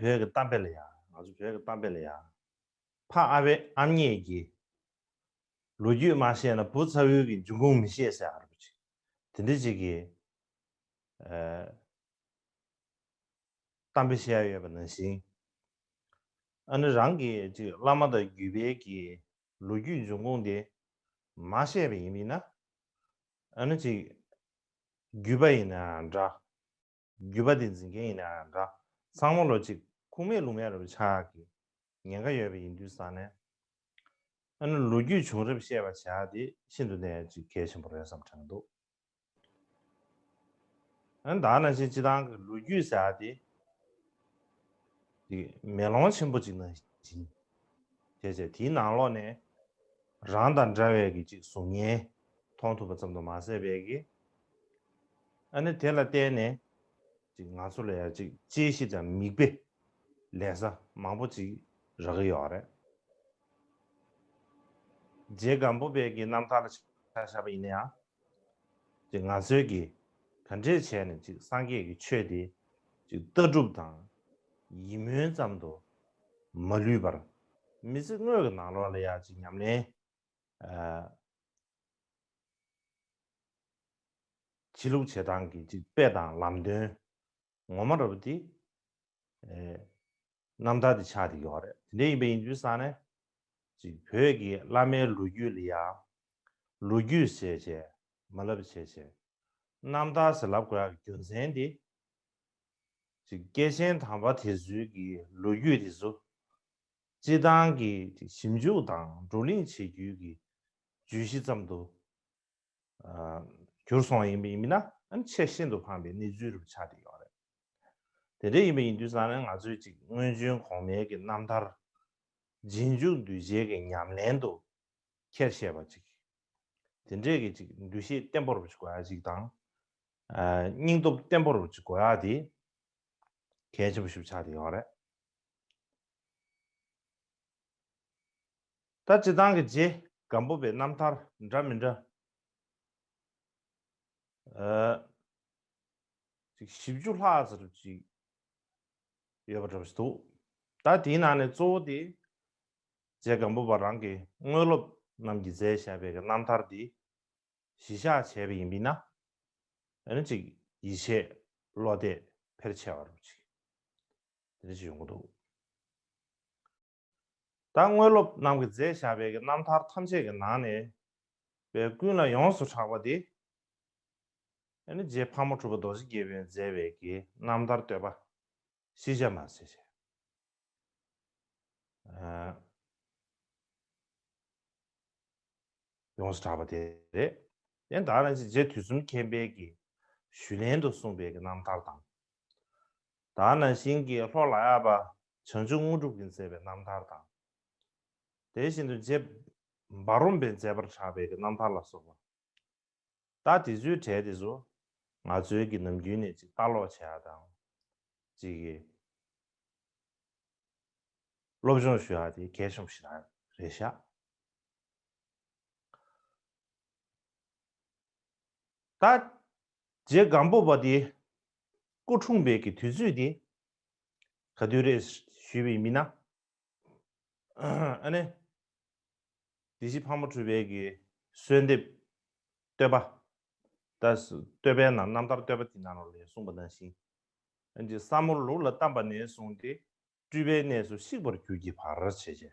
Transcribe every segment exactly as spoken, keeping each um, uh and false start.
བོད་ཀྱི་གཏམ་དཔེ་ལ་ཡ། ང་ཚོ་བོད་ཀྱི་གཏམ་དཔེ་ལ་ཡ། ཕ་ཨ་བས་ཨམ་ཉེས་ཀྱི་ལོ་རྒྱུས་མ་བཤད་ན་བུ་ཚ་བོའི་གི་འབྱུང་ཁུངས་མི་ཤེས་ཟེར་ཡ་རེད་པ་ཅིག་དེ་འདྲ་ཅིག་གི་ཨ་གཏམ་དཔེ་བཤད་ཡ་ཡོད་པ་ནང་བཞིན། ཨ་ནི་རང་གི་ཅིག་བླ་མ་དང་བརྒྱུད་པའི་གི་ལོ་རྒྱུས་འབྱུང་ཁུངས་དེ་མ་བཤད་པ་ཡིན་པ་ཡིན་ན། ཨ་ནི་ཅིག་བརྒྱུད་པ་ཡིན་ནའང་འདྲ། བརྒྱུད་པ་དེ་འཛིན་མཁན་ཡིན་ནའང་འདྲ། ཚང་མ་ལོ་ཅིག་ཁུངས་མེད་ལུང་མེད་རེད་པ་ཆགས་ཀྱི་ཉེན་ཁ་ཡོད་པ་ཡིན་དུས་ཙང་ནས། ཨ་ནི་ལོ་རྒྱུས་བྱུང་རབས་བཤད་པ་བྱ་དེ་ཤིན་ཏུ་ནས་ཅིག་གལ་ཆེན་པོ་རེད་བསམ་དྲན་འདུག་ཨ་ནི་ད་ནང་བཞིན་སྤྱི་བཏང་གི་ལོ་རྒྱུས་ཟེར་ཡ་དེ། དེ་མེ་ལོང་ཆེན་པོ་ཅིག་ནང་བཞིན། བྱས་བྱས་དེའི་ནང་ལོགས་ནས་རང་དང་འདྲ་བའི་གི་ཅིག་གཟུགས་བརྙན་མཐོང་ཐུབ་པ་ཙམ་དུ་མ་ཟད་པའི་གི། ཨ་ནི་དེ་ལ་བརྟེན་ནས་ཅིག་ང་ཚོ་ལ་ཡང་ཅིག་དཔྱད་གཞི་དང་མིག་དཔེ་ལེན་ས་མང་པོ་ཅིག་རག་གི་ཡོད་རེད། རྗེ་སྒམ་པོ་པའི་གི་རྣམ་ཐར་ལ་ཆ་བཞག་པ་ཡིན་ན་ཡང་། ཅིག་ང་ཚོའི་གི་ག་འདྲས་བྱས་ནས་ཅིག་སངས་རྒྱས་ཀྱི་ཆོས་དེ་ཅིག་ལྟ་གྲུབ་དང་ཡིད་སྨོན་ཙམ་དུ་མ་ལུས་པར་མི་ཚེ་དངོས་ཀྱི་ནང་ལོགས་ལ་ཡང་ཅིག་ཉམས་ལེན་ཨ་བྱེད་ལུགས་བྱེད་སྟངས་ཀྱི་ཅིག་དཔེ་དང་ལམ་སྟོན་ངོ་མ་རབ་དེ། ཨེ། རྣམ་ཐར་དེ་ཆགས་བསྡད་ཡོད་རེད། དེ་འདྲ་ཡིན་པ་ཡིན་དུས་ཙང་ནས། ཅིག་བོད་ཀྱི་བླ་མའི་ལོ་རྒྱུས་ལ་ཡང་། ལོ་རྒྱུས་བྱས་བྱས་མ་ལབ་བྱས་བྱས། རྣམ་ཐར་ཟེར་ལབ་དགོས་ཡག་རྒྱུ་མཚན་དེ། ཅིག་སྐྱེས་ཆེན་དམ་པ་དེ་ཚོའི་གི་ལོ་རྒྱུས་དེ་ཚོ། སྤྱི་བཏང་གི་ཅིག་ཞིབ་འཇུག་དང་བགྲོ་གླེང་བྱེད་རྒྱུའི་གི་བརྗོད་གཞི་ཙམ་དུ། གྱུར་སོང་ཡིན་པ་ཡིན་ན་ཨ་ནི་ཆེས་ཤིན་ཏུ་ཕངས་པའི་གནས་ཚུལ་རུ་ཆགས་བསྡད་ཡོད་རེད། དེ་འདྲ་ཡིན་པ་ཡིན་དུས་ཙང་ནས་ང་ཚོས་ཅིག་སྔོན་བྱོན་གོང་མའི་གི་རྣམ་ཐར་རྗེས་འཇུག་གདུལ་བྱའི་གི་ཉམས་ལེན་དུ་འཁྱེར་ཤེས་པ་ཅིག་དེ་འདྲའི་གི་ཅིག་འདུ་ཤེས་བརྟན་པོ་རུ་ཅིག་དགོས་ཡ་ཅིག་དང་། སྙིང་སྟོབས་བརྟན་པོ་རུ་ཅིག་དགོས་ཡ་དེ་གལ་ཆེན་པོ་ཞིག་ཆགས་བསྡད་ཡོད་རེད། ད་སྤྱི་བཏང་གི་རྗེ་སྒམ་པོ་པའི་རྣམ་ཐར་འདྲ་མི་འདྲ། ཨ། ཅིག་བཞི་བཅུ་ལྷག་ཙམ་ཅིག་ཡོད་པ་འདྲ་པོ་ཞིག་འདུག་ད་དེའི་ནང་ནས་གཙོ་བོ་དེ། རྗེ་སྒམ་པོ་པ་རང་གི་དངོས་སློབ་རྣམས་ཀྱིས་མཛད་བཞག་པའི་གི་རྣམ་ཐར་དེ་གཞི་བཞག་བྱས་པ་ཡིན་པ་ཡིན་ན། ཨ་ནི་ཅིག་ཡིད་ཆེས་བློ་གཏད་འཕེར་ཆེ་བ་རུ་ཅིག་དེ་འདྲ་ཞིག་ཡོང་གི་འདུག་ད་དངོས་སློབ་རྣམས་ཀྱིས་མཛད་བཞག་པའི་གི་རྣམ་ཐར་ཐམས་ཅད་ཀྱི་ནང་ནས་པའི་ཀུན་ལ་ཡོངས་སུ་གྲགས་པ་དེ། ཨ་ནི་རྗེ་ཕག་མོ་གྲུ་པ་རྡོ་རྗེ་རྒྱལ་པོས་མཛད་པའི་གི་རྣམ་ཐར་བསྟོད་པ་ཤེས་བྱ་མ་ཟེར་བྱས། ཨ། ཡོངས་སུ་གྲགས་པ་དེ་རེད། དེ་ད་ནང་བཞིན་རྗེ་དུས་གསུམ་མཁྱེན་པའི་གི་ཞུས་ལན་དུ་གསུངས་པའི་གི་རྣམ་ཐར་དང་། ད་ནང་བཞིན་གྱི་ལྷོ་ལ་ཡག་པ་བྱང་ཆུབ་དངོས་གྲུབ་ཀྱིས་མཛད་པའི་རྣམ་ཐར་དང་། དེ་བཞིན་དུ་རྗེ་འབའ་རོམ་པས་མཛད་པར་གྲགས་པའི་གི་རྣམ་ཐར་ལ་སོགས་པ། ད་དེ་ཚོའི་གྲས་དེ་ཚོ་ང་ཚོའི་གི་ནམ་རྒྱུན་ནས་ཅིག་ལྟ་ཀློག་བྱེད་ཡ་དང་། ཅིག་གི་སློབ་སྦྱོང་ཞུ་ཡ་དེ་གལ་ཆེན་པོ་ཞིག་རེད་ཤག་ད་རྗེ་སྒམ་པོ་པ་དེ་སྐུ་འཁྲུངས་པའི་གི་དུས་ཚོད་དེ་ག་དུས་རེད་ཞུས་པ་ཡིན་ན། ཨ་ནི། སྡེ་བཞི་ཕག་མོ་གྲུ་པའི་གི་གསོལ་འདེབས་བསྟོད་པ། ད་བསྟོད་པའི་ནང་རྣམ་ཐར་བསྟོད་པ་དེ་ནང་ལོགས་ལ་གསུངས་པ་ནང་བཞིན། ཨ་ནི་ས་མོ་ལུག་ལ་བལྟམས་པ་ནས་བཟུང་སྟེ་སྤྲུལ་པའི་གནས་སུ་གཤེགས་པར་གྱུར་གྱི་བར་བྱས་བྱས།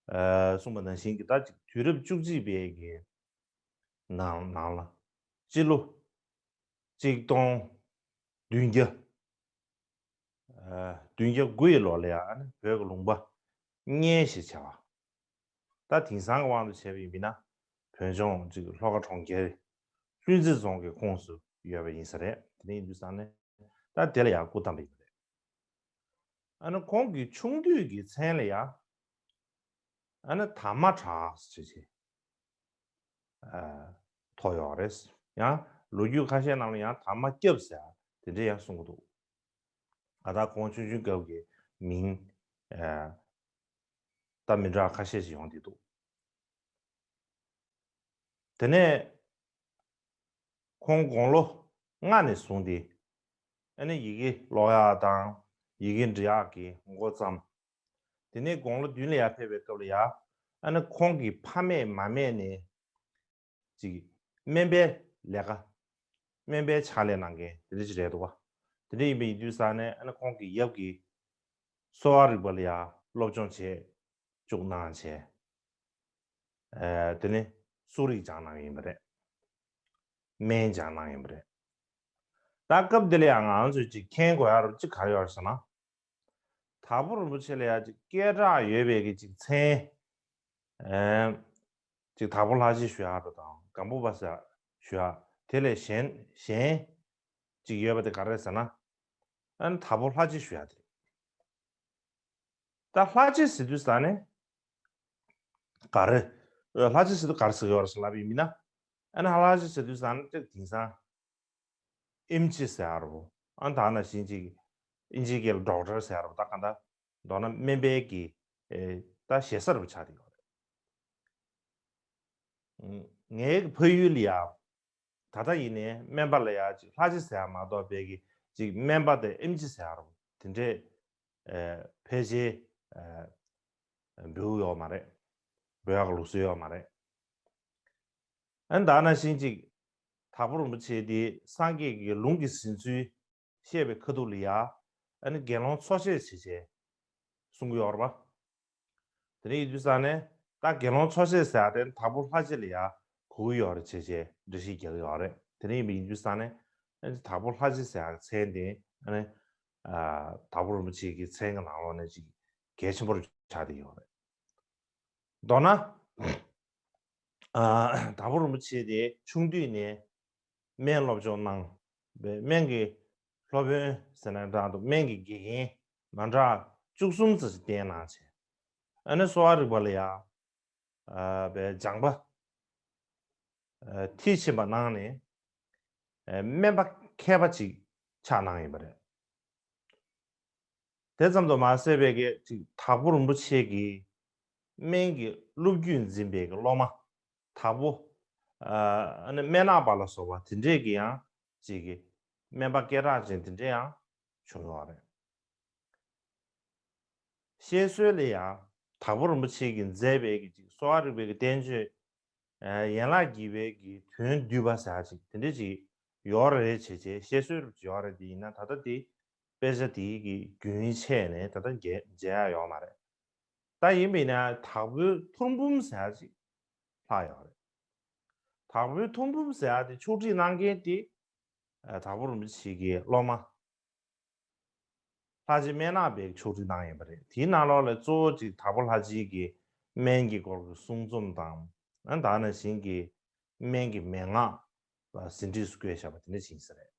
ཨ། གསུངས་པ་ནང་བཞིན་གྱི་ད་ཅིག་དུས་རབས་བཅུ་གཅིག་པའི་གི་ནང་ནང་ལ་སྤྱི་ལོ་གཅིག་སྟོང་བདུན་བརྒྱ། ཨ། བདུན་བརྒྱ་དགུ་ཡི་ལོ་ལ་ཡང་བོད་ཀྱི་ལུང་པ་གཉན་ཞེས་བྱ་བ། ད་དེང་སང་གི་དབང་དུ་བྱས་པ་ཡིན་ན་བོད་ལྗོངས་གཅིག་ལྷོ་ཁ་གྲོང་ཁྱེར་ལྷུན་རྩེ་རྫོང་གི་ཁོངས་སུ་ཡོད་པ་ཡིན་ས་རེད། དེ་འདྲ་ཡིན་དུས་ཙང་ནས་ད་དེ་ལ་ཡང་སྐུ་བལྟམས་པ་ཡིན་པ་རེད། ཨ་ནི་ཁོང་གི་ཆུང་དུས་ཀྱི་མཚན་ལ་ཡང་ཨ་ནི་དར་མ་གྲགས་ཟེར་བྱས། ཨ། ཐོགས་ཡོད་རེད། ཡང་ལོ་རྒྱུས་ཁ་ཤས་ནང་ལ་ཡང་དར་མ་སྐྱབས་ཟེར་དེ་འདྲ་ཡང་གསུང་གི་འདུག་ད་ལྟ་ཁོང་ཆུང་ཆུང་སྐབས་ཀྱི་མིང་ཨ། ད་མི་འདྲ་ཁ་ཤས་ཤིག་ཡོང་བསྡད་འདུག་དེ་ནས་ཁོང་དགུང་ལོ་ལྔ་ནས་བཟུང་སྟེ་ཨ་ནི་ཡི་གེ་ཀློག་ཡག་དང་ ཡི་གེ་འབྲི་ཡག་གི་འགོ་བརྩམས། དེ་ནས་དགུང་ལོ་བདུན་ལ་ཡར་ཕེབས་པའི་སྐབས་ལ་ཡ། ཨ་ནི་ཁོང་གི་ཕ་མེས་མ་མེས་ནས་ཅིག་སྨན་པའི་ལས་ཀ། སྨན་པའི་ཕྱག་ལས་གནང་མཁན་དེ་འདྲ་ཅིག་རེད་འདུག་བ། དེ་འདྲ་ཡིན་པ་ཡིན་དུས་ཙང་ནས་ཨ་ནི་ཁོང་གི་ཡབ་ཀྱིས་གསོ་བ་རིག་པ་ལ་ཡ་སློབ་སྦྱོང་བྱས། བཅུག་གནང་བྱས། ཨ། དེ་ནས་གསོ་རིག་སྦྱངས་གནང་ཡིན་པ་རེད། སྨན་སྦྱངས་གནང་ཡིན་པ་རེད། ད་སྐབས་འདི་ལ་ཡང་ང་ཚོས་ཅིག་མཁྱེན་དགོས་ཡ་རུ་ཅིག་ག་རེ་ཡོད་རེད་ཟེར་ན། དྭགས་པོ་རིན་པོ་ཆེ་ལ་ཡ་ཅིག་སྐད་གྲགས་ཡོད་པའི་གི་ཅིག་མཚན། ཨ། ཅིག་དྭགས་པོ་ལྷ་རྗེ་ཞུ་ཡ་རུ་དང་སྒམ་པོ་པ་ཟེར་ཞུ་ཡ། དེ་ལས་གཞན་གཞན་ཅིག་ཡོད་པ་དེ་ག་རེ་ཟེར་ན། ཨ་ནི་དྭགས་པོ་ལྷ་རྗེ་ཞུ་ཡ་དེ་རེད། ད་ལྷ་རྗེ་ཟེར་དུས་ཙ་ནས་ག་རེ། ལྷ་རྗེ་ཟེར་དུས་ག་རེ་ཟེར་གྱི་ཡོད་རེད་ཟེར་ལབ་པ་ཡིན་ན། ཨ་ནི་ལྷ་རྗེ་ཟེར་དུས་ཙ་ནས་དེང་སང་ཨེམ་ཆི་ཟེར་ཡ་རེད་བོ། ཨ་ནི་ད་ནང་བཞིན་ཅིག་ཨིན་ཇིའི་སྐད་ལ་ཌོག་ཊར་ཟེར་ཡ་རེད་བོ། ད་གང་ལྟར་མདོར་ན་སྨན་པའི་གི་ཨེ་ད་ཞེ་ས་རུ་ཆགས་བསྡད་ཡོད་རེད། ངའི་ཕ་ཡུལ་ལ་ཡ། ད་ལྟ་ཡིན་ནའི་སྨན་པ་ལ་ཡ་ཅིག་ལྷ་རྗེ་ཟེར་ཡ་མ་གཏོགས་པའི་གི་ཅིག་སྨན་པ་དེ་ཨེམ་ཆི་ཟེར་ཡ་རུ་དེ་འདྲས་ཨ་ཕལ་ཆེར་ཨ་འབོད་ཡོད་མ་རེད། འབོད་ཡག་གི་ལུགས་སྲོལ་ཡོད་མ་རེད། ཨ་ནི་ད་ནང་བཞིན་ཅིག་དྭགས་པོ་རིན་པོ་ཆེ་དེ་སངས་རྒྱས་ཀྱི་ལུང་གི་ཟིན་ཚུལ་བཤད་པའི་ཁ་ཐུག་ལ་ཡ། ཨ་ནི་དགེ་སློང་འཚོ་བྱེད་བྱེད་བྱེད་གསུང་གི་ཡོད་རེད་པ། དེ་ནས་ཡིན་དུས་ཙང་ནས་ད་དགེ་སློང་འཚོ་བྱེད་ཟེར་ཡ་དེ་དྭགས་པོ་ལྷ་རྗེ་ལ་ཡ་གོ་གི་ཡོད་རེད་བྱས་བྱས་འགྲེལ་བཤད་རྒྱག་གི་ཡོད་རེད། དེ་ནས་ཡིན་པ་ཡིན་དུས་ཙང་ནས་ཨ་ནི་དྭགས་པོ་ལྷ་རྗེ་ཟེར་ཡ་གི་མཚན་དེ་ཨ་ནི་ཨ་དྭགས་པོ་རིན་པོ་ཆེ་གི་མཚན་གྱི་ནང་ལོགས་ནས་ཅིག་གལ་ཆེན་པོ་རུ་ཆགས་བསྡད་ཡོད་རེད། མདོར་ན། ཨ་དྭགས་པོ་རིན་པོ་ཆེ་དེ་ཆུང་དུས་ནས་སྨན་སློབ་སྦྱོང་གནང་བའི་སྨན་གྱི་སློབ་དཔོན་ཟེར་ན་འདྲ་འདུག་སྨན་གྱི་དགེ་རྒན་མ་འདྲ་བཅུ་གསུམ་ཙམ་ཞིག་བསྟེན་གནང་བྱས། ཨ་ནི་གསོ་བ་རིག་པ་ལ་ཡ་ཨ་བའི་སྦྱངས་པ་ཨ་མཐིལ་ཕྱིན་པ་གནང་ནས་ཨ་སྨན་པ་མཁས་པ་ཅིག་ཆགས་གནང་ཡོད་པ་རེད། དེ་ཙམ་དུ་མ་ཟད་པའི་གི་ཅིག་དྭགས་པོ་རིན་པོ་ཆེ་གི་སྨན་གྱི་སློབ་བརྒྱུད་འཛིན་པའི་གི་སློབ་མ་དྭགས་པོ་ཨ་ནི་སྨན་ནག་པ་ལ་སོགས་པ་དེ་འདྲས་ཀྱི་ཡང་ཅིག་གི་སྨན་པ་སྐད་གྲགས་ཅན་དེ་འདྲས་ཡང་བྱུང་ཡོད་རེད། བཤད་སྲོལ་ལ་ཡང་དྭགས་པོ་རིན་པོ་ཆེ་གིས་མཛད་པའི་གི་ཅིག་གསོ་བ་རིག་པའི་གི་བསྟན་བཅོས། ཨ་ཡན་ལག་བརྒྱད་པའི་གི་དོན་བསྡུས་པ་ཟེར་ཡ་ཅིག་དེ་འདྲ་ཅིག་ཡོད་རེད་བྱས་བྱས་བཤད་སྲོལ་ཡོད་རེད། དེ་ཡིན་ན་ད་ལྟ་དེ་དཔེ་ཆ་དེའི་གི་རྒྱུན་ཆད་ནས་ད་ལྟ་མཇལ་མཇལ་ཡ་ཡོད་མ་རེད། ད་ཡིན་པ་ཡིན་ན་དྭགས་པོའི་ཐུར་འབུམ་ཟེར་ཡ་ཅིག་ལྷག་ཡོད་རེད། དྭགས་པོའི་ཐུར་འབུམ་ཟེར་ཡ་དེ་ཕྱོགས་སྒྲིག་གནང་མཁན་དེ་ཨ་དྭགས་པོ་རིན་པོ་ཆེ་གི་སློབ་མ། ལྷ་རྗེ་སྨན་ནག་པས་ཕྱོགས་སྒྲིག་གནང་ཡོད་པ་རེད། དེའི་ནང་ལོགས་ལ་གཙོ་བོ་ཅིག་དྭགས་པོ་ལྷ་རྗེ་གི་སྨན་གྱི་སྐོར་གྱི་གསུང་རྩོམ་དང་། ཨ་ད་ནང་བཞིན་གྱི་སྨན་གྱི་མན་ངག་ལ་ཟིན་བྲིས་སུ་བཀོད་བཞག་པ་དེ་འདྲ་ཞིག་ཡིན་ས་རེད།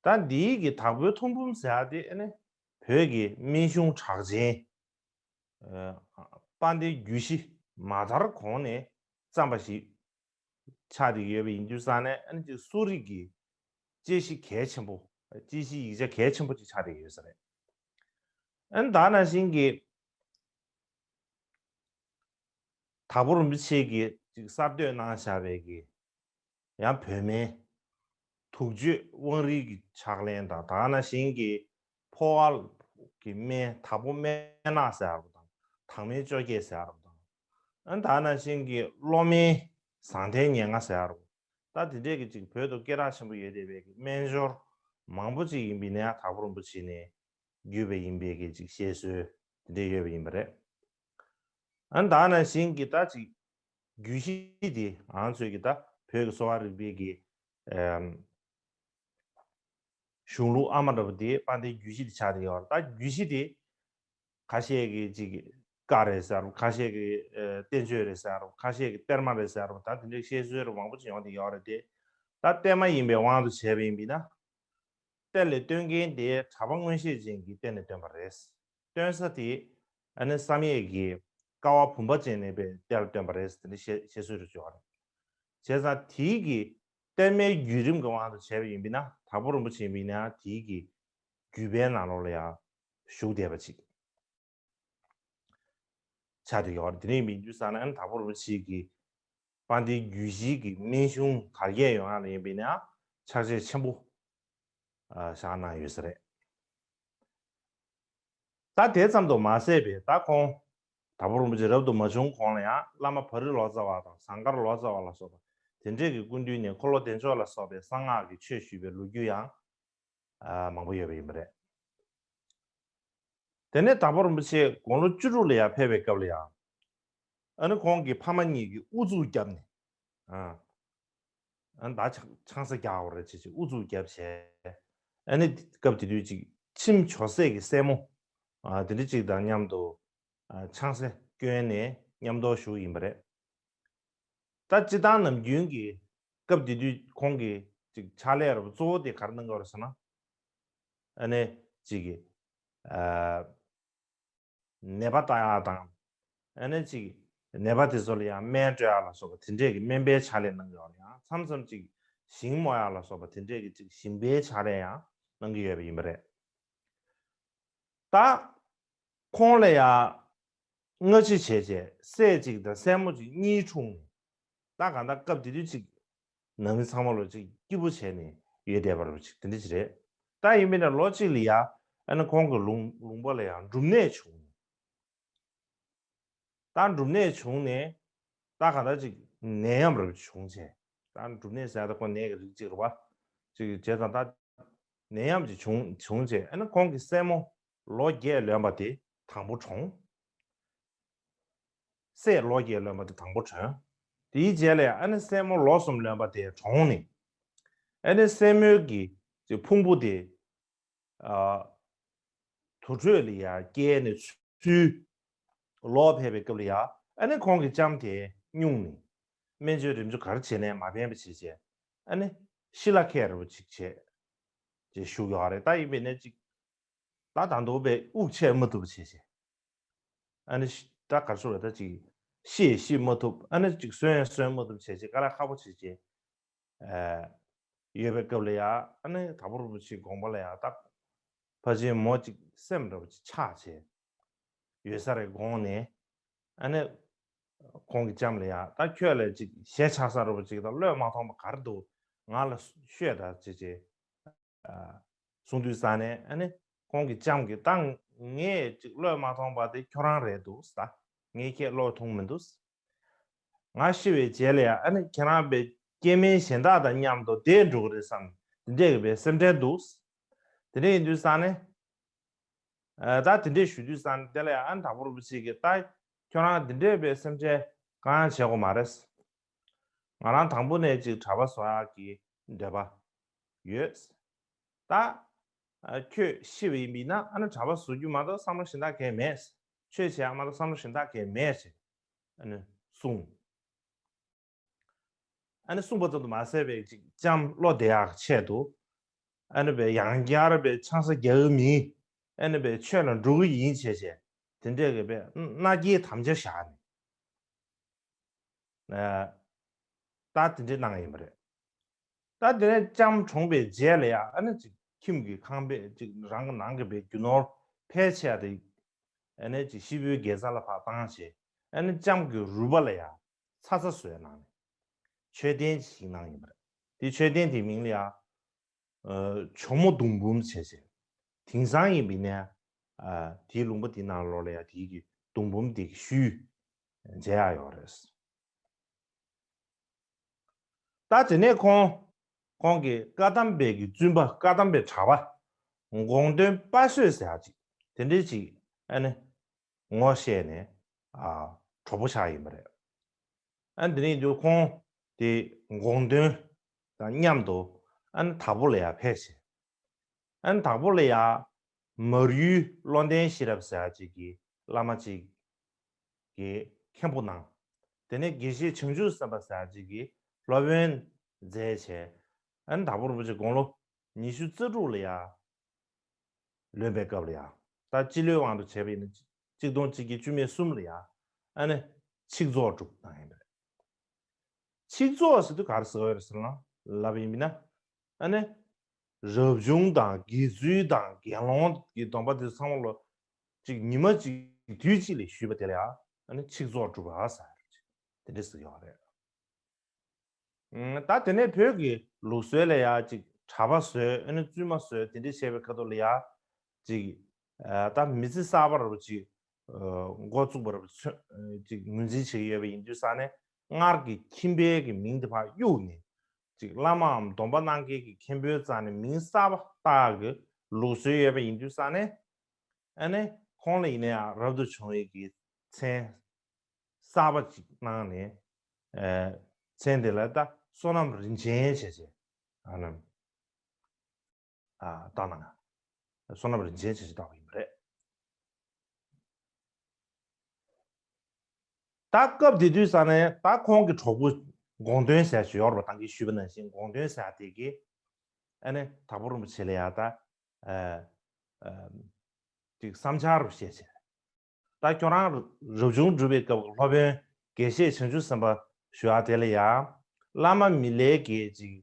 ད་འདིའི་གི་དྭགས་པོའི་ཐུར་འབུམ་ཟེར་ཡ་དེ་ཨ་ནི་བོད་ཀྱི་སྨན་གཞུང་གྲགས་ཅན། ཨ་དཔལ་ལྡན་རྒྱུད་བཞི་མ་དར་གོང་ནས་བརྩམས་པ་ཞིག་ཆགས་བསྡད་ཡོད་པ་ཡིན་དུས་ཙང་ནས་ཨ་ནི་ཅིག་གསོ་རིག་གི་དཔྱད་གཞི་གལ་ཆེན་པོ། དཔྱད་གཞི་ཡིག་ཆ་གལ་ཆེན་པོ་ཅིག་ཆགས་བསྡད་ཡོད་ས་རེད། ཨ་ནི་ད་ནང་བཞིན་གྱི་དྭགས་པོ་རིན་པོ་ཆེ་གིས་ཅིག་གསར་གཏོད་གནང་བཞག་པའི་གི་ཡང་བོད་སྨན་དུག་གཅོད་དབང་རིལ་གྱི་ཕྱག་ལེན་དང་། ད་ནང་བཞིན་གྱི་ཕོ་བ་གི་སྨན་དྭགས་པོ་སྨན་ནག་ཟེར་བ་དང་། དྭགས་སྨན་བཅོ་བརྒྱད་ཟེར་བ་དང་། ཨ་ནི་ད་ནང་བཞིན་གྱི་གློ་སྨན་བཟང་ཐལ་ཉེར་ལྔ་ཟེར་བ། ད་དེ་འདྲས་ཀྱི་ཅིག་བོད་དུ་སྐད་གྲགས་ཆེན་པོ་ཡོད་བསྡད་པའི་གི་སྨན་སྦྱོར་མང་པོ་ཅིག་ཡིན་པའི་ནས་དྭགས་པོ་རིན་པོ་ཆེ་ནས་བརྒྱུད་པ་ཡིན་པའི་གི་ཅིག་བཤད་སྲོལ་དེ་འདྲས་ཡོད་པ་ཡིན་པ་རེད། ཨ་ནི་ད་ནང་བཞིན་གྱི་ད་ཅིག་རྒྱུད་བཞི་དེ་ང་ཚོས་ཀྱི་ད་བོད་ཀྱི་གསོ་བ་རིག་པའི་གི་ཨམ་གཞུང་ལུགས་ཨ་མ་འདྲ་པོ་དེ་དཔལ་ལྡན་རྒྱུད་བཞི་དེ་ཆགས་བསྡད་ཡོད་རེད། ད་རྒྱུད་བཞི་དེ་ཁ་ཤས་ཀྱིས་ཅིག་བཀའ་རེད་ཟེར་རོ། ཁ་ཤས་ཀྱིས་ཨ་བསྟན་བཅོས་རེད་ཟེར་རོ། ཁ་ཤས་ཀྱིས་གཏེར་མ་རེད་ཟེར་རོ། ད་དེ་འདྲའི་བཤད་སྲོལ་རེ་མང་པོ་ཅིག་ཡོང་བསྡད་ཡོད་རེད་དེ། ད་གཏེར་མ་ཡིན་པའི་དབང་དུ་བྱས་པ་ཡིན་པས་ན། གཏེར་ལས་བཏོན་མཁན་དེ་གྲྭ་པ་མངོན་ཤེས་ཅན་གྱིས་གཏེར་ནས་བཏོན་པ་རེད། བཏོན་ས་དེ་ཨ་ནི་བསམ་ཡས་ཀྱི་ཀ་བ་བུམ་པ་ཅན་ནས་པའི་གཏེར་ལ་བཏོན་པ་རེད་ཟེར་ནས་བཤད་བཤད་སྲོལ་རེ་ཡོད་རེད། བྱས་ཙང་དེའི་གི་གཏེར་མའི་བརྒྱུད་རིམ་གྱི་དབང་དུ་བྱས་པ་ཡིན་པས་ན། དྭགས་པོ་རིན་པོ་ཆེ་ཡིན་པས་ན་དེའི་གི་བརྒྱུད་པའི་ནང་ལོགས་ལ་ཡང་བཞུགས་བསྡད་པ་ཅིག་ཆགས་བསྡད་ཡོད་རེད། དེ་འདྲ་ཡིན་པའི་དུས་ཙང་ནས་ཨ་ནི་དྭགས་པོ་རིན་པོ་ཆེ་གི་དཔལ་ལྡན་རྒྱུད་བཞི་གི་སྨན་གཞུང་དར་རྒྱས་ཡོང་ཡག་ལ་ཡིན་པས་ན་ཕྱག་རྗེས་ཆེན་པོ་ཨ་བཞག་གནང་ཡོད་ས་རེད། ད་དེ་ཙམ་དུ་མ་ཟད་པའི་ད་ཁོང་དྭགས་པོ་རིན་པོ་ཆེ་རབ་ཏུ་མ་བྱུང་གོང་ལ་ཡང་བླ་མ་བ་རི་ལོ་ཙཱ་བ་དང་ཟངས་དཀར་ལོ་ཙཱ་བ་ལ་སོགས་པ་དེ་འདྲས་ཀྱི་སྐུ་མདུན་ནས་འཁོར་ལོ་བདེ་མཆོག་ལ་སོགས་པའི་གསང་སྔགས་ཀྱི་ཆོས་ཞུས་པའི་ལོ་རྒྱུས་ཡང་ཨ་མང་པོ་ཡོད་པ་ཡིན་པ་རེད། དེ་ནས་དྭགས་པོ་རིན་པོ་ཆེ་དགུང་ལོ་བཅུ་དྲུག་ལ་ཡར་ཕེབས་པའི་སྐབས་ལ་ཡང་། ཨ་ནི་ཁོང་གི་ཕ་མ་གཉིས་ཀྱིས་ཨུ་ཚུགས་བརྒྱབ་ནས། ཨ་ཨ་ནི་ད་ཆང་ཆང་ས་རྒྱག་དགོས་རེད་ཅེས་ཅིག་ཨུ་ཚུགས་བརྒྱབ་བྱས། ཨ་ནི་སྐབས་དེ་དུས་ཅིག་ཁྱིམ་ཇོ་སྲས་ཀྱི་སྲས་མོ་ཨ་དེ་འདྲ་ཅིག་དང་མཉམ་དུ་ཨ་ཆང་ས་བསྐྱོན་ནས་མཉམ་དུ་བཞུགས་ཡིན་པ་རེད། ད་སྤྱིར་བཏང་ནམ་རྒྱུན་གྱི་སྐབས་དེ་དུས་ཁོང་གི་ཅིག་ཕྱག་ལས་རབ་གཙོ་བོ་དེ་ག་རེ་གནང་གི་ཡོད་རེད་ཟེར་ན། ཨ་ནི་ཅིག་གི་ཨ་ནད་པ་ལྟ་ཡག་དང་། ཨ་ནི་ཅིག་ནད་པ་དེ་ཚོ་ལ་ཡང་སྨན་སྤྲོད་ཡག་ལ་སོགས་པ་དེ་འདྲས་ཀྱི་སྨན་པའི་ཕྱག་ལས་གནང་གི་ཡོད་རེད། ཡང་མཚམས་མཚམས་ཅིག་ཞིང་རྨོ་ཡག་ལ་སོགས་པ་དེ་འདྲས་ཀྱི་ཅིག་ཞིང་པའི་ཕྱག་ལས་ཡང་གནང་གི་ཡོད་པ་ཡིན་པ་རེད། ད་ཁོང་ལ་ཡང་སྔ་ཕྱི་བྱས་བྱས་སྲས་གཅིག་དང་སྲས་མོ་གཅིག་གཉིས་འཁྲུངས་ནས། ད་གང་ལྟར་སྐབས་དེ་དུས་ཅིག་ནང་མི་ཚང་མ་ལོ་ཅིག་སྐྱིད་པོ་བྱས་ནས་ཡོད་བསྡད་པ་རེད་པ་ཅིག་དེ་འདྲ་ཅིག་རེད། ད་ཡིན་པས་ན་ལོ་གཅིག་ལ་ཡ་ཨ་ནི་ཁོང་གི་ལུང་ལུང་པ་ལ་ཡང་འབྲུམ་ནད་བྱུང་ནས། ད་འབྲུམ་ནད་བྱུང་ནས་ད་གང་ལྟར་ཅིག་ནད་ཡམས་རེ་བྱུང་བྱས། ད་འབྲུམ་ནད་ཟེར་ཡ་ད་ཁོ་ནད་ཀྱི་རིགས་གཅིག་རེད་པ། ཅིག་བྱས་ཙང་ད་ནད་ཡམས་ཅིག་བྱུང་བྱུང་བྱས། ཨ་ནི་ཁོང་གི་སྲས་མོ་ལོ་བརྒྱད་ལོན་པ་དེ་དང་པོ་གྲོངས། སྲས་ལོ་བརྒྱད་ལོན་པ་དེ་དང་པོ་གྲོངས། དེའི་རྗེས་ལ་ཨ་ནི་སྲས་མོ་ལོ་གསུམ་ལོན་པ་དེ་གྲོངས་ནས། ཨ་ནི་སྲས་མོའི་གི་ཅིག་ཕུང་པོ་དེ་ཨ་དུར་ཁྲོད་ལ་ཡ་བསྐྱལ་ནས་ཚུར་ལོག་ཕེབས་པའི་སྐབས་ལ་ཡ་ཨ་ནི་ཁོང་གི་ལྕམ་དེ་སྙུང་ནས་སྨན་བཅོས་རིམ་བཅོ་ག་རེ་བྱས་ནས་མ་ཕན་པ་བྱས་བྱས། ཨ་ནི་ཤི་ལ་ཁད་རེ་བ་ཅིག་བྱས་བྱས་བཞུགས་ཡོད་རེད། ད་ཡིན་པས་ན་ཅིག་ད་ད་དུང་པའི་དབུགས་ཆད་མ་ཐུབ་བྱས་བྱས། ཨ་ནི་ཤི་ད་ག་རེ་ཟེར་དགོས་རེད། ད་ཅིག་ཤི་ཡང་ཤི་མ་ཐུབ། ཨ་ནི་ཅིག་གསོན་ཡང་གསོན་མ་ཐུབ་བྱས་བྱས་དཀའ་ལས་ཁག་པོ་བྱས་བྱས། ཨ་ཡོད་པའི་སྐབས་ལ་ཡ་ཨ་ནི་དྭགས་པོ་རིན་པོ་ཆེའི་དགོངས་པ་ལ་ཡ་ད་ཕལ་ཆེར་མོ་ཅིག་སེམས་འདྲ་བོ་ཅིག་ཆགས་བྱས་ཡོད་ས་རེད་དགོངས་ནས། ཨ་ནི་ཁོང་གི་ལྕམ་ལ་ཡ་ད་ཁྱོད་ལ་ཅིག་ཞེ་ཆགས་ས་འདྲ་བོ་ཅིག་དང་བློས་མ་ཐོངས་པ་ག་རེ་འདུག་ང་ལ་ཤོད་ད་བྱས་བྱས། ཨ་གསུངས་དུས་ཙ་ནས་ཨ་ནི་ཁོང་གི་ལྕམ་གྱིས་ད་ངས་ཅིག་བློས་མ་ཐོངས་པ་དེ་ཁྱོད་རང་རེད་འདུག་ཟེར། ངས་ཁྱེད་བློས་ཐོངས་མི་འདུག་ང་ཤི་བའི་རྗེས་ལ་ཡང་ཨ་ནི་ཁྱེད་རང་པའི་སྐྱེ་དམན་གཞན་དག་དང་མཉམ་དུ་བསྡད་འགྲོ་གི་རེད་བསམ་འདི་འདྲས་ཀྱི་པའི་སེམས་ཁྲལ་འདུག་དེ་འདྲས་ཡིན་དུས་ཙ་ནས། ཨ་ད་དེ་འདྲས་ཞུ་དུས་ཙ་ནས་དེ་ལ་ཡང་ཨ་ནི་དྭགས་པོ་རིན་པོ་ཆེ་གིས་ད་ཁྱོད་རང་དེ་འདྲས་པའི་སེམས་ཁྲལ་གང་ཡང་བྱེད་དགོས་མ་རེད། ང་རང་དང་པོ་ནས་ཅིག་གྲྭ་པ་བཟོ་ཡག་གི་འདོད་པ་ཡོད། ད་ཨ་ཁྱོད་ཤི་བ་ཡིན་པས་ན་ཨ་ནི་གྲྭ་པ་བཟོ་རྒྱུ་མ་གཏོགས་བསམ་བློ་གཞན་དག་གང་ཡང་མེད། ཆོས་བྱེད་ཡག་མ་གཏོགས་བསམ་བློ་གཞན་དག་གང་ཡང་མེད་ཅེས་ཨ་ནི་གསུངས། ཨ་ནི་གསུངས་པ་ཙམ་དུ་མ་ཟད་པའི་ཅིག་ལྕམ་བློ་བདེ་ཡག་གི་ཆེད་དུ་ཨ་ནི་པའི་ཡང་བསྐྱར་པའི་ཆང་ས་རྒྱག་གི་མིན། ཨ་ནི་པའི་ཆོས་ལ་འགྲོ་གི་ཡིན་བྱས་བྱས་དེ་འདྲས་ཀྱི་པའི་མནའ་སྐྱེལ་དམ་བཅའ་བཞག་ནས། ཨ་ད་དེ་འདྲས་གནང་ཡིན་པ་རེད། ད་དེ་ནས་ལྕམ་གྲོངས་པའི་རྗེས་ལ་ཡ་ཨ་ནི་ཅིག་ཁྱིམ་གྱི་ཁང་པའི་ཅིག་རང་གི་ནང་གི་པའི་རྒྱུ་ནོར་ཕལ་ཆེ་བ་དེ་ཨ་ནི་ཅིག་ཤི་བོའི་དགེ་རྩ་ལ་ཕར་བཏང་བྱས། ཨ་ནི་ལྕམ་གྱི་རུས་པ་ལ་ཡ་ཚ་ཚ་བཟོས་གནང་ནས་མཆོད་རྟེན་ཅིག་གནང་ཡིན་པ་རེད། དེ་མཆོད་རྟེན་དེའི་མིང་ལ་ཡ་ཨ་ཇོ་མོ་གདུང་འབུམ་བྱས་བྱས། དེང་སང་ཡིན་པས་ན་ཨ་དེའི་ལུང་པ་དེའི་ནང་ལོགས་ལ་ཡ་དེའི་གི་གདུང་འབུམ་དེ་གི་ཤུལ་མཇལ་ཡག་ཡོད་རེད། ད་དེ་ནས་ཁོང་ཁོང་གི་བཀའ་གདམས་པའི་གི་བཙུན་པ་བཀའ་གདམས་པའི་གྲྭ་པ་དགོངས་དོན་དཔའ་བཟོད་ཟེར་ཡག་ཅིག་དེ་འདྲའི་ཅིག་ཨ་ནི་ངོ་ཤེས་ནས་ཨ་གྲོགས་པོ་ཆགས་ཡིན་པ་རེད། ཨ་ནི་དེ་ནས་དུས་ཁོང་དེ་དགོངས་དོན་དང་མཉམ་དུ་ཨ་ནི་དྭགས་པོ་ལ་ཡ་ཕེབས་བྱས། ཨ་ནི་དྭགས་པོ་ལ་ཡ་མར་ཡུལ་བློ་ལྡན་ཤེས་རབ་ཟེར་ཡག་ཅིག་གི་བླ་མ་ཅིག་གིས་མཁན་པོ་གནང་། དེ་ནས་དགེ་བཤེས་བྱང་ཆུབ་སེམས་དཔའ་ཟེར་ཡག་ཅིག་གིས་སློབ་དཔོན་མཛད་བྱས། ཨ་ནི་དྭགས་པོ་རིན་པོ་ཆེ་དགུང་ལོ་ཉི་ཤུ་རྩ་དྲུག་ལ་ཡ་ལོན་པའི་སྐབས་ལ་ཡ། ད་སྤྱི་ལོའི་དབང་དུ་བྱས་པ་ཡིན་ན་གཅིག་སྟོང་གཅིག་བརྒྱ་བཅུ་མེད་གསུམ་ལ་ཡ་ཨ་ནི་ཆིག་རྫོགས་གྲུབ་གནང་ཡིན་པ་རེད། ཆིག་རྫོགས་ཟེར་དུས་ག་རེ་ཟེར་བ་རེད་ཟེར་ན་ལབ་ཡིན་པས་ན། ཨ་ནི་རབ་བྱུང་དང་དགེ་ཚུལ་དང་དགེ་སློང་གི་སྡོམ་པ་དེ་ཚང་མ་ལོ་གཅིག་ཉི་མ་གཅིག་དུས་གཅིག་ལ་ཞུས་པ་དེ་ལ་ཡ་ཨ་ནི་ཆིག་རྫོགས་གྲུབ་པ་ཟེར་དེ་འདྲ་ཟེར་ཡོད་རེད། ད་དེ་ནས་བོད་ཀྱི་ལུགས་སྲོལ་ལ་ཡ་ཅིག་གྲྭ་པ་བཟོས་ཨ་ནི་བཙུན་མ་བཟོས་དེ་འདྲ་བྱས་པའི་ཁ་ཐུག་ལ་ཡ་ཅིག་ ད་མི་ཚེ་གསར་པ་རུ་ཅིག་འགོ་བཙུགས་པ་རུ་ཅིག་ངོས་འཛིན་བྱེད་ཀྱི་ཡོད་པ་ཡིན་དུས་ཙང་ནས། སྔར་གྱི་ཁྱིམ་པའི་གི་མིང་དེ་ཕར་གཡུགས་ནས། ཅིག་བླ་མའམ་སྡོམ་པ་གནང་མཁན་གྱི་མཁན་པོའི་རྩ་ནས་མིང་གསར་པ་བཏགས་ཀྱི་ལུགས་སྲོལ་ཡོད་པ་ཡིན་དུས་ཙང་ནས། ཨ་ནི་ཁོང་ལ་ཡིན་ན་ཡང་རབ་ཏུ་བྱུང་བའི་གི་མཚན་གསར་པ་ཅིག་གནང་ནས། ཨ། མཚན་དེ་ལ་ད་བསོད་ནམས་རིན་ཆེན་བྱས་བྱས། ཨ་ནི། ཨ། བཏགས་གནང་། བསོད་ནམས་རིན་ཆེན་བྱས་བྱས་བཏགས་པ་ཡིན་པ་རེད། ད་སྐབས་དེ་དུས་ཙང་ནས་ད་ཁོང་གི་གྲོགས་པོ་དགོངས་དོན་ཟེར་ཞིག་ཡོད་རེད་པ། ད་གིན་ཞུས་པ་ནང་བཞིན་དགོངས་དོན་ཟེར་དེ་གི། ཨ་ནི་དྭགས་པོ་རིན་པོ་ཆེ་ལ་ཡ་ད། ཨ། ཨ། ཅིག་བསམ་འཆར་རུ་བཤད་བྱས། ད་ཁྱོད་རང་རབ་བྱུང་སྒྲུབ་པའི་སྐབས་སློབ་དཔོན་དགེ་བཤེས་བྱང་ཆུབ་སེམས་དཔའ་ཞུ་ཡག་དེ་ལ་ཡ། བླ་མ་མི་ལའི་གི་ཅིག་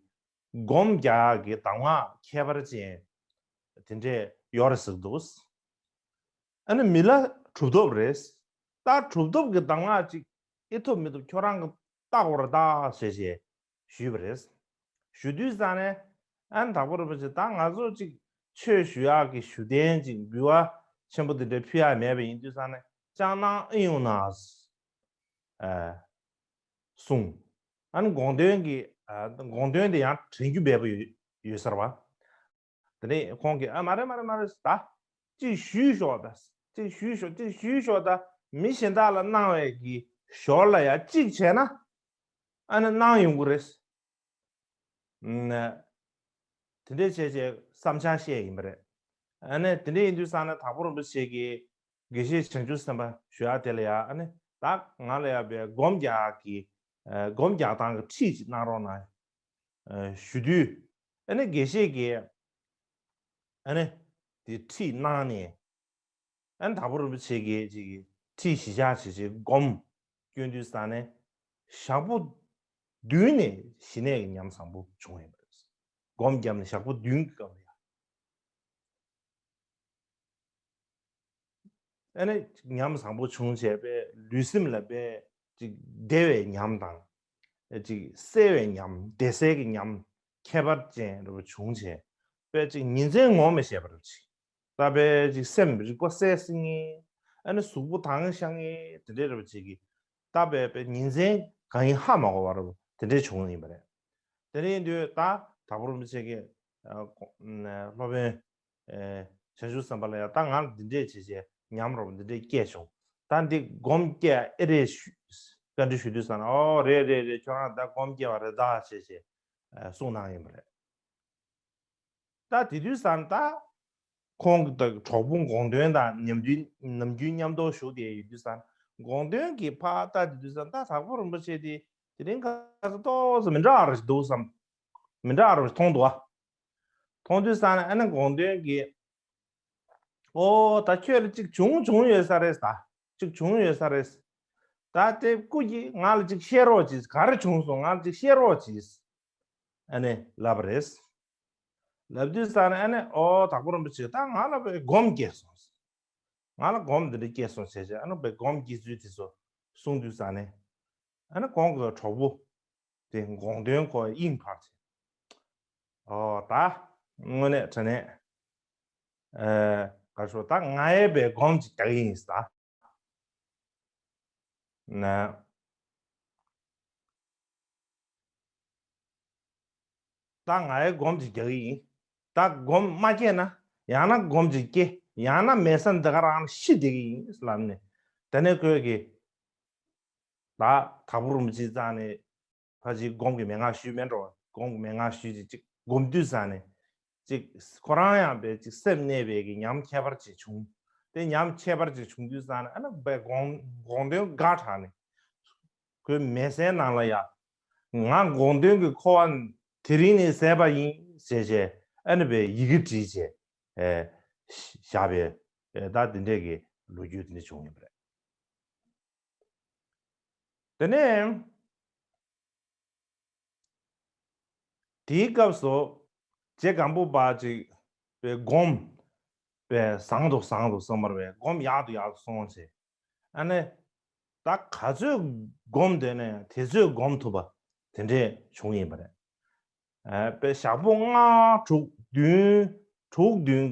སྒོམ་རྒྱག་གི་གདམས་ངག་ཁྱད་པར་ཅན་དེ་འདྲས་ཡོད་རེད་ཟེར་འདུག། ཨ་ནི་མི་ལ་གྲུབ་ཐོབ་རེད། ད་གྲུབ་ཐོབ་ཀྱི་གདམས་ངག་ཅིག་ཨེ་ཐུབ་མི་ཐུབ་ཁྱོད་རང་གི་བལྟ་དགོས་རེད་ད་ཟེར་བྱས་ཞུས་པ་རེད། ཞུ་དུས་ཙང་ནས། ཨ་ནི་དྭགས་པོ་རིན་པོ་ཆེ་ད་ང་ཚོ་ཅིག་ཆོས་ཞུ་ཡག་གི་ཞུ་རྟེན་ཅིག་འབུལ་བ་ཆེན་པོ་དེ་འདྲ་ཕུལ་ཡག་མེད་པ་ཡིན་དུས་ཙང་ནས། ཅང་ནང་ཨེ་ཡོང་ན། ཨ། གསུངས། ཨ་ནི་དགོངས་དོན་གྱི། ཨ། དགོངས་དོན་དེ་ཡང་དྲན་རྒྱུ་འབེལ་པོ་ཡོད་ཡོད་ས་རེད་པ། དེ་ནས་ཁོང་གིས། ཨ། མ་རེད་མ་རེད་མ་རེད། ད་ཅིག་ཞུས་ཤོག་ད། ཅིག་ཞུས་ཤོག་ཅིག་ཞུས་ཤོག་ད་མི་གཞན་དག་ལ་གནང་བའི་གི་ཞོར་ལ་ཡ་གཅིག་བྱས་ན། ཨ་ནི་གནང་ཡོང་གི་རེད། ཨ། དེ་འདྲས་བྱས་བྱས་བསམ་འཆར་བཤད་ཡིན་པ་རེད། ཨ་ནི་དེ་འདྲས་ཡིན་དུས་ཙང་ནས་དྭགས་པོ་རིན་པོ་ཆེ་གིས། དགེ་བཤེས་བྱང་ཆུབ་སེམས་དཔའ་ཞུ་ཡག་དེ་ལ་ཡ། ཨ་ནི་ད་ང་ལ་ཡ་བའི་སྒོམ་རྒྱག་གི། ཨ། སྒོམ་རྒྱག་སྟངས་ཀྱི་ཁྲིད་ཅིག་གནང་རོགས་གནང་ཞུ་དུས། ཨ་ནི་དགེ་བཤེས་ཀྱིས། ཨ་ནི་དེ་ཁྲིད་གནང་ནས། ཨ་ནི་དྭགས་པོ་རིན་པོ་ཆེ་གིས་ཅིག་ཁྲིད་གཞི་བཞག་བྱས་བྱས་སྒོམ་སྐྱོན་དུས་ཙང་ནས། ཞག་པོ་བདུན་ནས་ཞི་གནས་ཀྱི་ཉམས་བཟང་པོ་བྱུང་ཡོད་པ་རེད། སྒོམ་བརྒྱབ་ནས་ཞག་པོ་བདུན་གྱི་སྐབས་ལ་ཡ། ཨ་ནི་ཉམས་བཟང་པོ་བྱུང་བྱས་པས་ལུས་སེམས་ལ་དཔེ་ཅིག་བདེ་བའི་ཉམས་དང་། ཅིག་གསལ་བའི་ཉམས། བདེ་གསལ་གྱི་ཉམས་ཁྱད་པར་ཅན་རེ་བ་བྱུང་བྱས། དཔེ་ཅིག་ཉིན་མཚན་ངོ་མི་ཤེས་པ་རེ་བ་ཅིག། ད་དཔེ་ཅིག་སེམས་རིག་པ་གསལ་སིང་ངེ། ཨ་ནི་གཟུགས་པོ་དྭངས་ཤང་ངེ་དེ་འདྲའི་རེ་བ་ཅིག་གིས། ད་དཔེ་དཔེ་ཉིན་མཚན་གང་ཡིན་ཧ་མ་གོ་བ་རེ་བ་དེ་འདྲའི་བྱུང་ཡིན་པ་རེད། དེ་འདྲ་ཡིན་དུས་ད་དྭགས་པོ་རིན་པོ་ཆེ་གིས། ཨ། སློབ་དཔོན། ཨེ། བྱང་ཆུབ་སེམས་དཔའ་ལ་ཡ། ད་ང་ལ་འདི་འདྲས་བྱས་བྱས་ཉམས་རོགས་འདི་འདྲས་སྐྱེས་བྱུང་། ད་འདི་སྒོམ་སྐྱེ་ཨེ་རེད་ཞུ། བཀའ་འདྲི་ཞུ་དུས་ཙང་ནས། ཨོ་རེད་རེད་རེད། ཁྱོད་རང་ད་སྒོམ་སྐྱེ་བ་རེད་ད་བྱས་བྱས། ཨ། གསུངས་གནང་ཡིན་པ་རེད། ད་དེ་དུས་ཙང་ད་ཁོང་གི་ད་གྲོགས་པོ་དགོངས་དོན་དང་ནམ་རྒྱུན་ནམ་རྒྱུན་མཉམ་དུ་བཞུགས་བསྡད་ཡོད་དུས་ཙང་། དགོངས་དོན་གྱིས་ཕར་ལྟ་དེ་དུས་ཙང་ད་དྭགས་པོ་རིན་པོ་ཆེ་དེ་དེ་རིང་ཁ་སང་ཏོག་ཙམ་མི་འདྲ་བ་རེ་ཞིག་འདུག་བསམ། མི་འདྲ་བ་རེ་ཞིག་མཐོང་འདུག་ཨ། མཐོང་དུས་ཙང་ནས་ཨ་ནི་དགོངས་དོན་གྱིས། ཨོ་ད་ཁྱོད་ལ་གཅིག་བྱུང་བྱུང་ཡོད་ས་རེད་ད། གཅིག་བྱུང་ཡོད་ས་རེད། ད་དེ་སྐུ་གིས་ང་ལ་གཅིག་བཤད་རོགས་གྱིས། ག་རེ་བྱུང་སོང་། ང་ལ་གཅིག་བཤད་རོགས་གྱིས། ཨ་ནི་ལབ་པ་རེད། ལབ་དུས་ཙང་ནས་ཨ་ནི། ཨོ་དྭགས་པོ་རིན་པོ་ཆེ་ད་ང་ལ་དཔེ་སྒོམ་སྐྱེས་སོང་། ང་ལ་སྒོམ་འདི་འདྲ་སྐྱེས་སོང་བྱས་བྱས། ཨ་ནི་དཔེ་སྒོམ་སྐྱེ་ཚུལ་དེ་ཚོ་གསུངས་དུས་ཙང་ནས། ཨ་ནི་ཁོང་གི་གྲོགས་པོ་དེ་དགོངས་དོན་ཁོ་དབྱིངས་འཕར་བྱས། ཨོ་ད་དངོས་གནས་དྲང་གནས། ཨ། ག་རེ་ཞུ། ད་ང་ཡང་དཔེ་སྒོམ་ཅིག་རྒྱག་གི་ཡིན་ད། ན། ད་ང་ཡང་སྒོམ་ཅིག་རྒྱག་གི་ཡིན། ད་སྒོམ་མ་སྐྱེས་ན་ཡང་ན་སྒོམ་ཅིག་སྐྱེ། ཡང་ན་མེད་ས་འདི་ག་རང་ཤི་བསྡད་ཀྱི་ཡིན་ལབ་ནས། དེ་ནས་ཁོས་ཀྱིས་ད་དྭགས་པོ་རིན་པོ་ཆེ་རྩ་ནས་ཕར་ཅིག་སྒོམ་གྱི་མན་ངག་ཞུས་མེད་འགྲོ། སྒོམ་གྱི་མན་ངག་ཞུས་ཅིག་ཅིག་སྒོམ་དུས་ཙང་ནས། ཅིག་ཁོ་རང་ཡང་དཔེ་ཅིག་སེམས་གནས་པའི་གི་ཉམས་ཁྱད་པར་ཅིག་བྱུང་། དེ་ཉམས་ཁྱད་པར་ཅིག་བྱུང་དུས་ཙང་ནས་ཨ་ནི་དཔེ་དགོངས་དགོངས་དོན་དགའ་དྲགས་ནས། ཁོའི་མལ་སའི་ནང་ལ་ཡ། ང་དགོངས་དོན་གྱི་འཁོར་བ་དེ་རིང་ནས་ཟད་པ་ཡིན་ཟེར་བྱས། ཨ་ནི་དཔེ་ཡི་གེ་བྲིས་བྱས། ཨེ། བཞག་པའི། ཨེ། ད་དེ་འདྲས་ཀྱི་ལོ་རྒྱུས་དེ་འདྲ་བྱུང་ཡོད་པ་རེད། དེ་ནས་དེའི་སྐབས་སུ་རྗེ་སྒམ་པོ་པ་ཅིག་པའི་སྒོམ་པའི་བཟང་དུ་བཟང་དུ་སོང་བར་བའི་སྒོམ་ཡག་ཏུ་ཡག་ཏུ་སོང་བྱས། ཨ་ནི་ད་ག་ཚོད་སྒོམ་འདོད་ན་ཡང་དེ་ཚོད་སྒོམ་ཐུབ་པ་དེ་འདྲས་བྱུང་ཡིན་པ་རེད། ཨ། དཔེ་ཞག་པོ་ལྔ་དྲུག་བདུན་དྲུག་བདུན་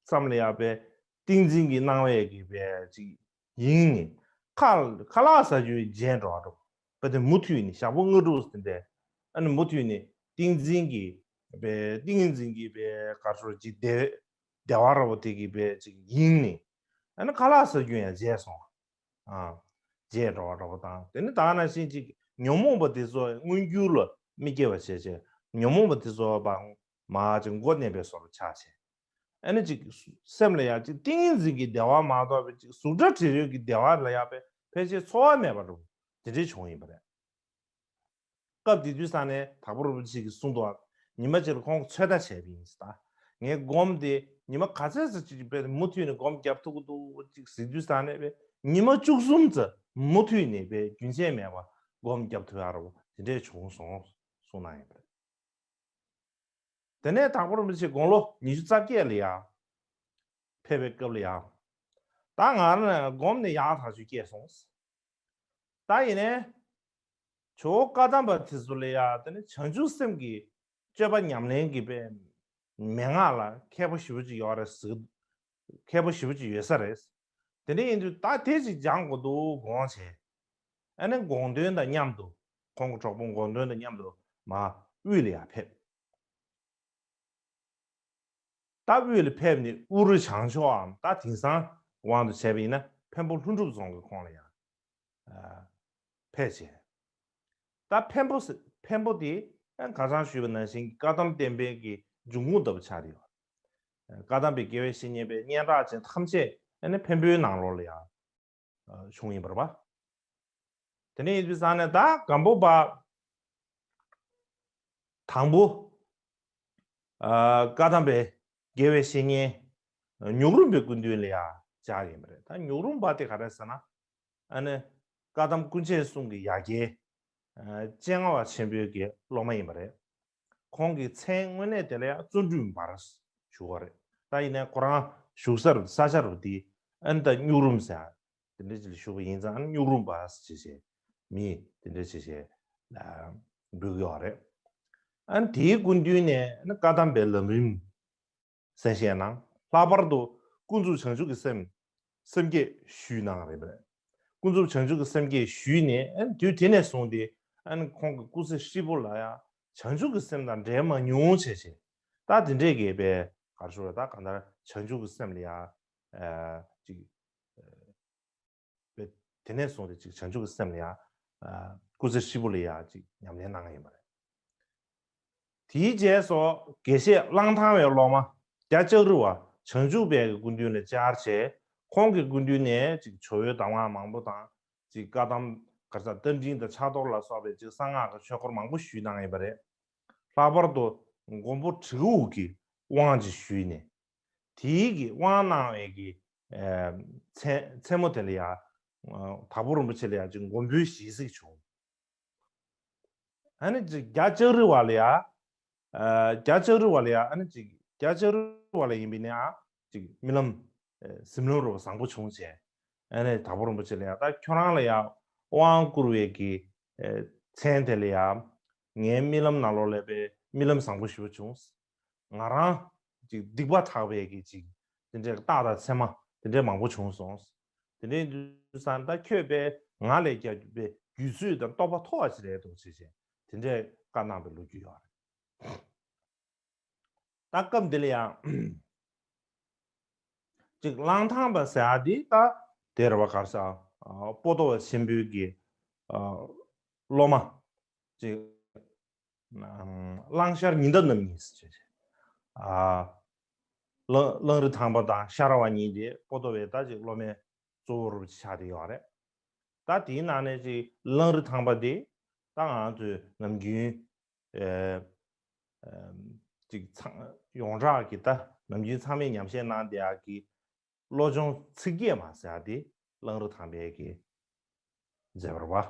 ཙམ་ལ་ཡ་དཔེ་ ཏིང་འཛིན་གྱི་སྣང་བས་ཀྱི་པའི་ཅིག་ཡེངས་ནས་ཁ་ཁ་ལག་ཟ་རྒྱུའི་བརྗེད་འགྲོ་བ་འགྲོ། དཔེ་དེ་མུ་མཐུད་ནས་ཞག་པོ་ལྔ་དྲུག་ཟིན་ཏེ། ཨ་ནི་མུ་མཐུད་ནས་ཏིང་འཛིན་གྱི་པའི་ཏིང་འཛིན་གྱི་པའི་གར་སོར་ཅིག་བདེ་བདེ་བ་ར་བ་དེ་གི་པའི་ཅིག་ཡེངས་ནས། ཨ་ནི་ཁ་ལག་ཟ་རྒྱུ་ཡང་བརྗེད་སོང་། ཨ། བརྗེད་འགྲོ་བ་འདྲ་པོ་དང་། དེ་ནི་ད་ག་ནང་བཞིན་ཅིག་ཉོན་མོངས་པ་དེ་ཚོ་མངོན་གྱུར་ལ་མི་སྐྱེ་བ་བྱས་བྱས། ཉོན་མོངས་པ་དེ་ཚོ་བ་མར་ཅིག་མགོ་མནན་པའི་བཟོ་འདྲ་ཆགས་བྱས། ཨ་ནི་ཅིག་སེམས་ལ་ཡང་ཅིག་ཏིང་ངེ་འཛིན་གྱི་བདེ་བ་མ་གཏོགས་པའི་ཅིག་གཟུགས་སྒྲ་དྲི་རོ་གི་བདེ་བ་ལ་ཡང་ཕལ་ཕལ་ཆེར་ཚོར་བ་མེད་པ་འདྲ་པོ་དེ་འདྲའི་བྱུང་ཡིན་པ་རེད། སྐབས་དེ་དུས་ས་ནས་དྭགས་པོ་རིན་པོ་ཆེ་གིས་གསུངས་འདུག། ཉི་མ་གཅིག་ལ་ཁོང་གིས་ཚོད་ལྟ་བྱས་པ་ཡིན་ཟེར། ད་ངའི་སྒོམ་དེ་ཉི་མ་ག་ཚོད་ཙམ་ཅིག་དཔེ་མུ་མཐུད་ནས་སྒོམ་རྒྱབ་ཐུབ་ཀྱི་འདུག་ཅིག་ཟེར་དུས་ས་ནས་དཔེ་ཉི་མ་བཅུ་གསུམ་ཙམ་མུ་མཐུད་ནས་དཔེ་རྒྱུན་ཆད་མེད་པར་སྒོམ་རྒྱབ་ཐུབ་ཡག་ར་བ་དེ་འདྲས་བྱུང་སོང་གསུངས་གནང་ཡོད་པ་རེད། དེ་ནས་དྭགས་པོ་རིན་པོ་ཆེ་དགུང་ལོ་ཉི་ཤུ་རྩ་བརྒྱད་ལ་ཡང་ཕེབས་པའི་སྐབས་ལ་ཡང་། ད་ང་རང་སྒོམ་ནས་ཡག་ཐག་ཆོད་སྐྱེས་སོང་། ད་ཡིན་ནའི་ཇོ་བོ་བཀའ་གདམས་པ་དེ་ཚོ་ལ་ཡང་དེ་ནི་བྱང་ཆུབ་སེམས་ཀྱི་སྤྱོད་པ་ཉམས་ལེན་གྱི་པའི་མན་ངག་ལ་མཁས་པོ་ཞེ་པོ་ཅིག་ཡོད་རེད་ཟེར། མཁས་པོ་ཞེ་པོ་ཅིག་ཡོད་ས་རེད། དེ་འདྲ་ཡིན་དུས་ད་དེ་ཅིག་སྦྱང་དགོས་འདུག་དགོངས་བྱས། ཨ་ནི་དགོངས་དོན་དང་མཉམ་དུ། ཁོང་གི་གྲོགས་པོ་དགོངས་དོན་དང་མཉམ་དུ་མར་དབུས་ལ་ཡར་ཕེབས། ད་དབུས་ལ་ཕེབས་ནས་དབུ་རུ་བྱང་ཕྱོགས་འམ། ད་དེང་སང་དབང་དུ་བྱས་པ་ཡིན་ན་འཕན་པོ་ལྷུན་གྲུབ་རྫོང་གི་ཁོངས་ལ་ཡང་ཕེབས་བྱས། ད་འཕན་པོ་ཟེར། འཕན་པོ་དེ་ཁ་སང་ཞུས་པ་ནང་བཞིན་བཀའ་གདམས་བསྟན་པའི་གི་འབྱུང་ཁུངས་ལྟ་བུ་ཆགས་ཡོད། བཀའ་གདམས་པའི་དགེ་བའི་བཤེས་གཉེན་པའི་སྙན་གྲགས་ཅན་ཐམས་ཅད་ཨ་ནི་འཕན་པོའི་ནང་ལོགས་ལ་ཡང་བྱུང་ཡིན་པ་རེད་པ། དེ་ནས་ཡིན་དུས་ཙང་ནས་ད་སྒམ་པོ་པ་དང་པོ། ཨ། བཀའ་གདམས་པའི་དགེ་བའི་བཤེས་གཉེན་ཉུག་རུམ་པའི་སྐུ་མདུན་ལ་ཡང་བཅར་ཡིན་པ་རེད། ད་ཉུག་རུམ་པ་དེ་ག་རེ་ཟེར་ན། ཨ་ནི་བཀའ་གདམས་ཀུན་མཁྱེན་གསུང་གི་ཡ་གྱལ། ཨ། སྤྱན་སྔ་བ་ཆེན་པོའི་གི་སློབ་མ་ཡིན་པ་རེད། ཁོང་གི་མཚན་དངོས་གནས་དེ་ལ་ཡང་བརྩོན་འགྲུས་འབར་ཞུ་བ་རེད། ད་ཡིན་ནའི་ཁོ་རང་བཞུགས་ས་རུ་ས་ཆ་རུ་དེ་ཨ་ནི་ད་ཉུག་རུམ་ཟེར། དེ་འདྲ་ཅིག་ལ་བཞུགས་པ་ཡིན་ཙང་ཨ་ནི་ཉུག་རུམ་པ་ཟེར་བྱས་མི་དེ་འདྲ་བྱས་བྱས་འབོད་ཀྱི་ཡོད་རེད། ཨ་ནི་དེའི་སྐུ་མདུན་ནས་ཨ་ནི་བཀའ་གདམས་པའི་ལམ་རིམ་གསན་བཞེས་གནང་། ལྷག་པར་དུ་ཀུན་རྫོབ་བྱང་ཆུབ་ཀྱི་སེམས་སེམས་བསྐྱེད་ཞུས་གནང་རེད་པས། ཀུན་རྫོབ་བྱང་ཆུབ་ཀྱི་སེམས་བསྐྱེད་ཞུས་ནས་ཨ་ནི་དུས་དེ་ནས་བཟུང་སྟེ་ཨ་ནི་ཁོང་གི་སྐུ་ཚེ་ཧྲིལ་པོ་ལ་ཡང་བྱང་ཆུབ་ཀྱི་སེམས་དང་འབྲལ་མ་མྱོང་བྱས་བྱས། ད་དེ་འདྲས་ཀྱི་པའི་གར་ཤོར་བ་ད་གང་ལྟར་བྱང་ཆུབ་ཀྱི་སེམས་ལ་ཡང་ཨ་ཅིག་པའི་དེ་ནས་བཟུང་སྟེ་ཅིག་བྱང་ཆུབ་ཀྱི་སེམས་ལ་ཡང་ཨ་སྐུ་ཚེ་ཧྲིལ་པོ་ལ་ཡང་ཅིག་ཉམས་ལེན་གནང་ཡིན་པ་རེད། དེའི་རྗེས་སུ་དགེ་བཤེས་གླང་ཐང་བའི་སློབ་མ་རྒྱ་ལྕགས་རི་བ་བྱང་ཆུབ་པའི་སྐུ་མདུན་ལ་བཅར་བྱས། ཁོང་གི་སྐུ་མདུན་ནས་ཅིག་ཇོ་བོའི་གདམས་ངག་མང་པོ་དང་། ཅིག་བཀའ་གདམས་གར་ས་རྟ་མགྲིན་དང་ཕྱག་རྡོར་ལ་སོགས་པའི་ཅིག་གསང་སྔགས་ཀྱི་ཆོས་སྐོར་མང་པོ་ཞུས་གནང་ཡོད་པ་རེད། ལྷག་པར་དུ་མགོན་པོ་གྲི་གུག་གི་དབང་ཅིག་ཞུས་ནས། དེའི་གི་དབང་གནང་བའི་གི་ཨ་མཚན་མཚན་མོ་དེ་ལ་ཡང་དྭགས་པོ་རིན་པོ་ཆེ་ལ་ཡང་ཅིག་མགོན་པོའི་ཞལ་གཟིགས་བྱུང་། ཨ་ནི་ཅིག་རྒྱ་ལྕགས་རི་བ་ལ་ཡ། ཨ། རྒྱ་ལྕགས་རི་བ་ལ་ཡ་ཨ་ནི་ཅིག་རྒྱ་ལྕགས་རི་བ་ལ་ཡིན་པས་ན་ཨ་ཅིག་རྨི་ལམ། ཨ། གཟིམ་ལམ་རུ་བ་བཟང་པོ་བྱུང་བྱས། ཨ་ནི་དྭགས་པོ་རིན་པོ་ཆེ་ལ་ཡ་ད་ཁྱོད་རང་ལ་ཡ་དབང་བསྐུར་བའི་གི། ཨ། མཚན་དེ་ལ་ཡ། ངའི་རྨི་ལམ་ནང་ལོགས་ལ་པའི་རྨི་ལམ་བཟང་པོ་ཞེ་པོ་བྱུང་། ང་རང་ཅིག་སྡིག་པ་དག་པའི་གི་ཅིག་དེ་འདྲའི་རྟགས་དང་མཚན་མ་དེ་འདྲའི་མང་པོ་བྱུང་སོང་། དེ་འདྲའི་དུས་ཙང་ད་ཁྱོད་པས་ང་ལས་རྒྱ་པའི་རྒྱུད་ཚོད་དང་རྟོགས་པ་མཐོ་བ་ཞིག་རེད་འདུག་ཅེས་བྱས་དེ་འདྲའི་བཀའ་གནང་བའི་ལོ་རྒྱུས་ཡོད་རེད། ད་སྐབས་འདི་ལ་ཡང་ཅིག་གླང་ཐང་པ་ཟེར་ཡ་འདི་ད་དེ་རེད་པ། གར་ས་པོ་ཏོ་བ་ཆེན་པོའི་གི་སློབ་མ་ཅིག་གླང་ཤར་ཉི་ཟླ་རྣམ་གཉིས་ཟེར་བྱས། ཨ། གླང་གླང་རི་ཐང་པ་དང་ཤར་བ་གཉིས་དེ་པོ་ཏོ་བའི་ད་ཅིག་སློབ་མའི་གཙོ་བོ་རུ་ཆགས་བསྡད་ཡོད་རེད། ད་དེའི་ནང་ནས་ཅིག་གླང་རི་ཐང་པ་དེ་ད་ང་ཚོའི་ནམ་རྒྱུན། ཨ། ཨ། ཅིག་ཚང་ཡོངས་གྲགས་ཀྱི་ད་ནམ་རྒྱུན་ཚང་མས་ཉམས་བཞེས་གནང་བསྡད་ཡག་གི་བློ་སྦྱོང་ཚིག་བརྒྱད་མ་ཟེར་ཡ་དེ་གླང་རི་ཐང་པའི་གི་མཛད་པ་རེད་པ།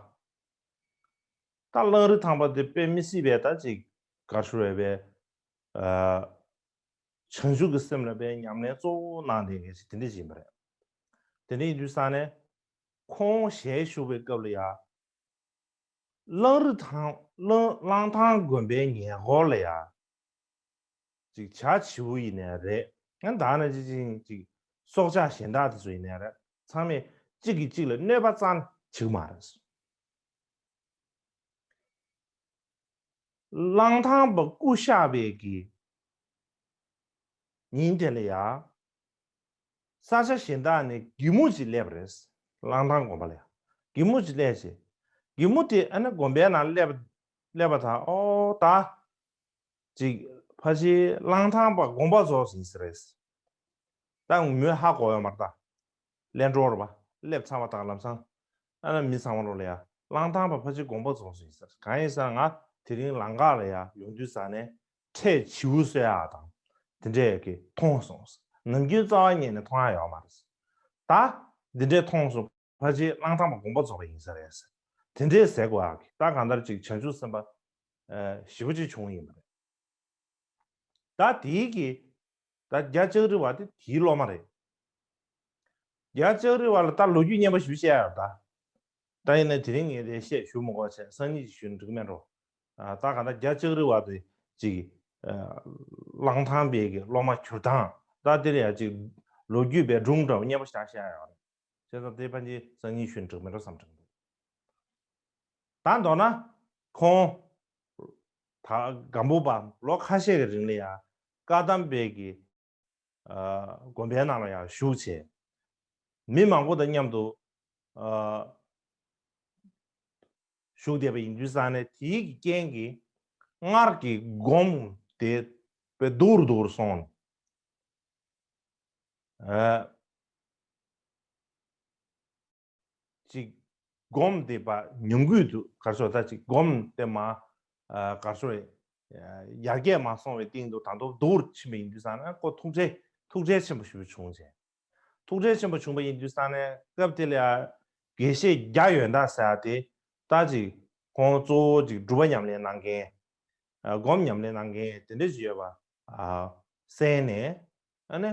ད་གླང་རི་ཐང་པ་དེ་དཔེ་མི་སྲིད་པའི་ད་ཅིག་གར་ཤོར་བའི་པའི། ཨ། བྱང་ཆུབ་ཀྱི་སེམས་ལ་པའི་ཉམས་ལེན་གཙོ་བོ་གནང་བསྡད་མཁན་ཞིག་དེ་འདྲ་ཞིག་ཡིན་པ་རེད། དེ་འདྲ་ཡིན་དུས་ཙང་ནས་ཁོང་ཞལ་བཞུགས་པའི་སྐབས་ལ་ཡ། གླང་རི་ཐང་གླང་གླང་ཐང་དགོན་པའི་ཉེ་འཁོར་ལ་ཡ། ཅིག་བྱ་བྱིའུ་ཡིན་ནའི་རེད། ཡང་ད་ནང་བཞིན་ཅིག་ སྲོག་ཆགས་གཞན་དག་དེ་ཚོ་ཡིན་ནའི་རེད། ཚང་མས་གཅིག་གིས་གཅིག་ལ་གནོད་པ་རྩ་ནས་བྱེད་ཀྱི་མ་རེད། གླང་ཐང་པ་སྐུ་གཤེགས་པའི་གི་ཉིན་དེ་ལ་ཡ། ས་ཆ་གཞན་དག་ནས་གད་མོ་ཅིག་སླེབས་པ་རེད། གླང་ཐང་དགོན་པ་ལ་ཡ། གད་མོ་ཅིག་སླེབས་བྱས། གད་མོ་དེ་ཨ་ནི་དགོན་པའི་ནང་སླེབས་སླེབས་པ་དང་། ཨོ་ད། ཅིག་ཕལ་ཆེར་གླང་ཐང་པ་དགོན་པ་རྫོགས་ཟིན་ས་རེད། ད་མོས་ཧ་གོ་ཡོད་མ་རེད་ད། ལན་གྲོགས་རེད་པ། སླེབས་ཚར་བ་དང་ལམ་སང་། ཨ་ན་མི་ཚང་མ་རོགས་ལ་ཡ། གླང་ཐང་པ་ཕལ་ཆེར་དགོན་པ་རྫོགས་ཟིན་ས་རེད། གང་ཡིན་ཟེར་ན་ང་དེ་རིང་ལམ་ཁ་ལ་ཡ་ཡོང་དུས་ས་ནས་ཁྲལ་བྱིའུ་གསོད་ཡག་དང་། དེ་འདྲས་ཀྱི་མཐོང་སོང་། ནམ་རྒྱུན་རྩ་བ་ཉིད་ནས་མཐོང་ཡག་ཡོད་མ་རེད། ད་འདི་འདྲས་མཐོང་སོང་། ཕལ་ཆེར་གླང་ཐང་པ་དགོན་པ་རྫོགས་པ་ཡིན་ས་རེད་ཟེར། དེ་འདྲས་ཟེར་དགོས་ཨ་གི། ད་གང་ལྟར་ཅིག་བྱང་ཆུབ་སེམས་དཔའ་ཞེ་པོ་ཅིག་བྱུང་ཡིན་པ་རེད། ད་དེའི་གི། ད་རྒྱ་ལྕགས་རི་བ་དེ་དེའི་སློབ་མ་རེད། རྒྱ་ལྕགས་རི་བ་ལ་ད་ལོ་རྒྱུས་སྙན་པོ་ཞིག་བཤད་ཡོད་ད། ད་ཡིན་ན་དེ་རིང་ངས་དེ་བཤད་ཞུ་མི་དགོས་བྱས། སང་ཉིན་ཞིག་ཞུ་ན་འགྲིག་མེད་འགྲོ། ད་གང་ལྟར་རྒྱ་ལྕགས་རི་བ་དེ་ཅིག་གླང་ཐང་པའི་གི་སློབ་མ་གྱུར་སྟངས། ད་དེ་ལ་ཡ་ཅིག་ལོ་རྒྱུས་པའི་སྒྲུང་འདྲ་བོ་སྙན་པོ་ཞིག་བཤད་ཡོད་རེད། བྱས་ཙང་དེ་ཕན་ཆད་སང་ཉིན་ཞུ་ན་འགྲིག་མེད་འགྲོ་བསམ་དྲན་འདུག། ད་མདོར་ན་ཁོང་ད་སྒམ་པོ་པ་ལོ་ཁ་ཤས་ཀྱི་རིང་ལ་ཡ་བཀའ་གདམས་པའི་གི་དགོན་པའི་ནང་ལ་ཡང་བཞུགས་བྱས། མི་མང་པོ་དང་མཉམ་དུ་བཞུགས་བསྡད་པ་ཡིན་དུས་ཙང་ནས། དེའི་གི་རྐྱེན་གྱིས་སྔར་གྱི་སྒོམ་དེ་དཔེ་སྡུག་རུ་སྡུག་རུ་སོང་། ཅིག་སྒོམ་དེ་པ་ཉུང་དུ་གར་སོང་། ད་ཅིག་སྒོམ་དེ་མ་གར་སོང་། ཡར་རྒྱས་མ་སོང་བའི་སྟེང་དུ་ད་དུང་སྡུག་རུ་ཕྱིན་པ་ཡིན་དུས་ཙང་ན། ཁོ་ཐུགས་ཁྲལ་ཐུགས་ཁྲལ་ཆེན་པོ་ཞེ་པོ་བྱུང་བྱས། ཐུགས་ཁྲལ་ཆེན་པོ་བྱུང་བ་ཡིན་དུས་ཙང་ནས། སྐབས་དེ་ལ་ཡ་དགེ་བཤེས་རྒྱ་ཡོན་བདག་ཟེར་ཡ་དེ། ད་ཅིག་ཁོང་གཙོ་བོ་ཅིག་སྒྲུབ་པ་ཉམས་ལེན་གནང་མཁན། སྒོམ་ཉམས་ལེན་གནང་མཁན་དེ་འདྲ་ཞིག་ཡོད་པ་གསན་ནས། ཨ་ནི་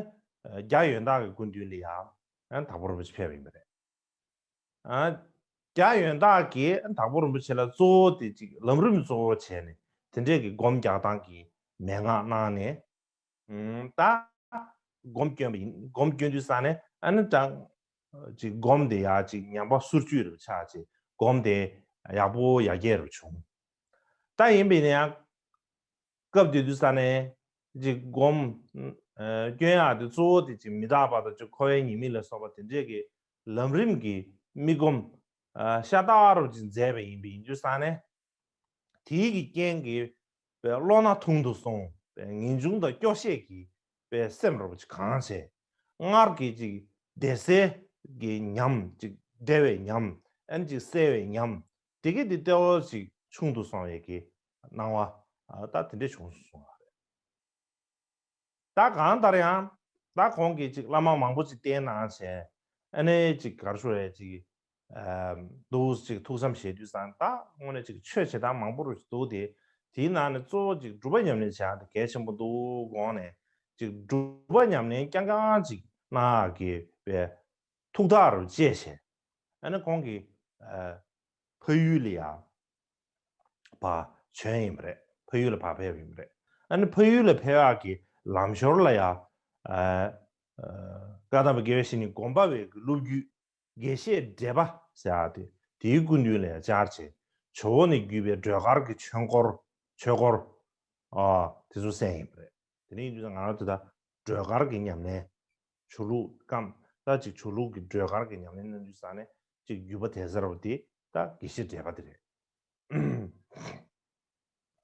རྒྱ་ཡོན་བདག་གི་སྐུ་མདུན་ལ་ཡ་དྭགས་པོ་རིན་པོ་ཆེ་ཕེབས་པ་ཡིན་པ་རེད། རྒྱ་ཡོན་བདག་གིས་དྭགས་པོ་རིན་པོ་ཆེ་ལ་གཙོ་བོ་དེ་ཅིག་ལམ་རིམ་གཙོ་བོ་བྱས་ནས། དེ་འདྲས་ཀྱི་སྒོམ་རྒྱག་སྟངས་ཀྱི་མན་ངག་གནང་ནས། ད་སྒོམ་སྐྱོན་པ་ཡིན། སྒོམ་སྐྱོན་དུས་ཙང་ནས། ཨ་ནི་ད་ཅིག་སྒོམ་དེ་ཡ་ཅིག་ཉམས་པ་སོར་ཆུད་རུ་ཆགས་བྱས། སྒོམ་དེ་ཡག་པོ་ཡར་རྒྱས་རུ་བྱུང་། ད་ཡིན་པས་ན་ཡང་སྐབས་དེ་དུས་ཙང་ནས་ཅིག་སྒོམ་སྐྱོན་ཡག་དེ་གཙོ་བོ་དེ་ཅིག་མི་རྟག་པ་དང་། ཅིག་འཁོར་བའི་ཉེས་དམིགས་ལ་སོགས་པ་དེ་འདྲས་ཀྱི་ལམ་རིམ་གྱི་དམིགས་སྒོམ་ཤ་སྟག་རུ་ཅིག་མཛད་པ་ཡིན་པས། ཡིན་དུས་ཙང་ནས་དེའི་གི་རྐྱེན་གྱིས་པའི་བློ་སྣ་ཐུང་དུ་སོང་། པའི་ངེས་འབྱུང་དང་སྐྱོ་ཤས་ཀྱིས་པའི་སེམས་རུ་ཅིག་གང་བྱས། སྔར་གྱི་ཅིག་བདེ་གསལ་གྱི་ཉམས། ཅིག་བདེ་བའི་ཉམས། ཨ་ནི་ཅིག་གསལ་བའི་ཉམས་དེ་གི་དེ་ལྟེ་བ་ཅིག་ཆུང་དུ་སོང་བའི་གི་སྣང་བ། ད་དེ་འདྲས་བྱུང་སོང་བ་རེད། ད་གང་ལྟར་ཡང་། ད་ཁོང་གིས་ཅིག་བླ་མ་མང་པོ་ཅིག་བསྟེན་གནང་བྱས། ཨ་ནི་ཅིག་གར་ཞུ་རེད། ཅིག་འདུག་ཅིག་ཐུགས་བསམ་བཞེས་དུས་ཙང་། ད་དངོས་གནས་ཅིག་ཆོས་བྱེད་སྟངས་མང་པོ་རུ་འདུག་སྟེ། དེའི་ནང་ནས་གཙོ་བོ་ཅིག་སྒྲུབ་པ་ཉམས་ལེན་བྱེད་ཡག་དེ་གལ་ཆེན་པོ་འདུག་དགོངས་ནས། ཅིག་སྒྲུབ་པ་ཉམས་ལེན་རྐྱང་རྐྱང་ཅིག་གནང་ཡག་གི་པའི་ཐུགས་ཐག་རུ་བཅད་བྱས། ཨ་ནི་ཁོང་གིས་ཕ་ཡུལ་ལ་ཡ་ཕར་བྱོན་ཡིན་པ་རེད། ཕ་ཡུལ་ལ་ཕར་ཕེབས་ཡིན་པ་རེད། ཨ་ནི་ཕ་ཡུལ་ལ་ཕེབས་ཡག་གི་ལམ་ཞོར་ལ་ཡ། བཀའ་གདམས་པ་དགེ་བའི་བཤེས་གཉེན་དགོངས་པ་པའི་གི་སློབ་བརྒྱུད་དགེ་བཤེས་བགྲེས་པ་ཟེར་ཡག་དེ། དེའི་སྐུ་མདུན་ལ་ཡ་བཅར་བྱས། ཇོ་བོ་ནས་བརྒྱུད་པའི་སྒྲོལ་དཀར་གྱི་ཆོས་སྐོར། ཆོས་སྐོར་དེ་ཚོ་གསན་ཡིན་པ་རེད། དེ་ནས་ཡིན་དུས་ང་རང་ཚོ་ད་སྒྲོལ་དཀར་གྱི་ཉམས་ལེན། ཆོས་ལུགས་ཀྱི་སྒྲོལ་དཀར་གྱི་ཉམས་ལེན་གནང་དུས་ཙང་ནས་ཅིག་བརྒྱུད་པ་དེ་ཟེར་བ་དེ་ད་དགེ་བཤེས་བགྲེས་པ་དེ་རེད།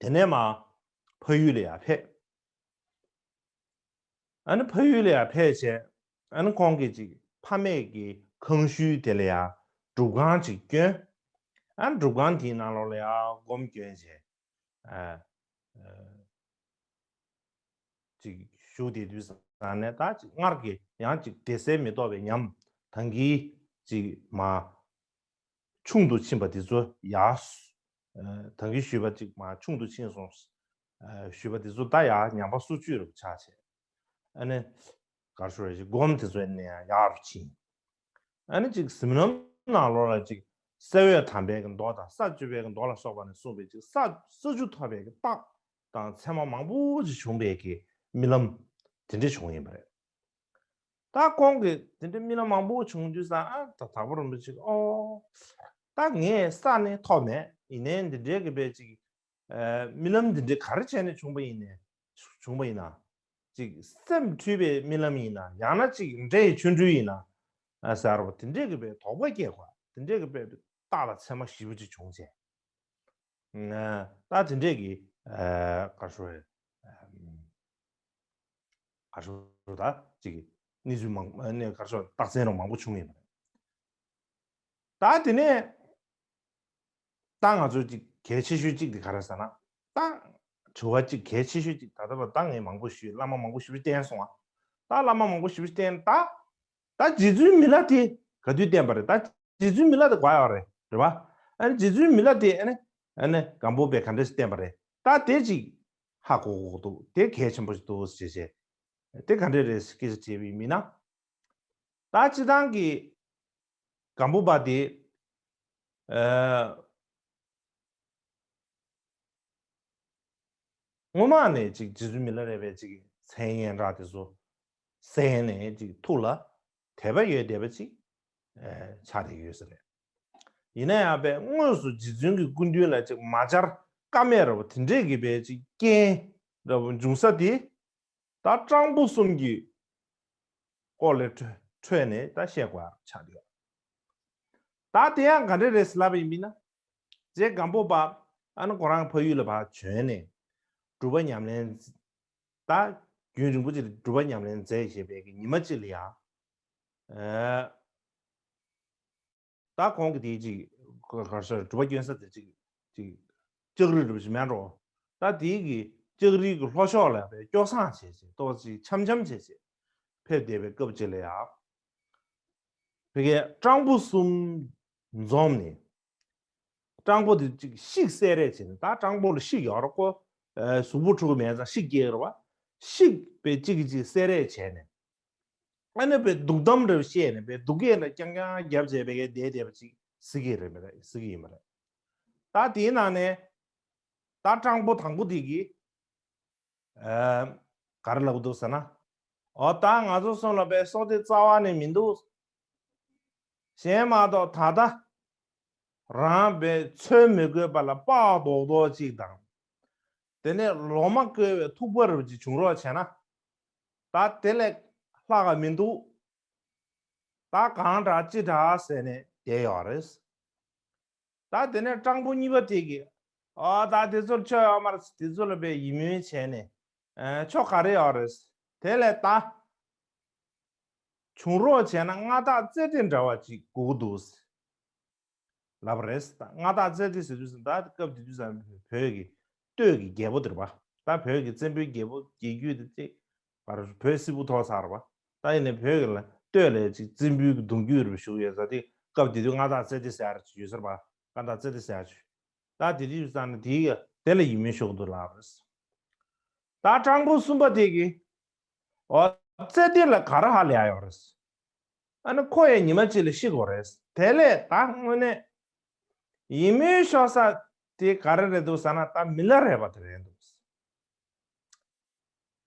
དེ་ནས་མར་ཕ་ཡུལ་ལ་ཡར་ཕེབས། ཨ་ནི་ཕ་ཡུལ་ལ་ཡར་ཕེབས་བྱས། ཨ་ནི་ཁོང་གིས་ཅིག་ཕ་མེས་ཀྱི་ཁང་ཤུལ་དེ་ལ་ཡར་སྒྲུབ་ཁང་ཅིག་བསྐྱོན། ཨ་ནི་སྒྲུབ་ཁང་དེའི་ནང་ལོགས་ལ་ཡར་སྒོམ་བསྐྱོན་བྱས། ཅིག་བཞུགས་བསྡད་དུས་ཙང་ནས། ད་ཅིག་སྔར་གྱི་ཡང་ཅིག་བདེ་གསལ་མི་རྟོགས་པའི་ཉམས་དང་གི་ཅིག་མར་ཆུང་དུ་ཕྱིན་པ་དེ་ཚོ་ཡར། དང་གི་ཞུས་པ་ཅིག་མར་ཆུང་དུ་ཕྱིན་སོང་། ཞུས་པ་དེ་ཚོ་ད་ཡར་ཉམས་པ་སོར་ཆུད་རུ་ཆགས་བྱས། ཨ་ནི་གར་ཞུ་རེད། ཅིག་སྒོམ་དེ་ཚོ་ནས་ཡང་ཡག་རུ་ཕྱིན། ཨ་ནི་ཅིག་གཟིམ་ལམ་ནང་ལོགས་ལ་ཅིག་གསེར་འོད་དམ་པའི་གི་མདོ་དང་ས་བཅུ་པའི་གི་མདོ་ལ་སོགས་པ་ནས་གསུངས་པའི་ཅིག་ས་ས་བཅུ་ཐོབ་པའི་གི་རྟགས་དང་མཚན་མ་མང་པོ་ཅིག་བྱུང་བའི་གི་རྨི་ལམ་དེ་འདྲ་བྱུང་ཡིན་པ་རེད། ད་ཁོང་གིས་དེ་འདྲའི་རྨི་ལམ་མང་པོ་བྱུང་དུས་ཙང་ཨ་ད་དྭགས་པོ་རིན་པོ་ཆེ་གིས་ཨོ། ད་ངས་ས་ནི་ཐོབ་མེད། ཡིན་ནའི་འདི་འདྲའི་གི་དཔེ་ཅིག་ཨ་རྨི་ལམ་འདི་འདྲའི་ག་རེ་བྱས་ནས་བྱུང་པ་ཡིན་ནས་བྱུང་པ་ཡིན་ན། ཅིག་སེམས་འཁྲུལ་པའི་རྨི་ལམ་ཡིན་ན། ཡང་ན་ཅིག་འདྲེ་ཡི་ཆོ་འཕྲུལ་ཡིན་ན། ཨ་ཟེར་བ་དེ་འདྲའི་གི་དཔེ་དོགས་པ་སྐྱེ་དགོས། དེ་འདྲའི་གི་དཔེ་རྟགས་དང་མཚན་མ་ཞེ་པོ་ཅིག་བྱུང་བྱས། ད་དེ་འདྲས་ཀྱི་ཨ་ག་རེ་ཞུ་དགོས་རེད། ག་རེ་ཞུ་དགོས་རེད། ད་ཅིག་གནས་ཚུལ་མང་ནས་ག་རེ་ཞུ་རྟགས་མཚན་རང་མང་པོ་བྱུང་ཡོད་པ་རེད། ད་དེ་ནས་ད་ང་ཚོ་ཅིག་གལ་ཆེ་ཤོས་གཅིག་དེ་ག་རེ་ཟེར་ན། ད་དྲི་བ་གཅིག་གལ་ཆེ་ཤོས་གཅིག་ད་ལྟ་བར་ད་ངས་མང་པོ་ཞུས། བླ་མ་མང་པོ་ཞེ་པོ་བསྟེན་སོང་ང་། ད་བླ་མ་མང་པོ་ཞེ་པོ་བསྟེན། ད་ད་རྗེ་བཙུན་མི་ལ་དེ་ག་དུས་བསྟེན་པ་རེད། ད་རྗེ་བཙུན་མི་ལ་དེ་ག་ཡོད་རེད། རེད་པ། ཨ་ནི་རྗེ་བཙུན་མི་ལ་དེ་ཨ་ནི་ཨ་ནི་སྒམ་པོ་པས་ག་འདྲས་བསྟེན་པ་རེད། ད་དེ་ཅིག་ཧ་གོ་གོ་འདུག་དེ་གལ་ཆེན་པོ་ཞིག་འདུག་ཟེར་བྱས། དེ་ག་འདྲས་རེད་ཟེར་སྐད་ཆ་དྲིས་པ་ཡིན་མིན་ན། ད་སྤྱིར་བཏང་གི་སྒམ་པོ་པ་དེ་ཨ། སྔོན་མ་ནས་ཅིག་རྗེ་བཙུན་མི་ལ་རས་པའི་ཅིག་མཚན་སྙན་གྲགས་དེ་ཚོ་གསན་ནས་ཅིག་ཐུགས་ལ་དད་པ་ཡོད་བསྡད་པ་ཅིག་ཨ་ཆགས་བསྡད་ཡོད་ས་རེད། ཡིན་ན་ཡང་པས་དངོས་སུ་རྗེ་བཙུན་གྱི་སྐུ་མདུན་ལ་ཅིག་མ་བཅར་ཀ་མེད་འདྲ་པོ་དེ་འདྲས་ཀྱི་པའི་ཅིག་རྐྱེན་འདྲ་པོ་འབྱུང་ས་དེ། ད་སྤྲང་པོ་གསུམ་གྱི་སྐོར་ལས་འཕྲོས་འཕྲོས་ནས་ད་བཤད་དགོས་ཡག་ཆགས་འདུག་ད་དེ་ཡང་ག་འདྲས་རེད་ཟེར་ལབ་པ་ཡིན་མིན་ན། རྗེ་སྒམ་པོ་པ་ཨ་ནི་ཁོ་རང་ཕ་ཡུལ་ལ་ཕར་བྱོན་ནས་སྒྲུབ་པ་ཉམས་ལེན། ད་རྒྱུན་རིང་པོ་ཅིག་ལ་སྒྲུབ་པ་ཉམས་ལེན་མཛད་བཞིན་པའི་གི་ཉི་མ་གཅིག་ལ་ཡང་ཨ། ད་ཁོང་གིས་དེའི་ཅིག་ག་ག་རེ་ཟེར། སྒྲུབ་པ་སྐྱོན་ས་དེ་ཅིག་ཅིག་ལྕགས་རི་འདྲ་པོ་ཞིག་མེད་འགྲོ། ད་དེའི་གི་ལྕགས་རིའི་གི་ལྷོ་ཕྱོགས་ལ་ཡང་པས་སྐྱོ་སངས་བྱས་བྱས། ཏོག་ཙམ་འཆམ་འཆམ་བྱས་བྱས་ཕེབས་བསྡད་པའི་སྐབས་ཅིག་ལ་ཡང་། ཕ་གིའི་སྤྲང་པོ་གསུམ་འཛོམས་ནས། སྤྲང་པོ་དེ་ཅིག་ཤིག་བསད་རེས་བྱས་ནས། ད་སྤྲང་པོ་ལ་ཤིག་ཡོད་རེད་ཁོ། ཨ་གཟུགས་པོ་འཁྲུག་གི་མེད་ཙང་ཤིག་སྐྱེ་གི་རེད་པ། ཤིག་པས་གཅིག་གིས་གཅིག་བསད་རེས་བྱས་ནས། ཨ་ནི་པས་སྡུག་གཏམ་འདྲ་བཤད་ནས་པས་སྡུག་སྐད་འདྲ་རྐྱང་རྐྱང་བརྒྱབ་བྱས་པའི་གི་བསྡད་བསྡད་པ་ཅིག་གཟིགས་ཀྱི་རེད་མ་རེད། གཟིགས་ཀྱི་ཡོད་མ་རེད། ད་དེའི་ནང་ནས་ད་སྤྲང་པོ་དང་པོ་དེ་གིས་ཨ་ག་རེ་ལབ་ཀྱི་འདུག་ཟེར་ན། འོ་ད་ང་ཚོ་གསུམ་ལ་པས་སྲོག་དེ་རྩ་བ་ནས་མི་འདུག་གཞན་མ་གཏོགས་ད་ལྟ་རང་པས་འཚོལ་མི་དགོས་པ་ལ་པགས་རྡོག་རྡོག་ཅིག་དང་། དེ་ནས་ལོ་མ་བརྐོས་པའི་ཐུག་པ་རུ་ཅིག་བྱུང་རོགས་བྱས་ན། ད་དེ་ལས་ལྷག་ག་མི་འདུག་ད་གང་དྲག་ཅི་དྲག་ཟེར་ནས་བསྡད་ཡོད་རེད། ད་དེ་ནས་སྤྲང་པོ་གཉིས་པ་དེ་གིས་ཨ་ད་དེ་ཚོར་ཆོ་ཡོད་མ་རེད། དེ་ཚོ་ལ་པས་ཡིད་སྨོན་བྱས་ནས་ཨ་ཆོ་ག་རེ་ཡོད་རེད། དེ་ལས་ད་བྱུང་རོགས་བྱས་ན་མངའ་བདག་ཙེ་ཏི་འདྲ་བ་ཅིག་དགོས་ཀྱི་འདུག་ལབ་པ་རེད། ད་མངའ་བདག་ཙེ་ཏི་ཟེར་དུས་ཙམ་ད་སྐབས་དེ་དུས་ཙམ་བོད་ཀྱི་སྟོད་ཀྱི་རྒྱལ་པོ་དེ་རེད་པ། ད་བོད་ཀྱི་བཙན་པོའི་རྒྱལ་པོ་རྒྱལ་རྒྱུད་དེ་ཅིག་བར་བོད་སིལ་བུ་མཐོ་ས་རེད་པ། ད་ཡིན་ནའི་བོད་ཀྱི་ལ་སྟོད་ལ་ཅིག་བཙན་པོའི་གི་གདུང་རྒྱུད་རེད་པ་བཞུགས་ཡོད་ས་དེ། སྐབས་དེ་དུས་མངའ་བདག་ཙེ་ཏི་ཟེར་ཡ་རེ་ཅིག་ཡོད་ས་རེད་པ། མངའ་བདག་ཙེ་ཏི་ཟེར་ཡ་ཅིག་ད་དེ་དུས་ཙམ་ནས་དེའི་གི་དེ་ལ་ཡིད་སྨོན་ཤོར་གི་འདུག་ལབ་པ་རེད། ད་སྤྲང་པོ་གསུམ་པ་དེ་གིས་འོ་ཙེ་ཏི་ལ་ག་རེ་ཧ་ལས་ཡ་ཡོད་རེད། ཨ་ནི་ཁོ་ཡང་ཉི་མ་གཅིག་ལ་ཤི་དགོས་རེད། དེ་ལས་ད་དངོས་གནས་ཡིད་སྨོན་ཤོར་ས་དེ་ག་རེ་རེད་འདུག་ཟེར་ན། ད་མི་ལ་རས་པ་དེ་རེད་འདུག་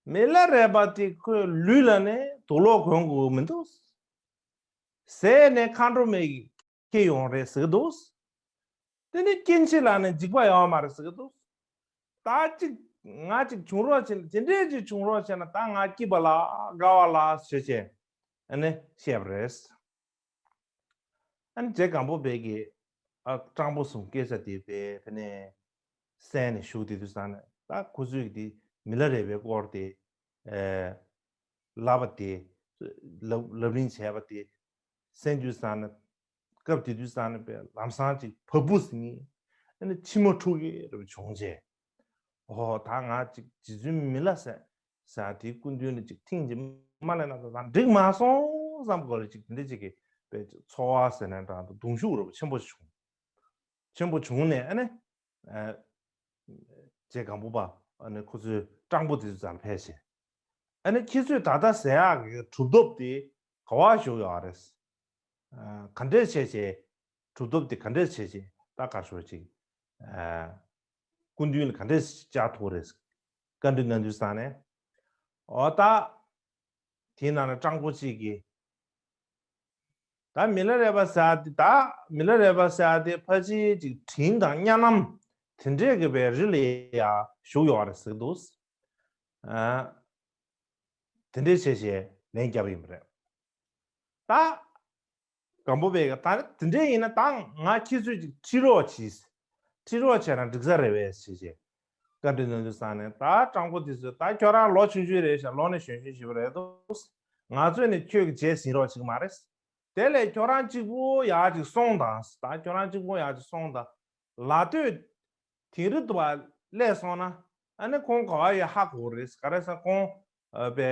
མི་ལ་རས་པ་དེ་ཁོའི་ལུས་ལ་ནི་དུག་ལོག་གོན་དགོས་མི་འདུག་ཟས་ནི་མཁའ་འགྲོ་མའི་ཁྱེར་ཡོང་རེད་ཟེར་གི་འདུག་དེ་ནི་སྐྱེ་འཆི་ལ་ནི་འཇིགས་པ་ཡོད་མ་རེད་ཟེར་གི་འདུག་ད་ཅིག་ང་ཅིག་བྱུང་རོགས་བྱེད། དེ་འདྲས་ཅིག་བྱུང་རོགས་བྱས་ན་ད་ང་སྐྱིད་པ་ལ་དགའ་བ་ལ་ཞེས་བྱས་ཨ་ནི་བཤད་པ་རེད། ཨ་ནི་རྗེ་སྒམ་པོ་པས་ཀྱིས་ཨ་སྤྲང་པོ་གསུམ་སྐད་ཆ་དེ་བས་ཕ་ནས་གསན་ནས་བཞུགས་དེ་དུས་ཙང་ནས། ད་ཁོ་ཚོས་ཀྱིས་དེ་མི་ལ་རས་པའི་སྐོར་དེ་ཨེ་ལབ་པ་དེ། ལབ་ལབ་གླེང་བྱས་པ་དེ་གསན་དུས་ཙང་ནས། སྐབས་དེ་དུས་ཙང་ནས་པས་ལམ་སང་ཅིག་བ་སྤུ་ཟིན་ཨ་ནི་མཆི་མ་འཁྲུག་གི་རབ་བྱུང་རྗེས། ཨོ་ད་ང་ཅིག་རྗེ་བཙུན་མི་ལ་ཟེར་ཟེར་དེའི་སྐུ་མདུན་ལ་ཅིག་ཐེངས་གཅིག་མ་སླེབས་ན་ད་ད་འགྲིག་མ་སོང་བསམ་སྐོར་ལ་ཅིག་དེ་འདྲ་ཅིག་གི་པས་ཚོར་བ་ཟེར་ན་འདྲ་འདུག་གདུང་ཤུགས་རབ་ཆེན་པོ་བྱུང་། ཆེན་པོ་བྱུང་ནས་ཨ་ནི། ཨ་རྗེ་སྒམ་པོ་པ་ཨ་ནི་ཁོ་ཚོའི་སྤྲང་པོ་དེ་ཚོ་རྩ་ལ་ཕེབས་བྱས། ཨ་ནི་ཁྱེད་ཚོས་ད་ལྟ་ཟེར་ཡག་གི་གྲུབ་ཐོབ་དེ་ག་བ་བཞུགས་ཡོད་རེད། ཨ་ག་འདྲས་བྱས་བྱས། གྲུབ་ཐོབ་དེ་ག་འདྲས་བྱས་བྱས་ད་ག་ཞོར་ཅིག་ཨ་སྐུ་མདུན་ལ་ག་འདྲས་བཅར་ཐུབ་རེད། བཀའ་འདྲི་གནང་དུས་ཙང་ནས། འོ་ད། དེའི་ནང་ནས་སྤྲང་པོ་གཅིག་གིས། ད་མི་ལ་རས་པ་ཟེར་ཡ་དེ་ད་མི་ལ་རས་པ་ཟེར་ཡ་དེ་ཕལ་ཆེར་ཅིག་དྲིན་དང་གཉའ་ནམ་དེ་འདྲས་ཀྱི་བའི་རི་ལ་ཡ་བཞུགས་ཡོད་རེད་ཟེར་གི་འདུག་ཨ། དེ་འདྲས་བྱས་བྱས་ལན་བརྒྱབ་ཡིན་པ་རེད། ད་སྒམ་པོ་པས་ད་དེ་འདྲས་ཡིན་ན་ད་ང་ཁྱེད་ཚོས་ཅིག་ཁྲིད་རོགས་གྱིས། ཁྲིད་རོགས་བྱས་ན་འགྲིག་ས་རེད་པས་ཟེར་བྱས། བཀའ་འདྲི་གནང་དུས་ཙང་ནས་ད་སྤྲང་པོ་དེ་ཚོས་ད་ཁྱོད་རང་ལོ་ཆུང་ཆུང་རེད་ཤག་ལོ་ནས་གཞོན་གཞོན་ཞིག་རེད་འདུག་ང་ཚོས་ནི་ཁྱོད་ཀྱི་རྗེས་ཟིན་རོགས་བྱེད་ཀྱི་མ་རེད། དེ་ལས་ཁྱོད་རང་གཅིག་པུ་ཡག་ཅིག་སོང་དང་། ད་ཁྱོད་རང་གཅིག་པུ་ཡག་ཅིག་སོང་དང་། ལ་སྟོད་དིང་རི་དུ་བ་སླེབས་སོང་ན་ཨ་ནི་ཁོང་ག་བ་ཡོད་ཧ་གོ་གི་རེད། ག་རེ་ཟེར་ཁོང་ཨ་པའི་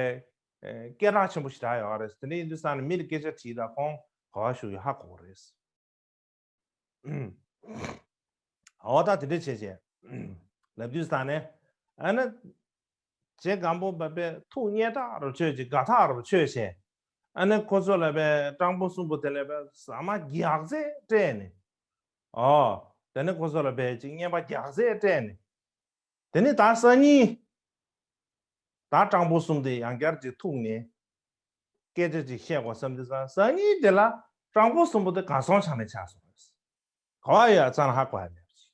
ཨ་སྐད་གྲགས་ཆེན་པོ་ཞིག་རག་ཡོད་རེད། དེ་འདྲ་ཡིན་དུས་ཙང་ནས་མི་ལ་སྐད་ཆ་དྲིས་དང་ཁོང་ག་བ་བཞུགས་ཡོད་ཧ་གོ་གི་རེད། འོ་ད་དེ་འདྲ་བྱས་བྱས་ལབ་དུས་ཙང་ནས་ཨ་ནི་རྗེ་སྒམ་པོ་པ་པས་ཐུགས་མཉེས་དྲགས་རུ་ཆོས་ཀྱི་དགའ་ཐག་རུ་ཆོས་བྱས། ཨ་ནི་ཁོ་ཚོ་ལ་པའི་སྤྲང་པོ་གསུམ་པོ་དེ་ལ་པའི་ཟ་མ་རྒྱགས་ཚད་སྤྲད་ནས། ཨོ། དེ་ནས་ཁོ་ཚོ་ལ་པའི་ཅིག་རྔན་པ་རྒྱགས་ཚད་སྤྲད་ནས། དེ་ནས་ད་སང་ཉིན། ད་སྤྲང་པོ་གསུམ་དེ་ཡང་བསྐྱར་ཅིག་ཐུག་ནས། སྐད་ཆ་ཅིག་བཤད་དགོས་བསམ་དུས་ཙང་སང་ཉིན་དེ་ལ་སྤྲང་པོ་གསུམ་པོ་དེ་གར་སོང་ཆ་ནས་ཆགས་སོང་། ག་བ་ཡོད་ཙང་ཧ་གོ་ཡ་མེད་པ་ཅིག་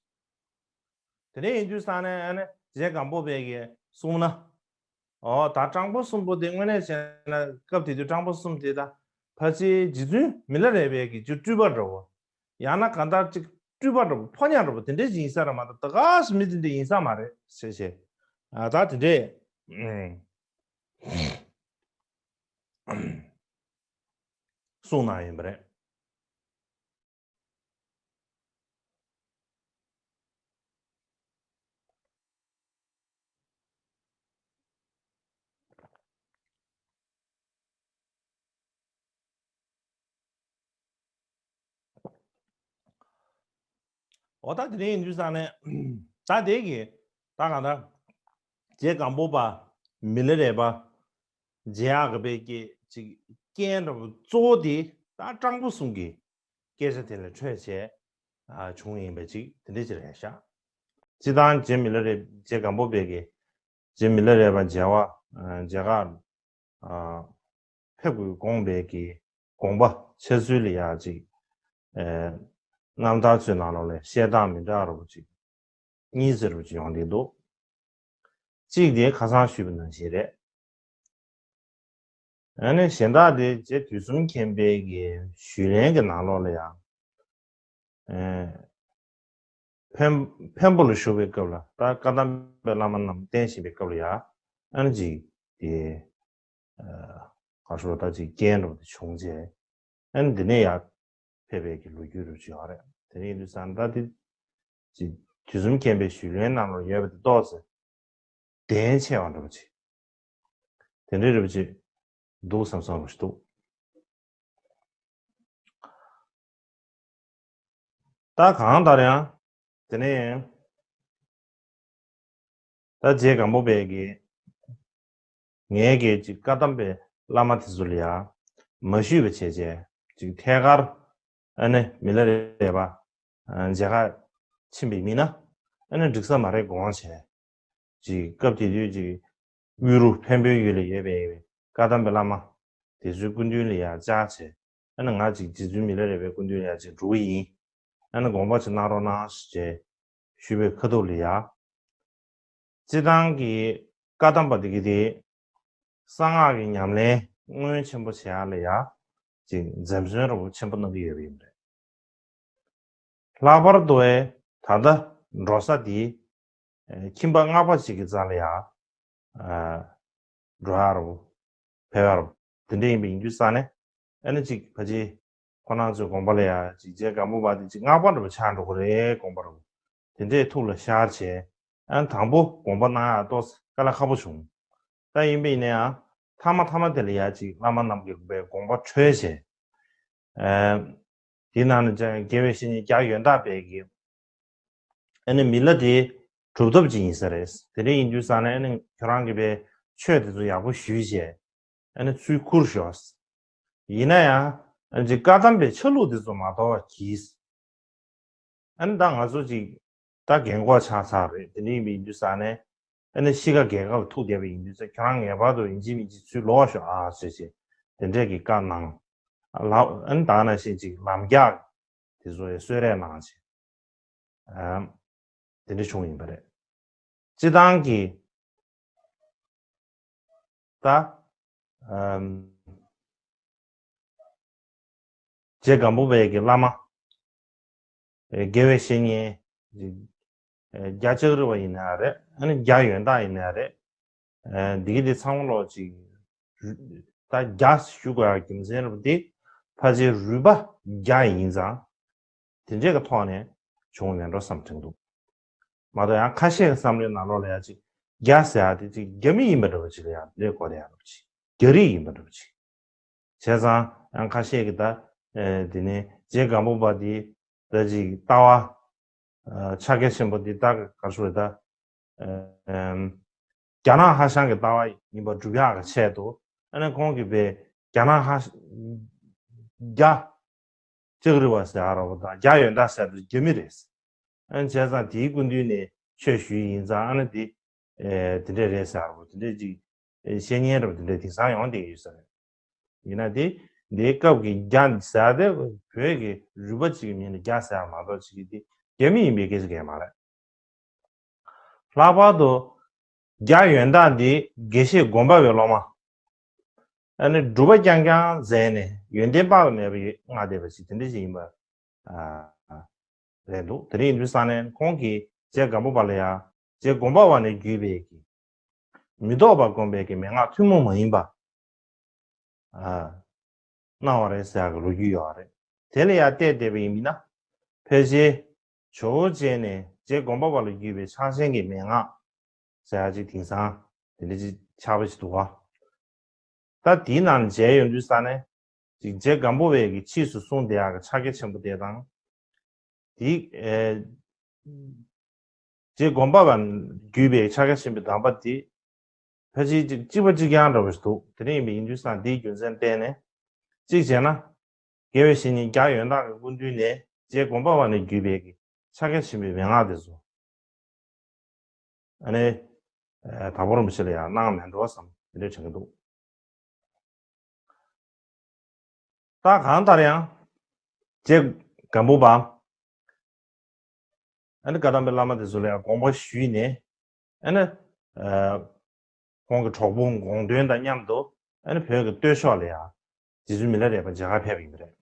དེ་འདྲ་ཡིན་དུས་ཙང་ནས་ཨ་ནི་རྗེ་སྒམ་པོ་པས་ཀྱིས་གསུངས་ན། ཨོ་ད་སྤྲང་པོ་གསུམ་པོ་དེ་དངོས་གནས་བྱས་ན་སྐབས་དེ་དུས་སྤྲང་པོ་གསུམ་དེ་ད་ཕལ་ཆེར་རྗེ་བཙུན་མི་ལ་རས་པའི་གི་རྒྱུ་སྤྲུལ་པ་འདྲ་བོ། ཡང་ན་གང་ལྟར་ཅིག་སྤྲུལ་པ་འདྲ་བོ་ཕོ་ཉ་འདྲ་བོ་དེ་འདྲ་ཅིག་ཡིན་ས་རེད་མ་གཏོགས་ད་ག་སེ་མི་དེ་འདྲ་ཡིན་ས་མ་རེད་ཟེར་བྱས། ཨ་ད་དེ་འདྲས་གསུངས་གནང་ཡིན་པ་རེད། འོ་ད་དེ་རིང་ཡིན་དུས་ཙང་ནས་ད་དེ་གི་ད་གང་ལྟར་རྗེ་སྒམ་པོ་པ་མི་ལ་རས་པ་མཇལ་ཡག་གི་པའི་ཀྱི་ཅིག་རྐྱེན་འདྲ་བོ་གཙོ་བོ་དེ་ད་སྤྲང་པོ་གསུམ་གྱི་སྐད་ཆ་དེ་ལས་འཕྲོས་བྱས་ཨ་བྱུང་ཡིན་པ་ཅིག་དེ་འདྲ་ཅིག་རེད་ཤག་སྤྱིར་བཏང་རྗེ་མི་ལ་རས་རྗེ་སྒམ་པོ་པའི་གི་རྗེ་མི་ལ་རས་པ་མཇལ་བ་ཨ་མཇལ་ཁ་ཨ་ཕེབས་དགོས་དགོངས་པའི་གི་དགོངས་པ་འཆར་ཚུལ་ལ་ཡག་ཅིག་ཨེ་རྣམ་ཐར་ཚོའི་ནང་ལོགས་ལ་བཤད་སྟངས་མི་འདྲ་རུ་ཅིག་གཉིས་ཟེར་རུ་ཅིག་ཡོང་བསྡད་འདུག་གཅིག་དེ་ཁ་སང་ཞུས་པ་ནང་བཞིན་རེད། ཨ་ནི་གཞན་དག་དེ་རྗེ་དུས་གསུམ་མཁྱེན་པའི་གི་ཞུས་ལན་གི་ནང་ལོགས་ལ་ཡང་ཨེ་འཕན་འཕན་པོ་ལ་བཞུགས་པའི་སྐབས་ལ་ད་བཀའ་གདམས་པའི་བླ་མ་རྣམས་བསྟེན་བཞིན་པའི་སྐབས་ལ་ཡང་ཨ་ནི་ཅིག་དེ་ཨ་ག་ཞུ་ད་ཅིག་རྐྱེན་འགྲོ་དེ་བྱུང་རྗེས་ཨ་ནི་འདི་ནས་ཡར་ཕེབས་པའི་གི་ལོ་རྒྱུས་རུ་ཅིག་ཡོད་རེད། དེ་ཡིན་དུས་ཙང་ད་དེ་ཅིག་དུས་གསུམ་མཁྱེན་པའི་ཞུས་ལན་ནང་ལ་ཡོད་པ་དེ་ཏོག་ཙམ་གདེང་ཆེ་བ་འདྲ་པོ་ཅིག་དེ་འདྲའི་རེ་བ་ཅིག་འདུག་བསམ་བསམ་རུ་ཞིག་འདུག་ད་གང་ལྟར་ཡང་དེ་ནས་ད་རྗེ་སྒམ་པོ་པའི་གི་ངའི་གི་ཅིག་བཀའ་གདམས་པའི་བླ་མ་དེ་ཚོ་ལ་ཡང་མ་ཞུས་པ་བྱས་བྱས་ཅིག་ཐད་ཀར་ཨ་ནི་མི་ལ་རས་པ་མཇལ་ཁ་ཕྱིན་པའི་མིན་ན་ཨ་ནི་འགྲིག་ས་མ་རེད་དགོངས་བྱས། ཅིག་སྐབས་དེ་དུས་ཅིག་དབུ་རུ་འཕན་པོའི་ཡུལ་ལ་ཡོད་པའི་བཀའ་གདམས་པའི་བླ་མ་དེ་ཚོའི་སྐུ་མདུན་ལ་ཡང་བཅར་བྱས། ཨ་ནི་ང་ཅིག་རྗེ་བཙུན་མི་ལ་རས་པའི་སྐུ་མདུན་ལ་ཡང་ཅིག་འགྲོ་གི་ཡིན། ཨ་ནི་དགོངས་པ་ཅིག་གནང་རོགས་གནང་ཞེས་ཞུས་པའི་ཁ་ཐུག་ལ་ཡང་། སྤྱིར་བཏང་གི་བཀའ་གདམས་པ་དེ་གི་དེ་གསང་སྔགས་ཀྱི་ཉམས་ལེན་སྔོན་ཆེན་པོ་བྱེད་ཡག་ལ་ཡང་ཅིག་འཛེམ་ཟོན་རོབ་ཆེན་པོ་གནང་གི་ཡོད་པ་ཡིན་པ་རེད། ལྷག་པར་དུ་ཨེ་ད་ལྟ་འགྲོ་ས་དེ་ཨེ་ཁྱིམ་པ་སྔགས་པ་ཞིག་གི་རྩ་ལ་ཡ་ཨ་འགྲོ་ཡ་རོ་ཕེབས་ཡ་རོ་དེ་འདྲ་ཡིན་པ་ཡིན་དུས་ཙང་ནས་ཨ་ནི་ཅིག་ཕ་ཅི་ཁོ་རང་ཚོའི་དགོན་པ་ལ་ཡ་ཅིག་རྗེ་སྒམ་པོ་པ་དེ་ཅིག་སྔགས་པ་འདྲ་པོ་ཆགས་འགྲོ་གི་རེད་དགོངས་པ་རོ་དེ་འདྲས་ཐུགས་ལ་ཤར་བྱས་ཨ་ནི་དང་པོ་དགོངས་པ་གནང་ཡ་ཏོག་ཙམ་དཀའ་ལས་ཁག་པོ་བྱུང་། ད་ཡིན་པ་ཡིན་ན་ཡང་མཐའ་མ་མཐའ་མ་དེ་ལ་ཡ་ཅིག་བླ་མ་རྣམས་ཀྱི་དགོངས་པ་འཁྲོལ་བྱས། དེའི་ནང་ནས་ཀྱང་དགེ་བའི་བཤེས་གཉེན་རྒྱ་ཡོན་བདག་པས་ཀྱི་ཨ་ནི་མི་ལ་དེ་གྲུབ་ཐོབ་ཅིག་ཡིན་ས་རེད། དེ་འདྲ་ཡིན་དུས་ཙང་ནས་ཨ་ནི་ཁྱོད་རང་གི་པའི་ཆོས་དེ་ཚོ་ཡག་པོ་ཞུས་བྱས་ཨ་ནི་ཚུར་ཁུར་ཤོག་ཡིན་ན་ཡང་ཨ་ནི་བཀའ་གདམས་པའི་ཆ་ལུགས་དེ་ཚོ་མ་དོར་བ་གྱིས། ཨ་ནི་ད་ང་ཚོ་ཅིག་ད་རྒན་གོག་ཆགས་ཚར་རེད། དེ་འདྲ་ཡིན་པ་ཡིན་དུས་ཙང་ནས་ ཨ་ནི་གཤིས་ཀ་རྒྱལ་ཁབ་ཐུག་བསྡད་པ་ཡིན་དུས་ཚེ་ཁྱོད་རང་ངེས་པར་དུ་ཡིན་གཅིག་མིན་གཅིག་ཚུར་ལོག་ཤོག་ཨ་ཟེར་བྱས་དེ་འདྲས་ཀྱི་བཀའ་གནང་། ལ་ཨ་ནི་ད་ག་ནང་བཞིན་ཅིག་ལམ་རྒྱགས་དེ་ཚོ་ཡང་གསོལ་རས་གནང་བྱས། ཨ་དེ་འདྲ་བྱུང་ཡིན་པ་རེད། སྤྱི་བཏང་གི་ད་ཨམ་རྗེ་སྒམ་པོ་པའི་གི་བླ་མ་ཨེ་དགེ་བའི་བཤེས་གཉེན་ཨེ་རྒྱ་ལྕགས་རི་བ་ཡིན་ན་རེད། ཨ་ནི་རྒྱ་ཡོན་བདག་ཡིན་ན་རེད། ཨེ་འདི་གི་འདི་ཚང་མ་ལོག་ཅིག་ད་རྒྱ་ཞུ་དགོས་ཡ་རྒྱུ་མཚན་རེད་པ་འདི་ཕལ་ཆེར་རུས་པ་རྒྱ་ཡིན་ཙང་དེ་འདྲས་ཀྱི་ཐོག་ནས་བྱུང་མེད་འགྲོ་བསམ་དྲན་འདུག་མ་གཏོགས་ཡང་ཁ་ཤས་ཀྱི་བསམ་བློའི་ནང་ལོགས་ལ་ཡ་ཅིག་རྒྱ་ཟེར་ཡ་དེ་ཅིག་རྒྱ་མི་ཡིན་པ་འདྲ་པོ་ཅིག་ལ་ཡ་ལས་གོ་བསྡད་ཡ་འདྲ་པོ་ཅིག་རྒྱ་རིགས་ཡིན་པ་འདྲ་པོ་ཅིག་བྱས་ཙང་ཡང་ཁ་ཤས་ཀྱིས་ད་ཨེ་དེ་ནས་རྗེ་སྒམ་པོ་པ་དེ་ད་ཅིག་ལྟ་བ་ཨ་ཕྱག་རྒྱ་ཆེན་པོ་འདི་ད་ག་རེ་ཞུ་རེད་ད། ཨམ་རྒྱ་ནག་ཧྭ་ཤང་གི་ལྟ་བ་ཡིན་པ་སྒྲུབ་ཡག་གི་ཆེད་དུ་ཨ་ནི་ཁོང་གིས་པའི་རྒྱ་ནག་ཧྭ་རྒྱ་ལྕགས་རི་བ་ཟེར་ཡག་ར་བ་དང་རྒྱ་ཡོན་བདག་ཟེར་དུས་རྒྱ་མི་རེད། ཨ་ནི་བྱས་ཙང་དེའི་སྐུ་མདུན་ནས་ཆོས་ཞུས་ཡིན་ཙང་ཨ་ནི་དེ་ཨེ་དེ་འདྲས་རེད་ཟེར་ཡག་ར་བ་དེ་འདྲས་ཅིག་ཨེ་བཤད་མཁན་ར་བ་དེ་འདྲས་དེང་སང་ཡོང་བསྡད་ཡོད་ས་རེད། ཡིན་ན་དེ་འདིའི་སྐབས་ཀྱི་རྒྱ་ཟེར་དེ་བོད་ཀྱི་རུས་པ་གཅིག་གི་མིང་ལ་རྒྱ་ཟེར་མ་གཏོགས་གཅིག་གི་དེ་རྒྱ་མི་ཡིན་པའི་སྐད་ཆ་གང་ཡང་མ་རེད། ལྷག་པར་དུ་རྒྱ་ཡོན་བདག་འདི་དགེ་བཤེས་སྒོམ་པ་པའི་སློབ་མ། ཨ་ནི་སྒྲུབ་པ་རྐྱང་རྐྱང་མཛད་ནས་ཡོན་ཏན་དཔག་ཏུ་མེད་པ་ཞིག་མངའ་བསྡད་པ་ཞིག་དེ་འདྲ་ཞིག་ཡིན་པ་ཨ་རེད་འདུག་དེ་རིང་ཡིན་དུས་ས་ནས་ཁོང་གིས་རྗེ་སྒམ་པོ་པ་ལ་ཡང་རྗེ་སྒོམ་པ་པ་ནས་བརྒྱུད་པའི་གི་མི་ལྡོག་པ་སྒོམ་པའི་གི་མན་ངག་ཐུན་མོང་མ་ཡིན་པ་ཨ་གནང་བ་རེད་ཟེར་ཡག་གི་ལོ་རྒྱུས་ཡོད་རེད། དེ་ལ་ཡང་བལྟས་བསྡད་པ་ཡིན་མིན་ན་ཕལ་ཆེར་ཇོ་བོ་རྗེ་ནས་རྗེ་སྒོམ་པ་པ་ལ་བརྒྱུད་པའི་ཕྱག་ཆེན་གྱི་མན་ངག་ཟེར་ཡག་ཅིག་དེང་སང་དེ་འདྲ་ཅིག་ཆགས་པ་ཞིག་འདུག་ག་ད་དེའི་ནང་མཇལ་ཡོང་དུས་ས་ནས་ཅིག་རྗེ་སྒམ་པོ་པའི་གི་ཕྱིས་སུ་གསུངས་བསྡད་ཡག་གི་ཕྱག་རྒྱ་ཆེན་པོ་དེ་དང་དེའི་ཨེ་རྗེ་སྒོམ་པ་པ་བརྒྱུད་པའི་ཕྱག་རྒྱ་ཆེན་པོའི་གདམས་པ་དེ་ཕལ་ཆེར་ཅིག་གཅིག་པ་གཅིག་རྐྱང་འདྲ་བོ་ཞིག་འདུག་དེ་འདྲ་ཡིན་པ་ཡིན་དུས་ཙང་དེའི་རྒྱུ་མཚན་བརྟེན་ནས་གཅིག་བྱས་ན་དགེ་བའི་བཤེས་གཉེན་རྒྱ་ཡོན་བདག་གི་སྐུ་མདུན་ནས་རྗེ་སྒོམ་པ་པ་ནས་བརྒྱུད་པའི་གི་ཕྱག་རྒྱ་ཆེན་པོའི་མན་ངག་དེ་ཚོ་ཨ་ནི་ཨེ་དྭགས་པོ་རིན་པོ་ཆེ་ལ་ཡང་གནང་མེད་འགྲོ་བསམ་དེ་འདྲ་དྲན་གྱི་འདུག་ད་གང་ལྟར་ཡང་རྗེ་སྒམ་པོ་པ་ཨ་ནི་བཀའ་གདམས་པའི་བླ་མ་དེ་ཚོ་ལ་ཡང་དགོངས་པ་ཞུས་ནས་ཨ་ནི་ཨ་ཁོང་གི་གྲོགས་པོ་དགོངས་དོན་དང་མཉམ་དུ་ཨ་ནི་བོད་ཀྱི་སྟོད་ཕྱོགས་ལ་ཡང་རྗེ་བཙུན་མི་ལ་རས་པ་མཇལ་ཁ་ཕེབས་པ་ཡིན་པ་རེད།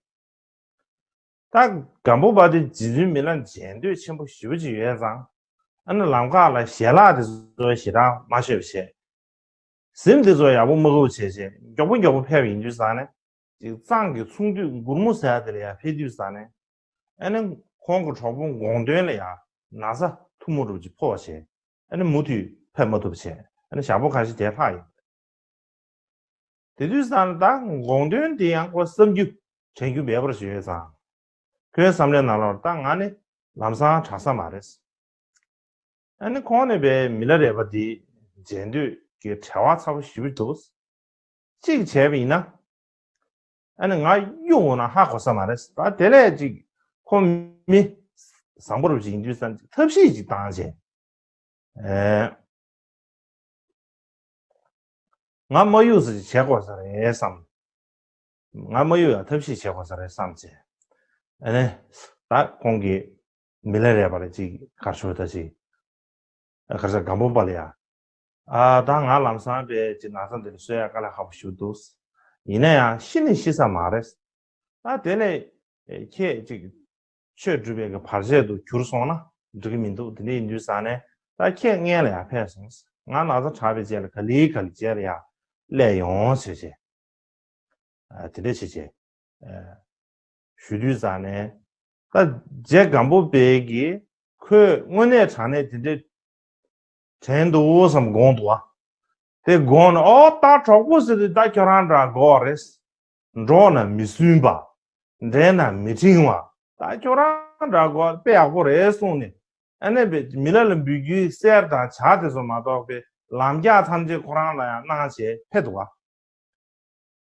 ད་སྒམ་པོ་པ་དེ་རྗེ་བཙུན་མི་ལ་མཇལ་འདོད་ཆེན་པོ་ཞེ་པོ་ཅིག་ཡོད་ཙང་ཨ་ནི་ལམ་ཁ་ལ་ཞལ་ལག་དེ་ཚོ་ཞེ་དྲག་མ་མཆོད་པ་བྱས། གཟིམ་དེ་ཚོ་ཡག་པོ་མ་དགོས་བྱས་བྱས་མགྱོགས་པོ་མགྱོགས་པོ་ཕེབས་ཡིན་དུས་ཙང་ནས་ཅིག་གཙང་གི་ཚོང་འདུས་མགུར་མོ་ཟེར་ཡ་དེ་ལ་ཡར་ཕེབས་དུས་ཙང་ནས་ཨ་ནི་ཁོང་གི་གྲོགས་པོ་དགོངས་དོན་ལ་ཡང་ན་ཚ་ཐུང་མོ་འདྲ་པོ་ཅིག་ཕོག་བྱས་ཨ་ནི་མུ་མཐུད་ཕེབས་མ་ཐུབ་བྱས་ཨ་ནི་ཞག་པོ་ཁ་ཤས་དེར་ལྷག་ཡོད། དེ་དུས་ཙང་ནས་ད་དགོངས་དོན་དེ་ཡང་ཁོ་བསམ་རྒྱུ་དྲན་རྒྱུ་མེད་པར་བྱས་ཡོད་ཙང་ཁོའི་བསམ་བློའི་ནང་ལོགས་ད་ང་ནི་ལམ་སང་དྲག་ས་མ་རེད། ཨ་ནི་ཁོང་ནས་པའི་མི་ལ་རས་པ་འདི་མཇལ་འདོད་ཀྱི་བྲེལ་བ་ཚ་པོ་ཞེ་པོ་འདུག་གཅིག་བྱས་པ་ཡིན་ན། ཨ་ནི་ང་གཡུག་འོང་ན་ཧ་གོ་ས་མ་རེད། ད་དེ་ལས་ཅིག་ཁོ་མི་བཟང་པོ་རུ་ཅིག་ཡིན་དུས་ཙང་ཐབས་ཤེས་ཅིག་བཏང་བྱས། ཨེ། ང་མ་གཡུག་ས་ཅིག་བྱེད་དགོས་ས་རེད་བསམ། ང་མ་གཡུག་ཡང་ཐབས་ཤེས་བྱེད་དགོས་ས་རེད་བསམ་བྱས། ཨ་ནི། ད་ཁོང་གིས་མི་ལ་རས་པ་ལ་ཅིག་གར་ཞུ་ད་ཅིག་གར་ས་སྒམ་པོ་པ་ལ་ཡ། ཨ་ད་ང་ལམ་སང་པའི་ཅིག་ན་ཚ་འདི་ལ་གསོ་ཡ་དཀའ་ལས་ཁག་པོ་ཞིག་འདུག་ཡིན་ན་ཡང་ཤི་ནི་ཤི་ས་མ་རེད། ད་དེ་ལས་ཁྱེད་ཅིག་ཆོས་སྒྲུབ་པའི་གི་བར་ཆད་དུ་གྱུར་སོང་ན་འགྲིག་གི་མི་འདུག་དེ་འདྲ་ཡིན་དུས་ཙང་ནས་ད་ཁྱེད་སྔན་ལ་ཡར་ཕེབས་སོང་། ང་ན་ཚ་དྲག་པའི་རྗེས་ལ་ག་ལེ་ག་ལེ་རྗེས་ལ་ཡར་སླེབས་ཡོང་ཟེར་བྱས། ཨ་དེ་འདྲ་བྱས་བྱས། ཨ་ཞུ་དུས་ཙང་ནས་ད་རྗེ་སྒམ་པོ་པའི་གི་ཁོས་དངོས་གནས་དྲང་གནས་དེ་འདྲ་དྲན་འདུག་བསམ་དགོངས་འདུག་བ། དེ་དགོངས་ནས་ཨོ་ད་གྲོགས་པོ་ཟེར་དུས་ད་ཁྱོད་རང་འདྲ་དགོས་རེད། འགྲོགས་ན་མི་སུན་པ། འགྲན་ན་མི་འཕྲེང་བ། ད་ཁྱོད་རང་འདྲ་དགོས་དཔེ་ཡག་པོ་རེད་གསུངས་ནས་ཨ་ནི་པའི་མི་ལ་ལ་འབུལ་རྒྱུའི་གསེར་དང་ཇ་དེ་ཚོ་མ་གཏོགས་པའི་ལམ་རྒྱགས་ཐམས་ཅད་ཁོ་རང་ལ་ཡང་གནང་བྱས་ཕེབས་འདུག་བ།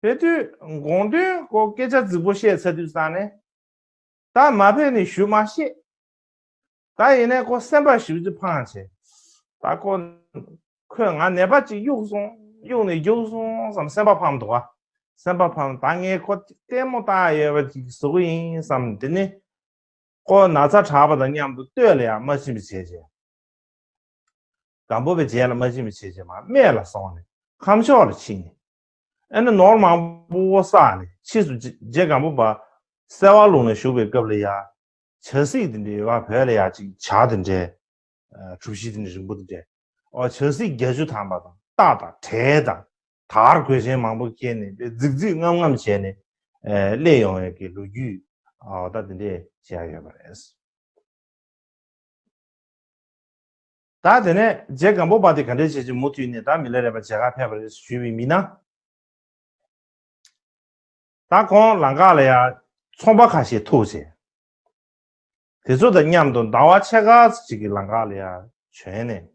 ཕེབས་དུས་དགོངས་དོན་ཁོ་སྐད་ཆ་རྫིག་པོ་བཤད་ཚར་དུས་ཙང་ནས། ད་མ་ཕེབས་ནས་ཞུ་མ་ཤེས། ད་ཡིན་ནའི་ཁོ་སེམས་པ་ཞེ་པོ་ཅིག་ཕངས་བྱས། ད་ཁོ་ ཁོས་ང་ནད་པ་ཅིག་གཡུགས་སོང་། གཡུགས་ནས་རྒྱུགས་སོང་བསམ་སེམས་པ་ཕམ་འདུག་ག་སེམས་པ་ཕམ། ད་ངས་ཁོ་ལྟད་མོ་བལྟ་ཡོད་པ་ཅིག་བཟོ་གི་ཡིན་བསམ། དེ་ནི་ཁོ་ན་ཚ་དྲག་པ་དང་མཉམ་དུ་སྟོད་ལ་ཡང་མ་ཕྱིན་པ་བྱས་རྗེས། སྒམ་པོ་པའི་རྗེས་ལ་མ་ཕྱིན་པ་བྱས་རྗེས་མར་སྨད་ལ་སོང་ནས་ཁམས་ཕྱོགས་ལ་ཕྱིན་ནས། ཨ་ནི་ནོར་མང་པོ་བསགས་ནས། ཕྱིས་སུ་རྗེ་རྗེ་སྒམ་པོ་པ་སེ་བ་ལུང་ལ་བཞུགས་པའི་སྐབས་ལ་ཡ། བྱ་སྲིད་དེ་འདྲའི་ཡོད་པ། བོད་ལ་ཡ་ཅིག་བྱ་དེ་འདྲའི་གྲུ་བཞི་དེ་འདྲའི་རིང་པོ་དེ་འདྲའི། ཨོ་བྱ་སྲིད་བརྒྱད་ཅུ་ཐམ་པ་དང་། སྟག་དང་བྲེ་དང་དར་གོས་ཆེན་མང་པོ་འཁྱེར་ནས་རྫིག་རྫིག་རྔམ་རྔམ་བྱས་ནས་སླེབས་ཡོང་བའི་གི་ལོ་རྒྱུས། ཨོ་ད་དེ་འདྲས་བཤད་ཡོད་པ་རེད། ད་དེ་ནས་རྗེ་སྒམ་པོ་པ་དེ་ག་འདྲས་བྱས་ཀྱི་མུ་མཐུད་ནས་ད་མི་ལ་རས་པ་མཇལ་ཁ་ཕེབས་པ་རེད་ཞུས་པའི་མི་ན། ད་ཁོང་ལམ་ཁ་ལ་ཡ་ཚོང་པ་ཁ་ཤས་ཐུག་བྱས། དེ་ཚོ་དང་མཉམ་དུ་ཟླ་བ་ཕྱེད་ཀ་ཙམ་ཅིག་གི་ལམ་ཁ་ལ་ཡ་བྱོན་ནས།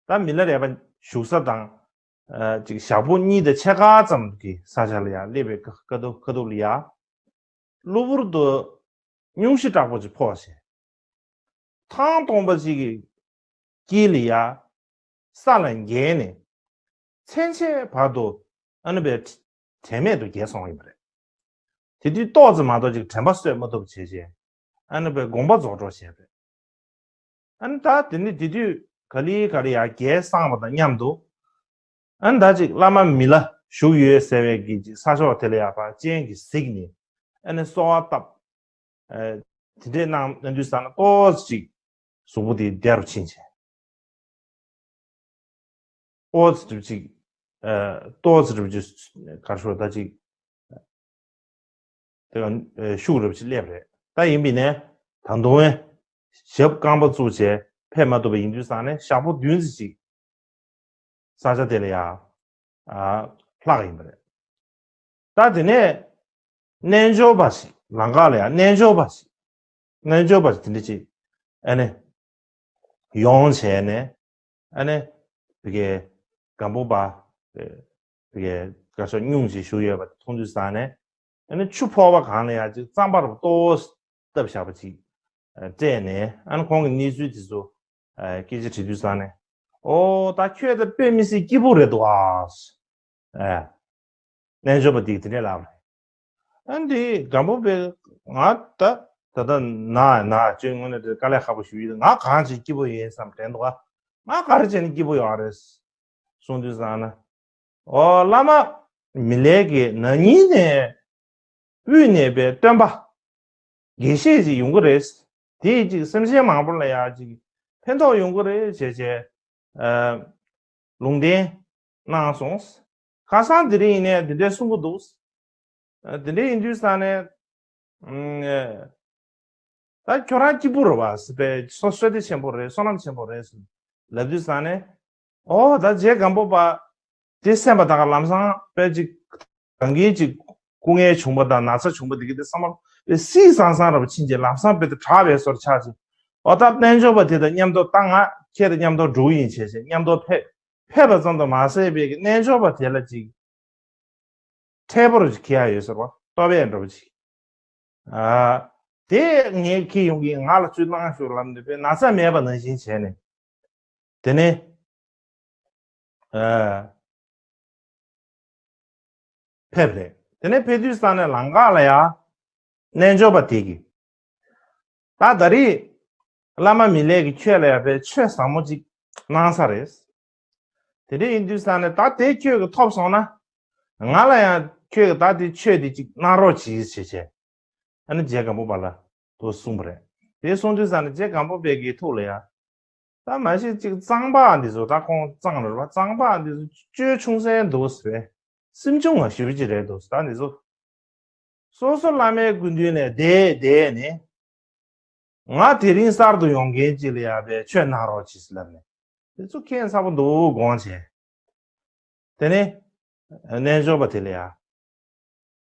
ད་མི་ལ་རས་པ་བཞུགས་ས་དང་། ཨ་ཅིག་ཞག་པོ་གཉིས་དང་ཕྱེད་ཀ་ཙམ་གྱི་ས་ཆ་ལ་ཡ་སླེབས་པའི་ཁ་ཁ་ཐུག་ཁ་ཐུག་ལ་ཡ། གློ་བུར་དུ་སྙུང་གཞི་དྲག་པོ་ཅིག་ཕོག་བྱས། ཐང་སྟོང་པ་ཅིག་གི་དཀྱིལ་ལ་ཡ་ས་ལ་འགྱེལ་ནས་མཚན་ཕྱེད་བར་དུ་ཨ་ནི་པའི་དྲན་མེད་དུ་འགྱེལ་སོང་ཡིན་པ་རེད། དེ་དུས་ཏོག་ཙམ་མ་གཏོགས་ཅིག་དྲན་པ་གསོས་མ་ཐུབ་བྱས་རྗེས། ཨ་ནི་པའི་དགོངས་པ་རྫོགས་འགྲོ་བྱས་པ་རེད། ཨ་ནི་ད་དེ་ནི་དེ་དུས་ག་ལེ་ག་ལེ་ཡར་རྒྱལ་སངས་པ་དང་མཉམ་དུ། ཨ་ནི་ད་ཅིག་བླ་མ་མི་ལ་བཞུགས་ཡོད་ཟེར་བའི་གི་ཅིག་ས་ཕྱོགས་དེ་ལ་ཡར་ཕར་སྤྱན་གྱིས་གཟིགས་ནས། ཨ་ནི་གསོལ་བ་བཏབ། ཨ་དེ་འདྲས་གནང་གནང་དུས་ཙ་ན་ཏོག་ཙམ་ཅིག་གཟུགས་པོ་དེ་བདེ་རུ་ཕྱིན་བྱས། ཏོག་ཙམ་ཅིག་ཨ་ཏོག་ཙམ་ཅིག་ག་རེ་ཞུ་ད་ཅིག་དེ་ག་ཨ་ཤུགས་རུ་ཅིག་སླེབས་རེད། ད་ཡིན་པས་ནས་ད་དུང་ཨེ་ཞབས་རྐང་པ་བཙུགས་བྱས་ཕེབས་མ་ཐུབ་པ་ཡིན་དུས་ཙ་ནས་ཞག་པོ་བདུན་ཙམ་ཅིག་ས་ཆ་དེ་ལ་ཡ་ཨ་ལྷག་ཡིན་པ་རེད། ད་དེ་ནས་རྣལ་འབྱོར་པ་ཞིག་ལམ་ཁ་ལ་ཡ་རྣལ་འབྱོར་པ་ཞིག་རྣལ་འབྱོར་པ་ཞིག་དེ་འདྲ་ཅིག་ཨ་ནི་ཡོང་བྱས་ནས། ཨ་ནི་དེ་གའི་སྒམ་པོ་པ་དེ་གའི་བཀའ་ཤོག་སྙུང་ཅིག་བཞུགས་ཡོད་པ་མཐོང་དུས་ཙ་ནས། ཨ་ནི་ཆུ་ཕོར་པ་གང་ལ་ཡ་ཅིག་རྩམ་པ་རུ་ཏོག་བཏབ་བཞག་པ་ཅིག་སྤྲད་ནས། ཨ་ནི་ཁོང་གི་གནས་ཚུལ་དེ་ཚོ་སྐད་ཆ་དྲིས་དུས་ཙ་ནས། ཨོ་ད་ཁྱོད་ད་དཔེ་མི་སྲིད་སྐྱིད་པོ་རེད་འདུག་ཨ། ཨེ། རྣལ་འབྱོར་པ་འདིས་དེ་འདྲས་ལབ་པ་རེད། ཨ་འདི་སྒམ་པོ་པས་ང་ད་ད་ལྟ་ན་ན་བཅོས་དངོས་གནས་དེ་དཀའ་ལས་ཁག་པོ་ཞིག་ཡོད། ང་གང་བྱེད་སྐྱིད་པོ་ཡིན་བསམ་དྲན་འདུག་ཨ། ང་ག་རེ་བྱས་ནས་སྐྱིད་པོ་ཡོང་བ་རེད་གསུངས་དུས་ཙ་ན། ཨོ་བླ་མ་མི་ལའི་གི་ན་ནིང་ནས་དབུས་ནས་པའི་སྟོན་པ་དགེ་བཤེས་ཅིག་ཡོང་གི་རེད། དེས་ཅིག་སེམས་ཅན་མང་པོ་ལ་ཡ་ཅིག་ཕན་ཐོགས་ཡོང་གི་རེད་བྱས་བྱས། ཨ་ལུང་བསྟན་གནང་སོང་། ཁ་སང་དེ་རིང་ཡིན་ནའི་དེ་འདྲའི་གསུང་གི་འདུག་ཨ་དེ་འདྲའི་ཡིན་དུས་ཙ་ནས། ཨ་ད་ཁྱོད་རང་སྐྱིད་པོ་རེད་བ་ཟེར་པས། སོ་བསོད་བདེ་ཆེན་པོ་རེད། བསོད་ནམས་ཆེན་པོ་རེད་ཟེར་ལབ་དུས་ཙ་ནས། ཨོ་ད་རྗེ་སྒམ་པོ་པ་དེ་སེམས་པ་ད་ག་ལམ་སང་དཔེ་ཅིག་གང་གིས་ཅིག་སྐུ་ངལ་བྱུང་པ་དང་ན་ཚ་བྱུང་པ་འདི་གི་དེ་བསམ་པ་དཔེ་སིག་སང་སང་ར་བ་ཕྱིན་རྗེས་ལམ་སང་དཔེ་དེ་དྲག་པའི་བཟོ་འདྲ་ཆགས་ཅིག་ཨོ་ད་རྣལ་འབྱོར་པ་དེ་དང་མཉམ་དུ་ད་ང་ཁྱེད་དང་མཉམ་དུ་འགྲོ་གི་ཡིན་བྱས་བྱས་མཉམ་དུ་ཕེབས་ཕེབས་པ་ཙམ་དུ་མ་ཟད་པའི་གི་རྣལ་འབྱོར་པ་དེ་ལ་ཅིག་འཕྲལ་པོ་རུ་ཅིག་འཁྱེར་ཡ་ཡོད་ཟེར་བ་ལྟོ་བས་འགྲོ་བ་ཅིག་ཨ་དེ་ངས་ཁྱེར་ཡོང་གི། ང་ལ་ཚུར་གནང་ཤོག་ལབ་ནས་པའི་ན་ཚ་མེད་པ་ནང་བཞིན་བྱས་ནས། དེ་ནས་ཨ་ཕེབས་རེད། དེ་ནས་ཕེབས་དུས་ཙ་ནས་ལམ་ཁ་ལ་ཡ་རྣལ་འབྱོར་པ་དེ་གིས། ད་ད་རེས་བླ་མ་མི་ལས་ཀྱིས་ཁྱོད་ལ་ཡ་པའི་ཆོས་ཟབ་མོ་ཅིག་གནང་ས་རེད། དེ་འདྲ་ཡིན་དུས་ཙ་ནས་ད་དེ་ཁྱོད་ཀྱིས་ཐོབ་སོང་ན། ང་ལ་ཡང་ཁྱོད་ཀྱིས་ད་དེ་ཆོས་དེ་ཅིག་གནང་རོགས་གྱིས་ཞེས་བྱས། ཨ་ནི་རྗེ་སྒམ་པོ་པ་ལ་དུ་གསུངས་པ་རེད། དེ་གསུངས་དུས་ཙ་ནས་རྗེ་སྒམ་པོ་པའི་གི་ཐུགས་ལ་ཡ། ད་མ་གཞི་ཅིག་གཙང་པ་འདི་ཚོ། ད་ཁོང་གཙང་རེད་བ། གཙང་པ་འདི་ཚོ་སྤྱོད་ཆུང་ཟད་འདུག་ཟེར། སེམས་ཆུང་ང་ཞེ་པོ་ཅིག་རེད་འདུག་ད་འདི་ཚོ་སོ་སོ་བླ་མའི་སྐུ་མདུན་ནས་བསྡད་བསྡད་ནས། ང་དེ་རིང་གསར་དུ་ཡོང་མཁན་ཅིག་ལ་ཡ་པའི་ཆོས་གནང་རོགས་གྱིས་ལབ་ནས། དེ་ཚོ་ཁྱད་མཚར་པོ་འདུག་དགོངས་བྱས། དེ་ནས་རྣལ་འབྱོར་པ་དེ་ལ་ཡ།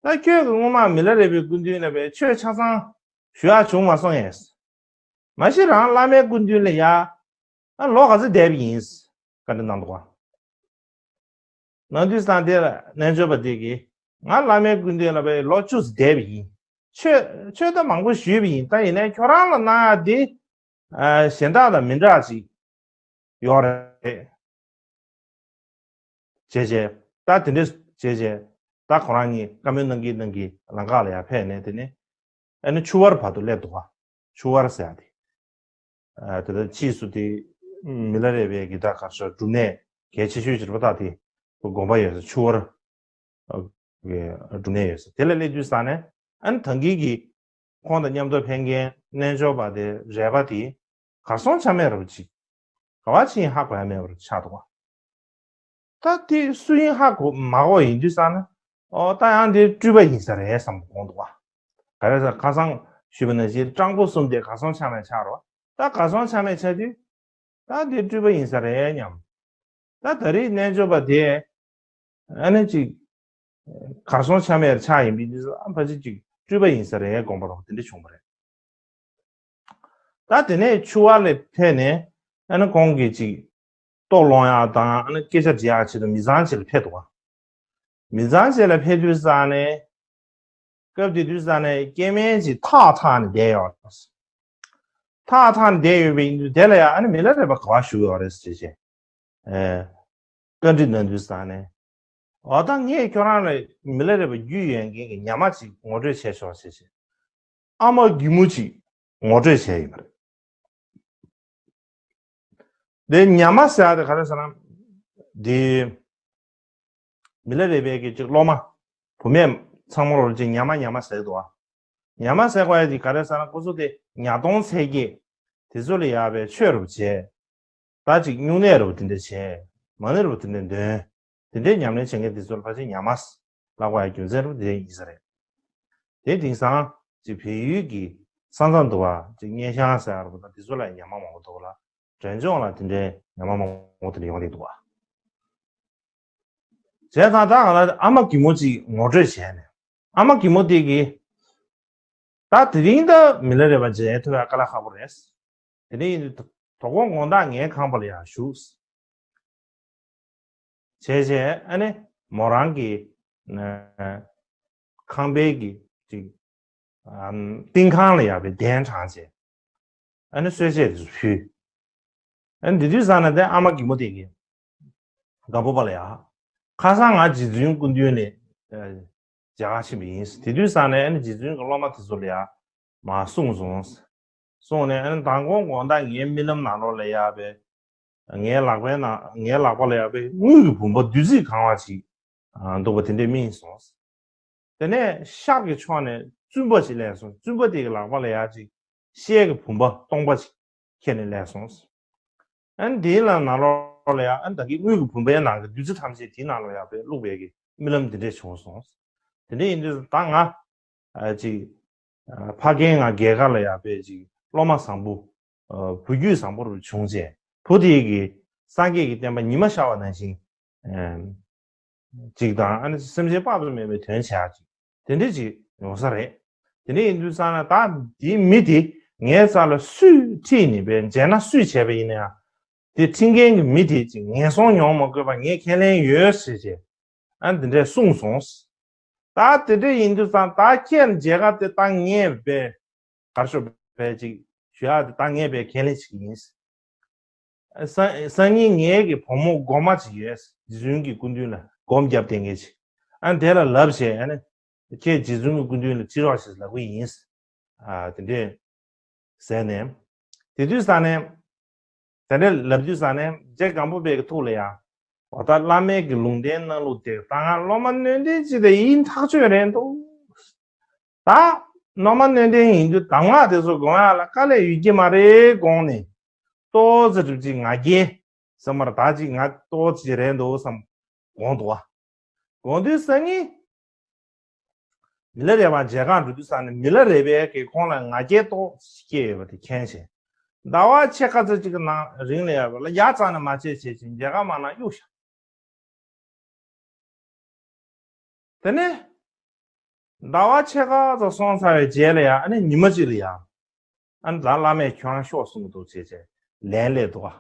ད་ཁྱོད་ཀྱིས་སྔོན་མ་མི་ལ་རས་པའི་སྐུ་མདུན་ལ་པའི་ཆོས་ཆ་ཚང་ཞུ་ཡག་བྱུང་མ་སོང་ངས། མ་གཞི་རང་བླ་མའི་སྐུ་མདུན་ལ་ཡ། ཨ་ལོ་ག་ཚོད་བསྡད་པ་ཡིན། བཀའ་འདྲི་གནང་འདུག་ག་ནང་དུས་སང་དེ་ལ་རྣལ་འབྱོར་པ་དེ་གིས། ང་བླ་མའི་སྐུ་མདུན་ལ་པའི་ལོ་བཅུ་ཙམ་བསྡད་པ་ཡིན། ཆོས་ཆོས་ད་མང་པོ་ཞུས་པ་ཡིན། ད་ཡིན་ནའི་ཁྱོད་རང་ལ་གནང་ཡག་དེ་ཨ་གཞན་དག་དང་མི་འདྲ་ཅིག་ཡོད་རེད། བྱས་བྱས། ད་དེ་འདྲས་བྱས་བྱས། ད་ཁོ་རང་གཉིས་བཀའ་མོལ་གནང་གིན་གནང་གིན་ལམ་ཁ་ལ་ཡར་ཕེབས་ནས། དེ་ནས་ཨ་ནི་ཆུ་བར་བར་དུ་སླེབས་འདུག་ག་ཆུ་བར་ཟེར་ཡ་དེ། ཨ། དེ་ལྟར་ཕྱིས་སུ་དེ་མི་ལ་རས་པའི་གི་ད་གར་ཤོག་སྒྲུབ་གནས་གལ་ཆེ་ཤོས་ཅིག་རེད་པ། ད་དེ་དགོན་པ་ཡོད་ས་ཆུ་བར། ཨ། གི་སྒྲུབ་གནས་ཡོད་ས་དེ་ལ་སླེབས་དུས་ཙ་ནས། ཨ་ནི་ད་གིན་གི་ཁོང་དང་མཉམ་དུ་ཕེབས་མཁན་རྣལ་འབྱོར་པ་དེ་རས་པ་དེ་གར་སོང་ཆ་མེད་རབ་ཅིག་ག་བ་ཕྱིན་ཧ་གོ་ཡ་མེད་པར་ཆགས་འདུག་ག་ད་དེ་སུ་ཡིན་ཧ་གོ་མ་གོ་ཡིན་དུས་ཙ་ན། ཨོ། ད་ཡང་དེ་སྤྲུལ་པ་ཡིན་ས་རེད་བསམ་དགོངས་འདུག་ག་ག་རེ་ཟེར། ཁ་སང་ཞུས་པ་ནང་བཞིན་སྤྲང་པོ་གསུམ་དེ་གར་སོང་ཆ་མེད་ཆགས་རོ། ད་གར་སོང་ཆ་མེད་ཆགས་དུས། ད་དེ་སྤྲུལ་པ་ཡིན་ས་རེད་སྙམ། ད་ད་རེས་རྣལ་འབྱོར་པ་དེ་ཨ་ནི་ཅིག་གར་སོང་ཆ་མེད་ཆགས་ཡིན་པའི་དུས་སུ། ཨ། ཕལ་ཆེར་ཅིག་སྤྲུལ་པ་ཡིན་ས་རེད་དགོངས་པ་རོ། དེ་འདྲ་བྱུང་བ་རེད། ད་དེ་ནས་ཆུ་བར་ལ་ཕེབས་ནས། ཨ་ནི་ཁོང་གིས་ཅིག་ལྟོ་སློང་ཡག་དང་། ཨ་ནི་སྐད་ཆ་འདྲི་ཡག་ཆེད་དུ་མི་ཚང་ཅིག་ལ་ཕེབས་འདུག་ག་མི་ཚང་ཅིག་ལ་ཕེབས་དུས་ཙ་ནས། སྐབས་དེ་དུས་ཙ་ནས་སྐྱེ་དམན་ཅིག་ཐག་འཐག་ནས་བསྡད་ཡོད། ཐག་འཐག་ནས་བསྡད་ཡོད་པ་ཡིན་དུས། དེ་ལ་ཡང་ཨ་ནི་མི་ལ་རས་པ་ག་བ་བཞུགས་ཡོད་རེད་ཟེར་བྱས། ཨེ། བཀའ་འདྲི་གནང་དུས་ཙ་ནས། འོ། ད་ངས་ཁྱོད་རང་ལ་མི་ལ་རས་པ་རྒྱུད་ཡོད་མཁན་གྱི་ཉ་མ་ཅིག་ངོ་སྤྲོད་བྱས་ཆོག་ཟེར་བྱས། ཨ་མ་སྒྱུ་མོ་ཅིག་ངོ་སྤྲོད་བྱས་ཡོད་པ་རེད། དེ་ཉ་མ་ཟེར་ཡ་དེ་ག་རེ་ཟེར་ན། དེ་མི་ལ་རས་པའི་གི་ཅིག་སློབ་མ་བུད་མེད་ཚང་མ་ལོ་ཅིག་ཉ་མ་ཉ་མ་ཟེར་འདུག་ག་ཉ་མ་ཟེར་དགོས་ཡ་དེ་ག་རེ་ཟེར་ན། ཁོ་ཚོ་དེ་ཉ་སྟོང་ཚད་བརྒྱད་དེ་ཚོ་ལ་ཡར་བའི་ཆོས་རུ་བྱས། ད་ཅིག་སྨྱུང་གནས་རུ་དེ་འདྲ་བྱས། མ་ཎི་རུ་དེ་འདྲ་འདོན། དེ་འདྲའི་ཉམས་ལེན་བྱེད་མཁན་དེ་ཚོ་ལ་ཕལ་ཆེར་ཉ་མ་ལབ་དགོས་ཡ་རྒྱུ་མཚན་རུ་དེ་ཡིན་ས་རེད། དེ་དེང་སང་ཅིག་བལ་ཡུལ་གྱི་ས་མཚམས་འདུག་པ། ཅིག་སྙེ་ཤང་ཟེར་ཡ་རུ་དང་དེ་ཚོ་ལ་ཉ་མ་མང་པོ་འདུག་ལ། འབྲས་ལྗོངས་ལ་དེ་འདྲའི་ཉ་མ་མང་པོ་དེ་འདྲ་ཡོང་གི་འདུག་པ། བྱས་ཙང་ད་ང་ལ་ཨ་མ་སྒྱུ་མོ་ཅིག་ངོ་སྤྲོད་བྱས་ནས། ཨ་མ་སྒྱུ་མོ་དེ་གིས། ད་དེ་རིང་ད་མི་ལ་རས་པ་མཇལ་ཐུབ་ཡ་དཀའ་ལས་ཁག་པོ་རེད། དེ་ནས་ཡིན་དུས་དོ་དགོང་དགོང་དག་ངའི་ཁང་པ་ལ་ཡར་བཞུགས། བྱས་བྱས་ཨ་ནི་མོ་རང་གི་ཨ་ཁང་པའི་གི་ཅིག་ཨམ་ཏིང་ཁང་ལ་ཡར་བའི་གདན་དྲངས་བྱས། ཨ་ནི་གསོལ་ཇ་དེ་ཚོ་ཕུལ། ཨ་ནི་དེ་དུས་ཙ་ན་དེ་ཨ་མ་སྒྱུ་མོ་དེ་གིས་སྒམ་པོ་པ་ལ་ཡར། ཁ་སང་ང་རྗེ་བཙུན་སྐུ་མདུན་ལ་ཨ་མཇལ་ཁ་ཕྱིན་པ་ཡིན། དེ་དུས་ཙ་ནས་ཨ་ནི་རྗེ་བཙུན་གྱི་སློབ་མ་དེ་ཚོ་ལ་ཡར་མར་གསུངས་སོང་། གསུངས་ནས་ཨ་ནི་མདང་དགོང་དགོང་དག་ངའི་རྨི་ལམ་ནང་ལོགས་ལ་ཡར་བའི་ངའི་ལག་པའི་ནང་། ངའི་ལག་པ་ལ་ཡར་བའི་དངུལ་གྱི་བུམ་པ་བདུད་རྩིས་གང་བ་ཅིག་ཨ་འདུག་པ་དེ་འདྲས་རྨིས་སོང་། དེ་ནས་ཤར་གྱི་ཕྱོགས་ནས་བཙུན་པ་ཅིག་སླེབས་སོང་། བཙུན་པ་དེ་གི་ལག་པ་ལ་ཡར་ཅིག་ཤེལ་གྱི་བུམ་པ་སྟོང་པ་ཅིག་ཁྱེར་ནས་སླེབས་སོང་། ཨ་ནི་དེའི་ལ་ནང་ལོགས་ལ་ཡར་ཨ་ནི་ད་གིན་དངུལ་གྱི་བུམ་པའི་ནང་གི་བདུད་རྩི་ཐམས་ཅད་དེའི་ནང་ལ་ཡར་བའི་བླུགས་པའི་གི་རྨི་ལམ་འདི་འདྲས་བྱུང་སོང་། དེ་འདྲས་ཡིན་དུས་ད་ང་ཨ་ཅིག་ཨ་ཕ་རྒན་ང་རྒྱལ་ཁ་ལ་ཡར་བའི་ཅིག་སློབ་མ་བཟང་པོ། ཨ་བུ་རྒྱུད་བཟང་པོ་རུ་བྱུང་རྗེས། བུ་དེ་གིས་སངས་རྒྱས་ཀྱི་བསྟན་པ་ཉི་མ་ཤར་བ་ནང་བཞིན་ཨ་ཅིག་དང་། ཨ་ནི་སེམས་ཅན་དཔག་ཏུ་མེད་པའི་དོན་བྱེད་ཡག་ཅིག་དེ་འདྲ་ཅིག་ཡོང་ས་རེད། དེ་འདྲ་ཡིན་དུས་ཙ་ན་ད་དེའི་མི་དེ་ངའི་རྩ་ལ་སུས་ཁྲིད་ནས་བས་མཇལ་ན་སུས་བྱས་པ་ཡིན་ན་ཡང་། དེ་ཁྲིད་མཁན་གྱི་མི་དེ་ཅིག་ངན་སོང་མྱོང་མ་དགོས་པ་ངས་ཁས་ལེན་ཡོད་ཟེར་བྱས། ཨ་འདི་འདྲས་གསུངས་སོང་། ད་དེ་འདྲ་ཡིན་དུས་ཙང་ད་ཁྱེད་མཇལ་ཁ་དེ་ད་ངས་བས་གར་ཤོག་བས་ཅིག་ཞུ་ཡག་དེ་ད་ངས་བས་ཁས་ལེན་བྱེད་ཀྱི་ཡིན། སང་སང་ཉིན་ངའི་གི་བུ་མོ་སྒོམ་མ་ཅིག་ཡོད། རྗེ་བཙུན་གྱི་སྐུ་མདུན་ལ་སྒོམ་བརྒྱབ་བསྡད་མཁན་ཅིག་ཨ་དེ་ལ་ལབ་བྱས། ཨ་ནི་ཁྱེད་རྗེ་བཙུན་གྱི་སྐུ་མདུན་ལ་ཁྲིད་རོགས་ཞེས་ལབ་ཀྱི་ཡིན། ཨ་དེ་འདྲས་ཟེར་ནས། དེ་དུས་ཙ་ནས། དེ་འདྲས་ལབ་དུས་ཙ་ནས་རྗེ་སྒམ་པོ་པའི་གི་ཐུགས་ལ་ཡ། འོ་ད་བླ་མའི་གི་ལུང་བསྟན་གནང་ལུགས་དེ་ད་ང་སློབ་མ་སྣོད་ལྡན་ཅིག་དེ་ཡིན་ཐག་ཆོད་རེད་འདུག་ད་སློབ་མ་སྣོད་ལྡན་ཡིན་དུས་གདམས་ངག་དེ་ཚོ་སྒོམ་ཡག་ལ་དཀའ་ལས་ཡོད་ཀྱི་མ་རེད་དགོངས་ནས། ཏོག་ཙམ་སྒྲུབ་ཅིག་ང་རྒྱལ་བསམ་པར་ད་ཅིག་ང་ཏོག་ཙམ་རེད་འདུག་བསམ་དགོངས་འདུག་བ། དགོངས་དུས་སང་ཉིན། མི་ལ་རས་པ་མཇལ་ཁ་འགྲོ་དུས་ཙང་ནས་མི་ལ་རས་པས་ཀྱིས་ཁོང་ལ་ང་རྒྱལ་ཏོག་ཙམ་སྐྱེས་ཡོད་པ་དེ་མཁྱེན་བྱས། ཟླ་བ་ཕྱེད་ཀ་ཙམ་ཅིག་གི་ནང་རིང་ལ་ཡ་བ་ལ་ཡ་རྩ་ནས་མ་བྱེད་བྱས་ཅིང་མཇལ་ཁ་མ་གནང་གཡུག་བཞག་དེ་ནས་ཟླ་བ་ཕྱེད་ཀ་ཙམ་སོང་ཚར་བའི་རྗེས་ལ་ཡ། ཨ་ནི་ཉི་མ་གཅིག་ལ་ཡ། ཨ་ནི་ད་བླ་མས་ཁྱོད་རང་ཤོག་གསུངས་འདུག་བྱས་བྱས་ལན་སླེབས་འདུག་ག་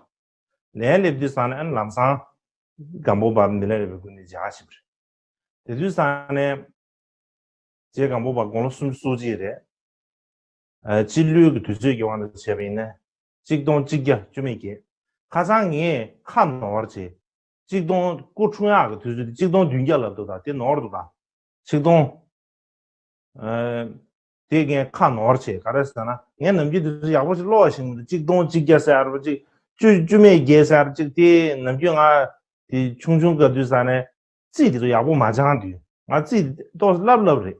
ལན་སླེབས་དུས་ཙང་ནས་ཨ་ནི་ལམ་སང་སྒམ་པོ་པ་མི་ལ་རས་པའི་སྐུ་མདུན་མཇལ་ཁ་ཕྱིན་པ་རེད། དེ་དུས་ཙང་ནས་རྗེ་སྒམ་པོ་པ་དགུང་ལོ་སུམ་ཅུ་སོ་གཅིག་རེད། ཨ་སྤྱི་ལོའི་གི་དུས་ཚོད་ཀྱི་དབང་དུ་བྱས་པ་ཡིན་ན་གཅིག་སྟོང་གཅིག་བརྒྱ་བཅུ་མེད་བརྒྱད། ཁ་སང་ངས་ཁ་ནོར་བྱས། གཅིག་སྟོང་སྐུ་འཁྲུངས་ཡག་གི་དུས་ཚོད་དེ་གཅིག་སྟོང་བདུན་བརྒྱ་ལབ་འདུག་ད་དེ་ནོར་འདུག་ད། ཆིག་སྟོང་། ཨ། དེ་ངས་ཁ་ནོར་བྱས། ག་རེ་ཟེར་ན། ངས་ནམ་རྒྱུན་དེ་ཚོ་ཡག་པོ་ཞིག་ཀློག་བཞིན་འདུག་གཅིག་སྟོང་གཅིག་བརྒྱ་ཟེར་བ་གཅིག་བཅུ་བཅུ་མེད་བརྒྱད་ཟེར་བ་གཅིག་དེ་ནམ་རྒྱུན་ང་དེ་ཆུང་ཆུང་སྐབས་དུས་ས་ནས་རྩིས་དེ་ཚོ་ཡག་པོ་མ་སྦྱང་དུས་ང་རྩིས་ཏོག་ཙམ་བསླབ་བསླབ་རེད།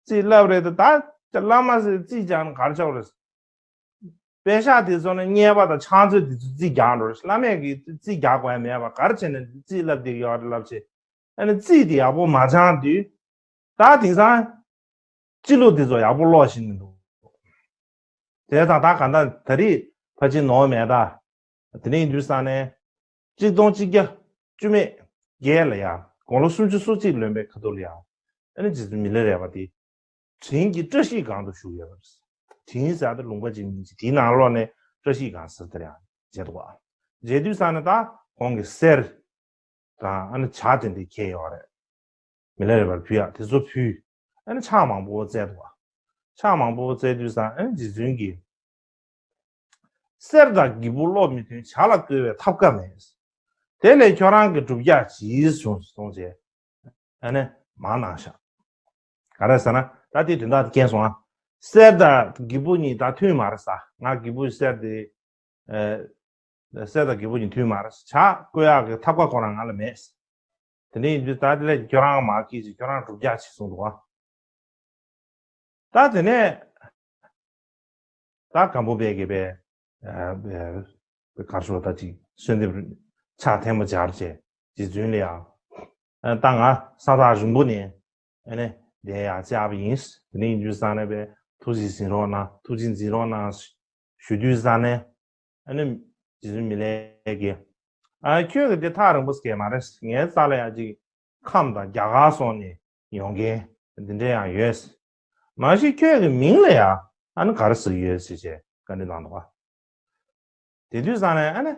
རྩིས་བསླབ་རེད་དེ་ད་བླ་མ་ཟེར་རྩིས་སྦྱང་ན་ག་རེ་ཆགས་རེད། པེ་ཤག་དེ་ཚོ་ནི་རྙེད་པ་དང་ཕྱག་མཛོད་དེ་ཚོ་རྩིས་རྒྱག་འགྲོ་རེད། བླ་མས་ཀྱི་རྩིས་རྒྱག་དགོས་ཡ་མེད་པ་ག་རེ་བྱས་ནས་རྩིས་བསླབ་བསྡད་ཀྱི་ཡོད་རེད་ལབ་བྱས། ཨ་ནི་རྩིས་དེ་ཡག་པོ་མ་སྦྱང་དུས། ད་དེང་སང་སྤྱི་ལོ་དེ་ཚོ་ཡག་པོ་ཀློག་ཤེས་ཀྱི་འདུག་དེ་དང་ད་ག་འདྲ་ད་རེས་ཕལ་ཆེར་ནོར་མེད་ད། དེ་ནས་ཡིན་དུས་ས་ནས། གཅིག་སྟོང་གཅིག་བརྒྱ་བཅུ་མེད་བརྒྱད་ལ་ཡ། དགུང་ལོ་སུམ་ཅུ་སོ་གཅིག་ལོན་པའི་ཁ་ཐུག་ལ་ཡ། ཨ་ནི་རྗེ་བཙུན་མི་ལ་རས་པ་དེ། དྲིན་གྱི་བཀྲ་ཤིས་སྒང་དུ་བཞུགས་ཡོད་པ་རེད། དྲིན་ཟེར་ཡ་དེ་ལུང་པ་གཅིག་མིང་གཅིག་དེའི་ནང་ལོགས་ནས་བཀྲ་ཤིས་སྒང་ཟེར་དེ་ཡང་མཇལ་འདུག་བ། མཇལ་དུས་ས་ནས་ད་ཁོང་གི་གསེར་དང་ཨ་ནི་ཇ་དེ་འདྲ་ཁྱེར་ཡོད་རེད། མི་ལ་རས་པར་ཕུལ་ཡག་དེ་ཚོ་ཕུལ། ཨ་ནི་ཕྱག་མང་པོ་བཙལ་འདུག་བ། ཕྱག་མང་པོ་བཙལ་དུས་ས་ཨ་ནི་རྗེ་བཙུན་གྱིས། གསེར་དང་གྱི་སྦུག་སློབ་མི་མཐུན། ཇ་ལ་བསྐོལ་བའི་ཐབས་ཀ་མེད། དེ་ལས་ཁྱོད་རང་གི་སྒྲུབ་རྒྱག་གྱིས་བྱུང་སོང་ཅེས། ཨ་ནི་མ་གནང་ཤག་ག་རེ་ཟེར་ན་ད་དེ་དོན་དག་དེ་རྐྱེན་སོང་ཨ། གསེར་དང་གྱི་སྦུག་གཉིས་ད་མཐུན་མ་རེད་ས། ང་གྱི་སྦུག་གསེར་དེ། ཨ། གསེར་དང་གྱི་སྦུག་གཉིས་མཐུན་མ་རེད། ཇ་བསྐོལ་ཡག་གི་ཐབས་ཀ་ཁོ་རང་ང་ལ་མེད། དེ་འདྲ་ཡིན་དུས་ད་དེ་ལས་ཁྱོད་རང་མར་ཁྱེར་ཅིག་ཁྱོད་རང་སྒྲུབ་རྒྱག་བྱེད་གསུངས་འདུག་ཨ། ད་དེ་ནས་ད་སྒམ་པོ་པས་ཀྱིས་པས་གར་ཤོག་ད་ཅིག་གསོལ་འདེབས་ཕྱག་ཐལ་མོ་སྦྱར་བྱས་རྗེ་བཙུན་ལ་ཡང་ད་ང་ས་ཐག་རིང་པོ་ནས་ཨ་ནི་འདིར་ཡར་བཅར་བ་ཡིན། དེ་ནས་ཡིན་དུས་ས་ནས་པས་ཐུགས་རྗེ་གཟིགས་རོགས་གནང་། ཐུགས་རྗེ་གཟིགས་རོགས་གནང་ཞུ་དུས་ས་ནས་ཨ་ནི་རྗེ་བཙུན་མི་ལས་ཀྱིས་ཨ་ཁྱོད་ཀྱི་དེ་ཐག་རིང་པོ་ཟེར་མཁན་མ་རེད། ངའི་རྩ་ལ་ཡང་ཅིག་ཁམས་དང་རྒྱ་གར་སོགས་ནས་ཡོང་མཁན་འདི་འདྲ་ཡང་ཡོད། མ་གཞི་ཁྱོད་ཀྱི་མིང་ལ་ཡང་ཨ་ནི་ག་རེ་ཟེར་གྱི་ཡོད་ཟེར་བྱས་བཀའ་འདྲི་གནང་འདུག་བ། དེ་དུས་ས་ནས་ཨ་ནི་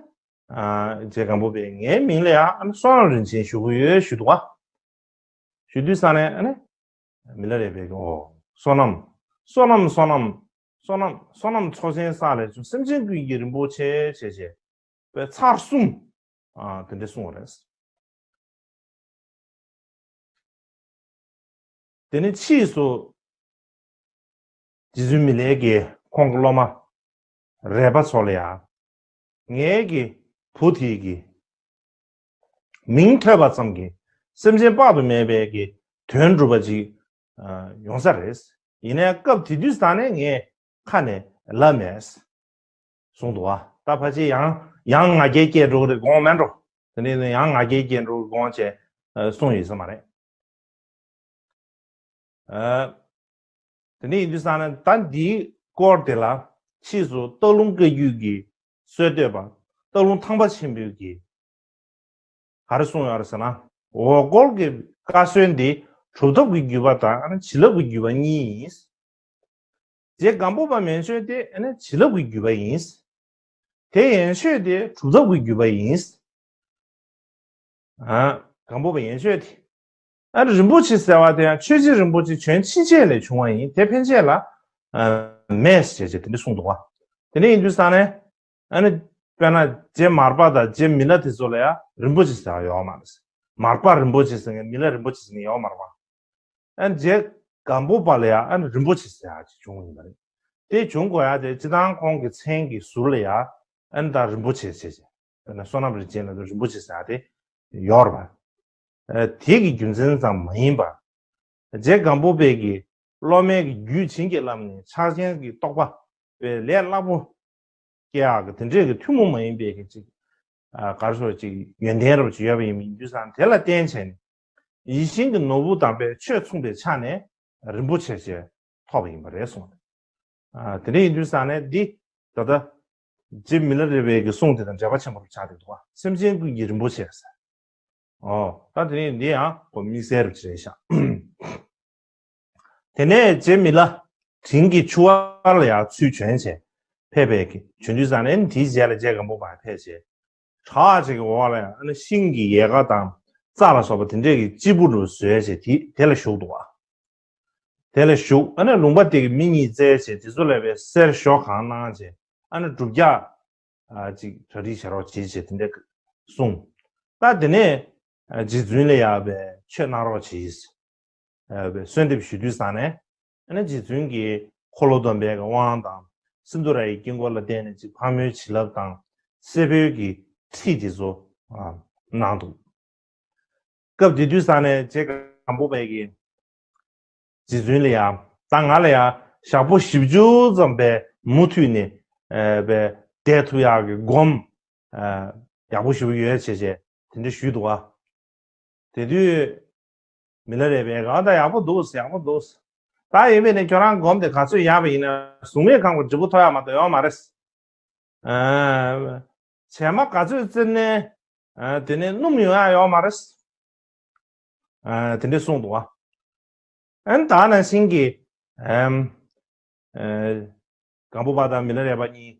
ཨ་རྗེ་སྒམ་པོ་པས་ངའི་མིང་ལ་ཡང་ཨ་ནི་བསོད་ནམས་རིན་ཆེན་ཞུ་གི་ཡོད་ཞུ་འདུག་བ། ཞུ་དུས་ས་ནས་ཨ་ནི་མི་ལ་རས་པས་ཀྱི་ཨོ་བསོད་ནམས་བསོད་ནམས་བསོད་ནམས་བསོད་ནམས་བསོད་ནམས་ཚོགས་ཆེན་བསགས་ལས་བྱུང་སེམས་ཅན་ཀུན་གྱི་རིན་པོ་ཆེ་ཞེས་བྱས་པའི་ཚར་གསུམ་ཨ་དེ་འདྲ་གསུངས་པ་རེད། དེ་ནས་ཕྱིས་སུ་རྗེ་བཙུན་མི་ལས་ཀྱིས་ཁོང་གི་སློབ་མ་རས་པ་ཚོ་ལ་ཡང་ངའི་གི་བུ་དེ་གི་མིང་ཐོས་པ་ཙམ་གྱིས་སེམས་ཅན་དཔག་ཏུ་མེད་པའི་གི་དོན་འགྲུབ་པ་ཅིག་ཡོང་ས་རེད། ཡིན་ནའི་སྐབས་དེ་དུས་ས་ནས་ངས་ཁ་ནས་ལབ་མེད། གསུངས་འདུག་བ། ད་ཕལ་ཆེར་ཡང་ཡང་ང་རྒྱལ་སྐྱེས་འགྲོ་གི་རེད་དགོངས་མེད་འགྲོ། དེ་ནས་ཡང་ང་རྒྱལ་སྐྱེས་འགྲོ་གི་དགོངས་བྱས་གསུངས་ཡོད་ས་མ་རེད། དེ་ནས་ཡིན་དུས་ས་ནས་ད་འདིའི་སྐོར་དེ་ལ་ཕྱིས་སུ་སྟག་ལུང་བཀའ་བརྒྱུད་ཀྱི་སྲོལ་གཏོད་པ་སྟག་ལུང་ཐང་པ་ཆེན་པོས་ཀྱིས་ག་རེ་གསུངས་ཡོད་རེད་ཟེར་ན། འོ་སྐོལ་གྱི་བཀའ་སྲོལ་འདི་གྲུབ་ཐོབ་ཀྱི་བརྒྱུད་པ་དང་བྱིན་རླབས་ཀྱི་བརྒྱུད་པ་གཉིས་ཡིན། རྗེ་སྒམ་པོ་པ་མན་ཆོད་དེ་བྱིན་རླབས་ཀྱི་བརྒྱུད་པ་ཡིན། དེ་ཡན་ཆོད་དེ་གྲུབ་ཐོབ་ཀྱི་བརྒྱུད་པ་ཡིན། ཨ། སྒམ་པོ་པ་ཡན་ཆོད་དེ། ཨ་ནི་རིན་པོ་ཆེ་ཟེར་བ་དེ་ཡང་ཆོས་རྗེ་རིན་པོ་ཆེ་བྱོན་ཕྱིན་ཆད་ལས་བྱུང་བ་ཡིན། དེ་ཕན་ཆད་ལ་ཨ་མེད་ཟེར་བྱས་དེ་འདྲ་གསུངས་འདུག་བ། དེ་ནས་ཡིན་དུས་ས་ནས་ཨ་ནི་དཔེར་ན་རྗེ་མར་པ་དང་རྗེ་མི་ལ་དེ་ཚོ་ལ་ཡང་རིན་པོ་ཆེ་ཟེར་བ་ཡོད་མ་རེད། མར་པ་རིན་པོ་ཆེ་ཟེར་མཁན་མི་ལ་རིན་པོ་ཆེ་ཟེར་མཁན་ཡོད་མ་རེད་བ། ཨ་ནི་རྗེ་སྒམ་པོ་པ་ལ་ཡང་ཨ་ནི་རིན་པོ་ཆེ་ཟེར་ཡག་ཅིག་བྱུང་ཡིན་པ་རེད། དེ་བྱུང་དགོས་ཡག་དེ་སྤྱིར་བཏང་ཁོང་གི་མཚན་གྱི་ཟུར་ལ་ཡང་ཨ་ནི་ད་རིན་པོ་ཆེ་ཟེར་བྱས། དཔེར་ན་བསོད་ནམས་རིན་ཆེན་ལ་རིན་པོ་ཆེ་ཟེར་ཡག་དེ་ཡོད་རེད་པ། ཨ་དེ་གི་རྒྱུ་མཚན་ཙམ་མ་ཡིན་པར། རྗེ་སྒམ་པོ་པའི་གི་སློབ་མའི་གི་རྒྱུད་བྱིན་གྱིས་བརླབས་ནས་ཕྱག་ཆེན་གྱི་རྟོགས་པ་དཔེ་ལས་སླ་པོ་སྐྱེ་ཡག་གི་དེ་འདྲས་ཀྱི་ཐུན་མོང་མ་ཡིན་པའི་གི་ཅིག་ཨ་ག་རེ་ཟེར་ཅིག་ཡོན་ཏན་རབ་ཅིག་ཡོད་པ་ཡིན་མིན་དུས་ཙང་དེ་ལ་བརྟེན་བྱས་ནས་ཡིད་བཞིན་གྱི་ནོར་བུ་དམ་པས་ཆོས་མཚུངས་པའི་ཆ་ནས་རིན་པོ་ཆེ་ཞེས་ཐོབ་པ་ཡིན་པ་རེད་གསུངས། ཨ་དེ་འདྲ་ཡིན་དུས་ཙང་ནས་འདི་ད་ལྟ་རྗེ་མི་ལ་རས་པའི་གི་གསུང་དེ་དང་འབྲེལ་བ་ཆེན་པོ་ཆགས་བསྡད་འདུག་བ། སེམས་ཅན་ཀུན་གྱི་རིན་པོ་ཆེ་ཟེར། ཨོ། ད་དེ་རིང་འདི་ཡང་གོ་དམིགས་བསལ་རུ་བྱས་ཤག་དེ་ནས་རྗེ་མི་ལ་དྲིན་གྱི་ཆུ་བར་ལ་ཡང་ཚུར་བྱོན་བྱས་ཕེབས་པའི་གི་བྱོན་དུས་ཙང་ནས་དེའི་རྗེས་ལ་རྗེ་སྒམ་པོ་པ་ཕེབས་བྱས། བྲག་ཅིག་གི་འོག་ལ་ཡང་ཤིང་གི་ཡལ་ག་དང་རྩྭ་ལ་སོགས་པ་དེ་འདྲས་ཀྱི་སྤྱིལ་བུ་རུ་བཟོས་བྱས་དེ་དེ་ལ་བཞུགས་འདུག་བ། དེ་ལ་བཞུགས། ཨ་ནི་ལུང་པ་དེ་གི་མི་གཉིས་བཙལ་བྱས་དེ་ཚོ་ལ་བའི་གསེར་ཞོ་གང་གནང་བྱས་ཨ་ནི་སྒྲུབ་རྒྱག་ཨ་ཅིག་གྲ་སྒྲིག་བྱེད་རོགས་བྱེད་ཅེས་དེ་འདྲ་ གསུངས། ད་དེ་ནས་རྗེ་བཙུན་ལ་ཡང་བའི་ཆོས་གནང་རོགས་གྱིས། གསོལ་འདེབས་ཞུ་དུས་ཙང་ནས། ཨ་ནི་རྗེ་བཙུན་གྱིས་འཁོར་ལོ་སྡོམ་པའི་དབང་དང་། སིནྡྷུ་ར་ཡི་དཀྱིལ་འཁོར་ལ་བརྟེན་ནས་ཅིག་ཕག་མོའི་བྱིན་རླབས་དང་། སེར་པོའི་གི་ཁྲིད་དེ་ཚོ་གནང་འདུག་སྐབས་དེ་དུས་ཙང་ནས་རྗེ་སྒམ་པོ་པས་ཀྱིས་རྗེ་བཙུན་ལ་ཡང་ད་ང་ལ་ཡང་ཞག་པོ་བཞི་བཅུ་ཙམ་པའི་མུ་མཐུད་ནས་པའི་བསྡད་ཐུབ་ཡག་གི་སྒོམ་ཡག་པོ་ཞེ་པོ་ཡོད་བྱས་བྱས་དེ་འདྲ་ཞུས་འདུག་བ། དེ་དུས་མི་ལ་རས་པས་གང་ལྟར་ཡག་པོ་འདུག་ཡག་པོ་འདུག་ད་ཡིན་པས་ནས་ཁྱོད་རང་སྒོམ་དེ་ག་ཚོད་ཡག་པ་ཡིན་ན་གཟུགས་མེད་ཁང་པ་འབྲས་བུ་ཐོབ་ཡག་མ་གཏོགས་ཡོད་མ་རེད། བྱེ་མ་ག་ཚོད་བཙིར་ནས་དེ་ནས་སྣུམ་ཡོང་ཡག་ཡོད་མ་རེད། དེ་འདྲས་གསུངས་འདུག་བ། ཨན་ད་ནང་བཞིན་གྱི་སྒམ་པོ་པ་དང་མི་ལ་རས་པ་གཉིས་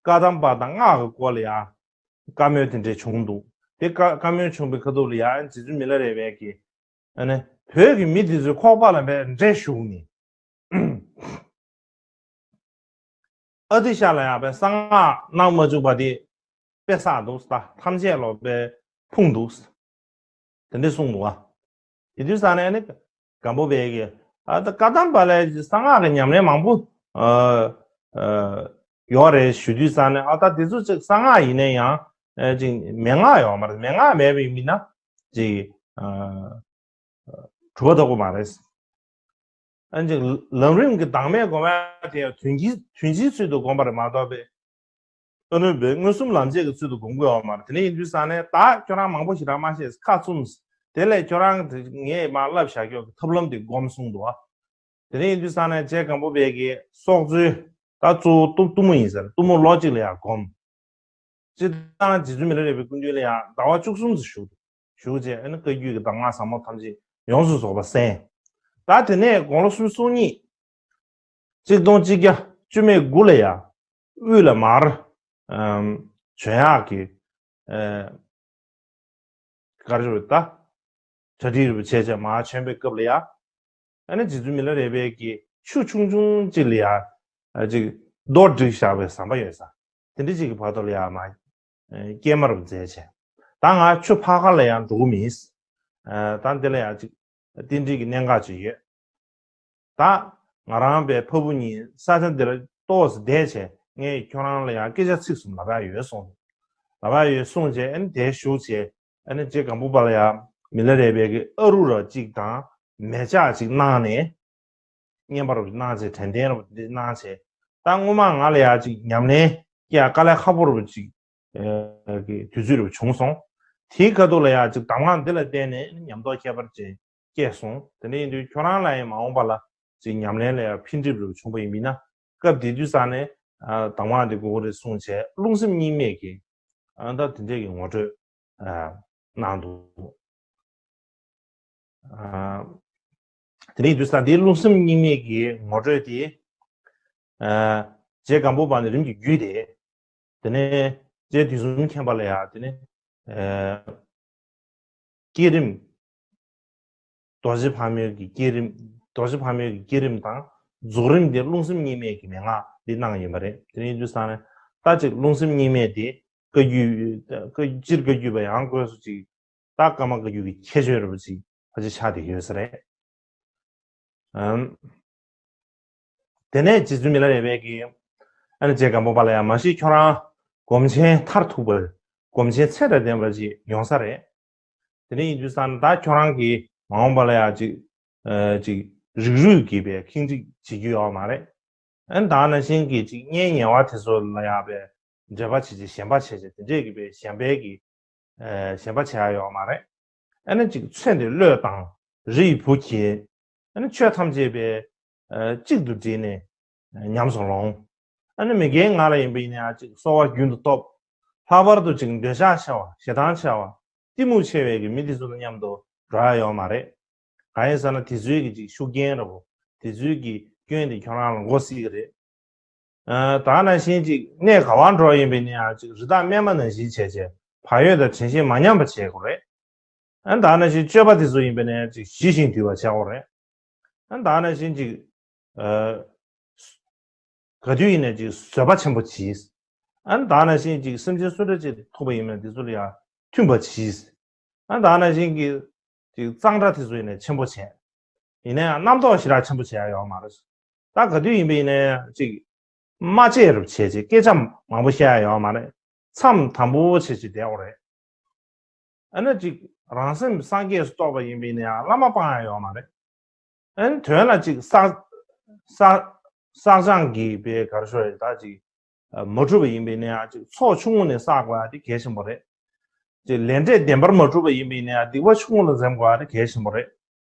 བཀའ་གདམས་པ་དང་སྔགས་ཀྱི་སྐོར་ལ་ཡང་བཀའ་མོལ་དེ་འདྲས་བྱུང་འདུག་དེ་བཀའ་བཀའ་མོལ་བྱུང་བའི་ཁ་ཐུག་ལ་ཡང་རྗེ་བཙུན་མི་ལ་རས་པས་ཀྱིས་ཨ་ནི་བོད་ཀྱི་མི་དེ་ཚོའི་ཁོག་པ་ལ་བས་འདྲེ་ཞུགས་ནས། ཨ་ཏི་ཤ་ལ་ཡང་བས་གསང་སྔགས་གནང་མ་བཅུག་པ་དེ་དཔེ་བསགས་འདུག་ད་ཐམས་ཅད་ལོ་བས་ཕུང་འདུག་དེ་འདྲས་གསུངས་འདུག་བ། དེ་དུས་ཙང་ནས་ནི་སྒམ་པོ་པས་ཀྱི་ཨ་ད་བཀའ་གདམས་པ་ལ་གསང་སྔགས་ཀྱི་ཉམས་ལེན་མང་པོ་ཨ་ཨ་ཡོད་རེད་ཞུ་དུས་ཙང་ནས་ཨ་ད་དེ་ཚོ་ཅིག་གསང་སྔགས་ཡིན་ན་ཡང་ཨ་ཅིག་མན་ངག་ཡོད་མ་རེད། མན་ངག་མེད་པའི་མི་ན་ཅིག་ཨ་གྲུབ་པ་ཐོབ་ཀྱི་མ་རེད། ཨ་ཅིག་ལམ་རིམ་གྱི་བདག་མེད་སྒོམ་ཡ་དེ་ཡང་དོན་གྱི་དོན་སྤྱིའི་ཚུལ་དུ་སྒོམ་པ་རེད་མ་གཏོགས་པའི། ཨ་ནི་བས་མངོན་སུམ་ལམ་འབྱེད་ཀྱི་ཚུལ་དུ་སྒོམ་དགོས་ཡོད་མ་རེད། དེ་ནས་ཡིན་དུས་ཙང་ནས་ད་ཁྱོད་རང་མང་པོ་ཞིག་རང་མ་ཤེས་ཁ་བཙུམས། དེ་ལས་ཁྱོད་རང་དེ་ངས་མར་བསླབ་བཞག་ཀྱོག་གི་ཐབས་ལམ་དེ་སྒོམ་གསུངས་འདུག་བ། དེ་ནས་ཡིན་དུས་ཙང་ནས་རྗེ་སྒམ་པོ་པས་ཀྱི་སྲོག་རྩོལ་ད་གཙོ་བོ་གཏུམ་གཏུམ་མོ་ཡིན་ཟེར། གཏུམ་མོ་ལོ་གཅིག་ལ་ཡང་སྒོམ། སྤྱིར་བཏང་རྗེ་བཙུན་མི་ལ་རས་པའི་སྐུ་མདུན་ལ་ཡང་ཟླ་བ་བཅུ་གསུམ་ཙམ་བཞུགས། བཞུགས་རྗེས་ཨ་ནི་བཀའ་བརྒྱུད་ཀྱི་གདམས་ངག་ཟབ་མོ་ཐམས་ཅད་ཡོངས་སུ་རྫོགས་པ་གསན། ད་དེ་ནས་དགུང་ལོ་སུམ་ཅུ་སོ་གཉིས། གཅིག་སྟོང་གཅིག་བརྒྱ་བཅུ་མེད་དགུ་ལ་ཡང་དབུས་ལ་མར་ཨམ་བྱོན་ཡག་གི་ཨ་བཀའ་འགྱུར་ད་གྲ་སྒྲིག་རུ་བྱས་བྱས་མར་བྱོན་པའི་སྐབས་ལ་ཡང་ཨ་ནི་རྗེ་བཙུན་མི་ལ་རས་པས་ཀྱི་ཆུ་ཆུང་ཆུང་གཅིག་ལ་ཡང་ཨ་ཅིག་རྡོ་བསྒྲིགས་བཞག་པའི་ཟམ་པ་ཡོད་ས་དེ་འདྲ་ཅིག་གི་བར་དུ་ལ་ཡང་མར་ཨ་སྐྱེལ་མར་རུ་མཛད་བྱས་ད་ང་ཆུ་ཕར་ཁ་ལ་ཡང་འགྲོ་གི་མིན། ཨ་ད་འདི་ལ་ཡང་ཅིག་རྟེན་འབྲེལ་གྱི་གནད་འགག་ཅིག་ཡོད། ད་ང་རང་པའི་ཕ་བུ་གཉིས་ས་ཆ་འདི་ལ་ཏོག་ཙམ་བསྡད་བྱས་ངས་ཁྱོད་རང་ལ་ཡང་སྐད་ཆ་ཚིག་གསུམ་ལབ་ཡག་ཡོད་གསུངས། ལབ་ཡག་ཡོད་གསུངས་བྱས་ཨ་ནི་དེ་ཞུ་བྱས་ཨ་ནི་རྗེ་སྒམ་པོ་པ་ལ་ཡང་མི་ལ་རས་པས་ཀྱི་ཨ་རུ་ར་གཅིག་དང་མེ་ལྕགས་གཅིག་གནང་ནས། བསྙེན་པ་རུ་གནང་བྱས་དྲན་རྟེན་རུ་འདི་གནང་བྱས་ད་སྔོན་མ་ང་ལ་ཡང་གཅིག་ཉམས་ལེན་སྐྱེ་ཡག་དཀའ་ལས་ཁག་པོ་རུ་གཅིག་གི་དུས་ཚོད་རུ་བྱུང་སོང་། དེའི་ཁ་ཐུག་ལ་ཡང་གཅིག་གདམས་ངག་འདི་ལ་བརྟེན་ནས་ཉམས་རྟོགས་ཁྱད་པར་ཅན་སྐྱེས་སོང་། དེ་འདྲ་ཡིན་དུས་ཁྱོད་རང་ལ་ཡང་མ་འོངས་པ་ལ་གཅིག་ཉམས་ལེན་ལ་ཡང་འཕེལ་འགྲིབ་རུ་བྱུང་བ་ཡིན་མིན་ན་སྐབས་དེ་དུས་ཙང་ནས་གདམས་ངག་འདི་དགོས་ཀྱི་རེད་གསུངས་བྱས་རླུང་སེམས་གཉིས་མེད་ཀྱི་ཨ་ད་དེ་འདྲས་ཀྱི་ངོ་སྤྲོད་གནང་འདུག་དེ་ནས་དུས་སང་དེའི་རླུང་སེམས་གཉིས་མེད་ཀྱི་ངོ་སྤྲོད་དེ། རྗེ་སྒམ་པོ་པ་ནས་རིམ་གྱིས་བརྒྱུད་དེ། དེ་ནས་རྗེ་དུས་གསུམ་མཁྱེན་པ་ལ་ཡང་དེ་ནས་བསྐྱེད་རིམ། རྡོ་རྗེ་ཕག་མོའི་གི་བསྐྱེད་རིམ། རྡོ་རྗེ་ཕག་མོའི་གི་བསྐྱེད་རིམ་དང་རྫོགས་རིམ་དེ་རླུང་སེམས་གཉིས་མེད་ཀྱི་མན་ངག་འདི་གནང་ཡིན་པ་རེད། དེ་ནས་དུས་སང་ནས་ད་ཅིག་རླུང་སེམས་གཉིས་མེད་དེ་བཀའ་བརྒྱུད་སྤྱིར་བཀའ་བརྒྱུད་པ་ཡང་དགོས་སུ་ཅིག་ད་ཀརྨ་བཀའ་བརྒྱུད་ཀྱི་ཁྱད་ཆོས་རེད་པ་ཅིག་ཕལ་ཆེར་ཆགས་བསྡད་ཀྱི་ཡོད་ས་རེད། ཨམ། དེ་ནས་རྗེ་བཙུན་མི་ལ་རས་པས་ཀྱིས་ཨ་ནི་རྗེ་སྒམ་པོ་པ་ལ་ཡང་མ་གཞི་ཁྱོད་རང་སྒོམ་ཆེན་མཐར་ཐུག་པ་སྒོམ་ཆེན་ཚད་དང་ལྡན་པ་ཅིག་ཡོང་ས་རེད། དེ་ནས་ཡིན་དུས་ཙང་ད་ཁྱོད་རང་གིས་མ་འོངས་པ་ལ་ཡང་ཅིག་ཨ་ཅིག་རིགས་རུས་ཀྱི་པའི་ཁེངས་དྲེགས་བྱེད་རྒྱུ་ཡོད་མ་རེད། ཨ་ནི་ད་ནང་བཞིན་གྱི་ཅིག་གཉེན་ཉེ་བ་དེ་ཚོ་ལ་ཡང་པའི་འབྲེལ་བ་བྱེད་ཅིག་ཞེན་པ་བྱེད་ཅིག་དེ་འདྲས་ཀྱི་པའི་ཞེན་པའི་གི་ཞེན་པ་བྱེད་ཡ་ཡོད་མ་རེད། ཨ་ནི་ཅིག་ཚེ་འདི་བློས་བཏང་རི་ཡི་བུ་འཁྱེར། ཨ་ནི་ཆོས་ཐམས་ཅད་པའི་གཅིག་ཏུ་དྲིལ་ནས་ཉམས་སུ་ལོངས། ཨ་ནི་མི་རྒན་ང་ལ་ཡིན་པ་ཡིན་ན་ཡང་ཅིག་གསོ་བ་རྒྱུན་དུ་ཐོབ། ལྷག་པར་དུ་ཅིག་འདོད་ཆགས་ཆེ་བ་ཞེ་སྡང་ཆེ་བ་གཏི་མུག་ཆེ་བའི་གི་མི་དེ་ཚོ་དང་མཉམ་དུ་འགྲོ་ཡ་ཡོད་མ་རེད། གང་ཡིན་ཟེར་ན་དེ་ཚོའི་གི་ཅིག་ཤུགས་རྐྱེན་རེད་པོ། དེ་ཚོའི་གི་སྐྱོན་དེ་ཁྱོད་རང་ལ་འགོ་སྲིད་གི་རེད། ཨ་ད་ནང་བཞིན་ཅིག་གནས་ག་བར་འགྲོ་ཡིན་པའི་ནི་ཡང་ཅིག་རི་དྭགས་སྨན་མ་ནང་བཞིན་བྱས་བྱས་བག་ཡོད་དང་དྲན་ཤེས་མ་ཉམས་པ་བྱེད་དགོས་རེད། ཨ་ད་ནང་བཞིན་སྤྱོད་པ་དེ་ཚོ་ཡིན་པའི་ནི་ཡང་ཅིག་ཞི་ཞིང་དུལ་བ་བྱེད་དགོས་རེད། ཨ་ད་ནང་བཞིན་ཅིག་ཨ་ག་དུས་ཡིན་ནའི་ཅིག་བཟོད་པ་ཆེན་པོ་གྱིས། ཨ་ནི་ད་ནང་བཞིན་ཅིག་སེམས་ཅན་སུ་འདྲ་ཅིག་ཐུག་པ་ཡིན་ན་དེ་ཚོ་ལ་ཡང་མཐུན་པ་གྱིས། ཨ་ནི་ད་ནང་བཞིན་གྱི་ཅིག་གཙང་སྦྲ་དེ་ཚོ་ཡིན་ན་ཆེན་པོ་བྱས། ཡིན་ན་ཡང་རྣམ་རྟོག་ཞེ་དྲག་ཆེན་པོ་བྱས་ཡ་ཡོད་མ་རེད། ད་ག་དུས་ཡིན་པ་ཡིན་ན་ཡང་ཅིག་མ་བརྗེད་རབས་བྱས་བྱས་སྐད་ཆ་མང་པོ་བཤད་ཡ་ཡོད་མ་རེད། མཚམས་དམ་པོ་བྱས་བྱས་བསྡད་འོ་རེད། ཨ་ནི་ཅིག་རང་སེམས་སངས་རྒྱས་སུ་རྟོགས་པ་ཡིན་པ་ཡིན་ན་ཡང་བླ་མ་སྤང་ཡ་ཡོད་མ་རེད། ཨ་ནི་དོན་ལ་ཅིག་བསགས་བསགས་བསགས་སྦྱང་གི་པའི་གར་ཤོར་ཡ་ད་ཅིག་མ་གྲུབ་པ་ཡིན་པ་ཡིན་ན་ཡང་ཅིག་ཚོགས་ཆུང་ངུ་ནས་བསགས་དགོས་ཡ་དེ་གལ་ཆེན་པོ་རེད། ཅིག་ལས་འབྲས་བདེན་པར་མ་གྲུབ་པ་ཡིན་པ་ཡིན་ན་ཡང་སྡིག་པ་ཆུང་ངུ་ལ་འཛེམ་དགོས་ཡ་དེ་གལ་ཆེན་པོ་རེད།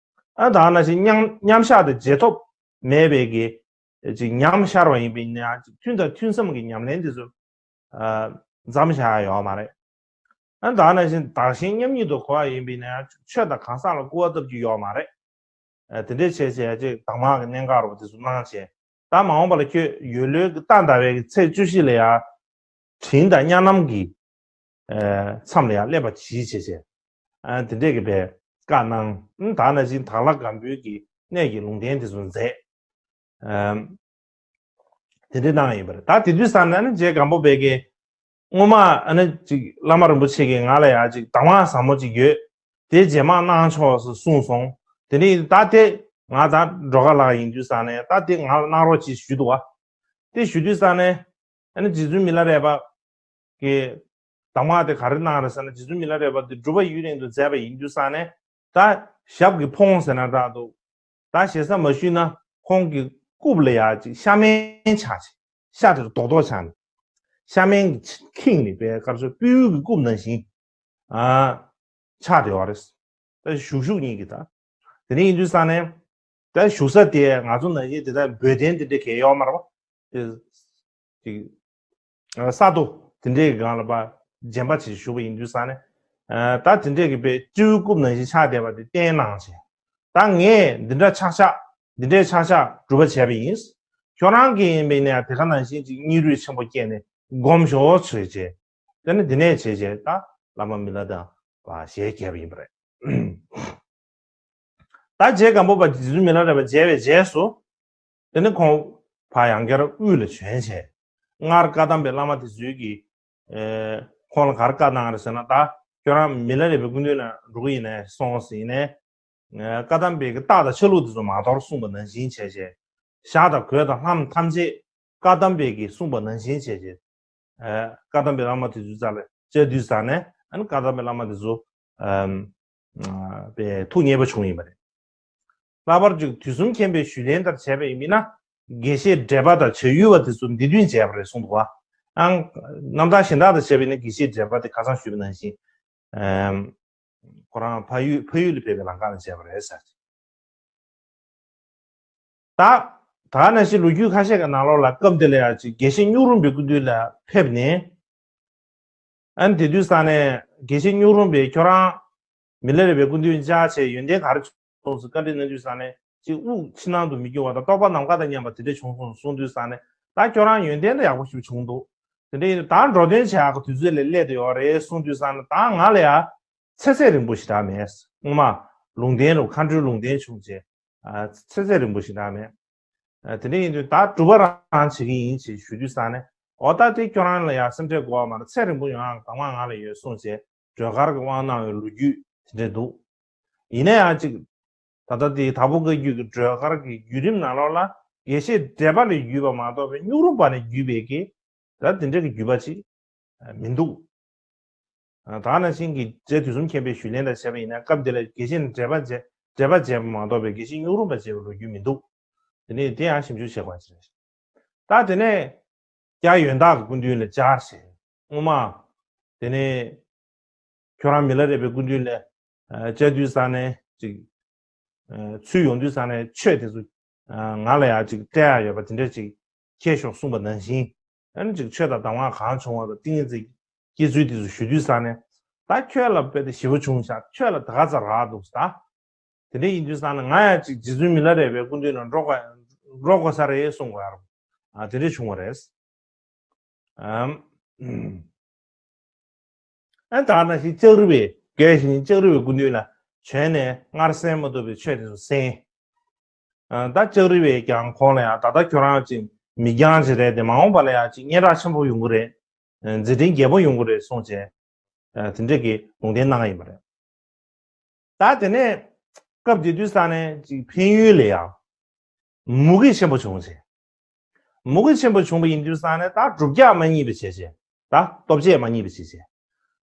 ཨ་ད་ནང་བཞིན་མཉམ་མཉམ་བཞག་དེ་རྗེས་ཐོབ་མེད་པའི་གི་ཅིག་ཉམས་ཤར་བ་ཡིན་པ་ཡིན་ན་ཡང་ཅིག་ཐུན་དང་ཐུན་མཚམས་ཀྱི་ཉམས་ལེན་དེ་ཚོ་མཚམས་བཞག་ཡ་ཡོད་མ་རེད། ཨ་ད་ནང་བཞིན་བདག་གཞན་མཉམ་ཉིད་དུ་གོ་བ་ཡིན་པ་ཡིན་ན་ཡང་ཆོས་དང་གང་ཟག་ལ་སྐུར་བ་བཏབ་རྒྱུ་ཡོད་མ་རེད། ཨ་དེ་འདྲས་བྱས་བྱས་ཅིག་གདམས་ངག་གི་གནད་འགག་རུ་དེ་ཚོ་གནང་བྱས། ད་མ་འོངས་པ་ལ་ཁྱོད་ཡོས་ལོའི་གི་རྟ་ཟླ་བའི་གི་ཚེས་བཅུ་བཞི་ལ་ཡང་དྲིན་དང་གཉའ་གནོན་གྱི་མཚམས་ལ་ཡང་སླེབས་པ་གྱིས་བྱས་བྱས། ཨ་དེ་འདྲས་ཀྱི་པའི་བཀའ་གནང་། ཨ་ད་ནང་བཞིན་དྭགས་ལྷ་སྒམ་པོའི་གི་གནས་ཀྱི་ལུང་བསྟན་དེ་ཚོ་མཛད། ཨ་དེ་འདྲས་གནང་ཡིན་པ་རེད། ད་དེ་དུས་ཙང་ནས་ནི་རྗེ་སྒམ་པོ་པའི་གི་སྔོན་མ་ཨ་ནི་ཅིག་བླ་མ་རིན་པོ་ཆེ་གིས་ང་ལ་ཡང་ཅིག་གདམས་ངག་ཟབ་མོ་ཅིག་ཡོད། དེ་རྗེས་མ་གནང་ཆོག་ཟེར་གསུངས་སོང་། དེ་ནས་ད་དེ་ང་ད་སྒྲོལ་དཀར་ལགས་ཡིན་དུས་ཙང་ནས་ད་དེ་ང་ལ་གནང་རོགས་ཅིག་ཞུས་འདུག་བ། དེ་ཞུ་དུས་ཙང་ནས་ཨ་ནི་རྗེ་བཙུན་མི་ལ་རས་པ་གི་གདམས་ངག་དེ་ག་རེ་གནང་རེད་ཟེར་ན། རྗེ་བཙུན་མི་ལ་རས་པ་དེ་སྒྲུབ་པ་ཡུན་རིང་དུ་མཛད་པ་ཡིན་དུས་ཙང་ནས་ད་ཞབས་ཀྱི་ཕོ་བོང་ཟེར་ན་འདྲ་འདུག་ད་ཞེ་ས་མ་ཞུས་ན་ཁོང་གི་རྐུབ་ལ་ཡ་ཅིག་ཤ་མེན་ཆགས་ཅིག་ཤ་དེ་རྡོག་རྡོག་ཆགས་ནས་ཤ་མེན་གྱི་ཁེངས་ནས་པའི་སྐབས་སུ་སྤོས་ཡུལ་གྱི་རྐུབ་ནང་བཞིན་ཨ་ཆགས་བསྡད་པ་རེད། ད་བཞུགས་བཞུགས་གཉིས་ཀྱི་ད་དེ་ནས་ཡིན་དུས་ཙང་ནས་ད་བཞུགས་ས་དེ་ང་ཚོ་ནང་བཞིན་དེ་ལྟར་འབོལ་གདན་དེ་འདྲ་གས་ཡོད་མ་རེད་པ། དེ་ཅིག་ས་རྡོ་དེ་འདྲའི་སྒང་ལ་པ་རྗེན་པ་བྱེད་བཞུགས་པ་ཡིན་དུས་ཙང་ནས། ད་དེ་འདྲའི་གི་པའི་སྤྲེའུའི་རྐུབ་ནང་བཞིན་ཆགས་བསྡད་པ་དེ་བསྟན་གནང་བྱས། ད་ངས་འདི་འདྲ་ཆགས་ཆགས་འདི་འདྲའི་ཆགས་ཆགས་སྒྲུབ་པ་བྱས་པ་ཡིན། ཁྱོད་རང་གིས་ཡིན་པས་ནས་དེ་ག་ནང་བཞིན་ཅིག་སྙིང་རུས་ཆེན་པོ་བསྐྱེད་ནས་སྒོམ་ཞོག་བྱས་བྱས། དེ་ནས་འདི་ནས་བྱས་བྱས་ད་བླ་མ་མི་ལ་དང་བ་ཞལ་གྱེས་པ་ཡིན་པ་རེད། ད་རྗེ་སྒམ་པོ་པ་རྗེ་བཙུན་མི་ལ་རས་པ་མཇལ་བའི་རྗེས་སུ། དེ་ནི་ཁོང་ཕར་ཡང་བསྐྱར་དབུས་ལ་བྱོན་བྱས། སྔར་བཀའ་གདམས་པའི་བླ་མ་དེ་ཚོས་ཀྱིས་ཨེ་ཁོང་ལ་ག་རེ་བཀའ་གནང་རེད་ཟེར་ན། ད་ཁྱོད་རང་མི་ལ་རས་པའི་སྐུ་མདུན་ལ་འགྲོ་གི་ཡིན་ནའི་སོང་ཟེར་ནས། ཨེ་བཀའ་གདམས་པའི་གི་རྟགས་དང་ཆ་ལུགས་དེ་ཚོ་མ་དོར་གསུངས་པ་ནང་བཞིན་བྱས་བྱས། ཞག་དང་གོས་དང་ལྷམ་ཐམས་ཅད་བཀའ་གདམས་པའི་གི་གསུངས་པ་ནང་བཞིན་བྱས་བྱས། ཨེ་བཀའ་གདམས་པའི་བླ་མ་དེ་ཚོའི་རྩ་ལ་བཅར་དུས་ཙང་ནས་ཨ་ནི་བཀའ་གདམས་པའི་བླ་མ་དེ་ཚོ་ཨམ་ཨ་པའི་ཐུགས་མཉེས་པོ་བྱུང་ཡིན་པ་རེད། ལྷག་པར་དུ་དུས་གསུམ་མཁྱེན་པའི་ཞུས་ལན་ལྟར་བྱས་པ་ཡིན་ན། དགེ་བཤེས་བགྲེས་པ་དང་བྱ་ཡུལ་བ་དེ་ཚོ་འདི་མདུན་མཇལ་བ་རེད་གསུངས་འདུག་བ། ཨང་། རྣམ་ཐར་གཞན་དག་དང་བྱས་པ་ཡིན་ན་དགེ་བཤེས་བགྲེས་པ་དེ་ཁ་སང་ཞུས་པ་ནང་བཞིན། ཨམ། ཁོ་རང་ཕ་ཡུལ་ཕ་ཡུལ་ལ་ཕེབས་པའི་ལམ་ཁ་ལ་མཇལ་བ་རེད་ཟེར། ད། ད་ནང་བཞིན་ལོ་རྒྱུས་ཁ་ཤས་ཀྱི་ནང་ལོགས་ལ་སྐབས་འདི་ལ་ཡང་ཅིག་དགེ་བཤེས་སྨྱུག་རུམ་པའི་སྐུ་མདུན་ལ་ཕེབས་ནས། ཨ་ནི་དེ་དུས་ཙང་ནས་དགེ་བཤེས་སྨྱུག་རུམ་པས་ཁྱོད་རང་མི་ལ་རས་པའི་སྐུ་མདུན་བཅར་བྱས་ཡོན་ཏན་ག་རེ་བྱུང་སོང་བཀའ་འདྲི་གནང་དུས་ཙང་ནས་ཅིག་དབུགས་ཕྱི་ནང་དུ་མི་འགྱུར་བ་དང་རྟོགས་པ་ནམ་མཁའ་དང་མཉམ་པ་དེ་འདྲ་བྱུང་སོང་གསུངས་དུས་ཙང་ནས། ད་ཁྱོད་རང་ཡོན་ཏན་ལ་ཡག་པོ་ཞིག་བྱུང་འདུག་དེ་འདྲ་ཡིན་དུས་ད་འགྲོ་དོན་བྱེད་ཡག་གི་དུས་ཚོད་ལ་སླེབས་བསྡད་ཡོད་རེད་གསུངས་དུས་ཙང་ནས་ད་ང་ལ་ཡང་ཚེ་ཚད་རིང་པོ་ཞེ་དྲག་མེད། སྔོན་མ་ལུང་བསྟན་རུ་མཁའ་འགྲོའི་ལུང་བསྟན་བྱུང་རྗེས་ཚེ་ཚད་རིང་པོ་ཞེ་དྲག་མེད། དེ་འདྲ་ཡིན་དུས་ད་སྒྲུབ་པ་རང་བྱེད་ཀྱི་ཡིན་ཞེས་ཞུ་དུས་ཙང་ནས། འོ་ད་དེ་ཁྱོད་རང་ལ་ཡང་སེམས་ཁྲལ་དགོས་པ་མ་རེད། ཚེ་རིང་པོ་ཡོང་ཡག་གདམས་ངག་ང་ལ་ཡོད་གསུངས་རྗེས་སྒྲོལ་དཀར་གྱི་དབང་གནང་བའི་ལོ་རྒྱུས་དེ་འདྲ་འདུག་ཡིན་ན་ཡང་ཅིག་ད་ལྟ་དེ་དྭགས་པོ་བཀའ་བརྒྱུད་ཀྱི་སྒྲོལ་དཀར་གྱི་བརྒྱུད་རིམ་ནང་ལོགས་ལ་དགེ་བཤེས་བགྲེས་པ་ལས་བརྒྱུད་པ་མ་གཏོགས་པའི་སྨྱུག་རུམ་པ་ནས་བརྒྱུད་པའི་གི་ད་དེ་འདྲ་གི་བརྒྱུད་པ་ཅིག་མི་འདུག་ད་ནང་བཞིན་གྱི་རྗེ་དུས་གསུམ་མཁྱེན་པའི་ཞུས་ལན་དང་བྱས་པ་ཡིན་ན་སྐབས་འདི་ལ་དགེ་བཤེས་བགྲེས་པ་བྱས་བགྲེས་པ་བྱས་པ་མ་གཏོགས་པའི་དགེ་བཤེས་སྨྱུག་རུམ་པ་བྱས་པའི་ལོ་རྒྱུས་མི་འདུག་དེ་ནས་དེ་ཡང་ཞིབ་འཇུག་བྱེད་དགོས་ཞེས། ད་དེ་ནས་རྒྱ་ཡོན་བདག་གི་སྐུ་མདུན་ལ་བཅར་ཞེས་སྔོན་མ། དེ་ནས་ཁྱོད་རང་མི་ལ་རས་པའི་སྐུ་མདུན་ལ་བཅར་དུས་ཙང་ནས་ཅིག་ཚུར་ཡོང་དུས་ཙང་ནས་ཆོས་དེ་ཚོ་ང་ལ་ཡང་ཅིག་སྤྲད་ཡག་ཡོད་པ་དེ་འདྲ་ཅིག་ཁྱེར་ཤོག་གསུངས་པ་ནང་བཞིན། ཨ་ནི་ཅིག་ཆོས་དང་གདམས་ངག་གང་བྱུང་བ་དང་ཏིང་ངེ་འཛིན་སྐྱེ་ཚུལ་དེ་ཚོ་ཞུ་དུས་ཙང་ནས། ད་ཁྱོད་ལ་དཔེ་དེ་ཞེ་པོ་བྱུང་ཤག་ཁྱོད་ལ་ད་ག་ཚོད་རག་འདུག་ད། དེ་འདྲ་ཡིན་དུས་ཙང་ནས་ང་ཡང་ཅིག་རྗེ་བཙུན་མི་ལ་རས་པའི་སྐུ་མདུན་ལ་འགྲོ་དགོས་འགྲོ་དགོས་ས་རེད་གསུང་དགོས་ཡ་རུ། ཨ་དེ་འདྲ་བྱུང་བ་རེད། ཨམ། ཨ་ད་ནང་བཞིན་ལྕགས་རི་བའི་རྒྱལ་བཞིན་ལྕགས་རི་བའི་སྐུ་མདུན་ལ་བྱོན་ནས་སྔར་གསན་མ་ཐུབ་པའི་ཆོས་དེ་ཚོ་གསན། ཨ་ད་ལྕགས་རི་བས་ཀྱང་ཁོང་ལ་ཡང་ད་ལྟ་ཁྱོད་རང་ཅིག་མི་རྐྱང་ཅིག་རེད་དེ་མ་འོངས་པ་ལ་ཡང་ཅིག་སྙན་གྲགས་ཆེན་པོ་ཡོང་གི་རེད། མཛད་འཕྲིན་རྒྱས་པོ་ཡོང་གི་རེད་གསུངས་བྱས། དེ་འདྲས་ཀྱི་ལུང་བསྟན་གནང་ཡིན་པ་རེད། ད་དེ་ནས་སྐབས་དེ་དུས་ས་ནས་ཅིག་འཕན་ཡུལ་ལ་ཡང་མུ་གེ་ཆེན་པོ་བྱུང་བྱས། མུ་གེ་ཆེན་པོ་བྱུང་བ་ཡིན་དུས་ས་ནས་ད་སྒྲུབ་རྒྱག་མ་རྙེད་པ་བྱས་བྱས། ད་སྟོབས་ཆེ་མ་རྙེད་པ་བྱས་བྱས།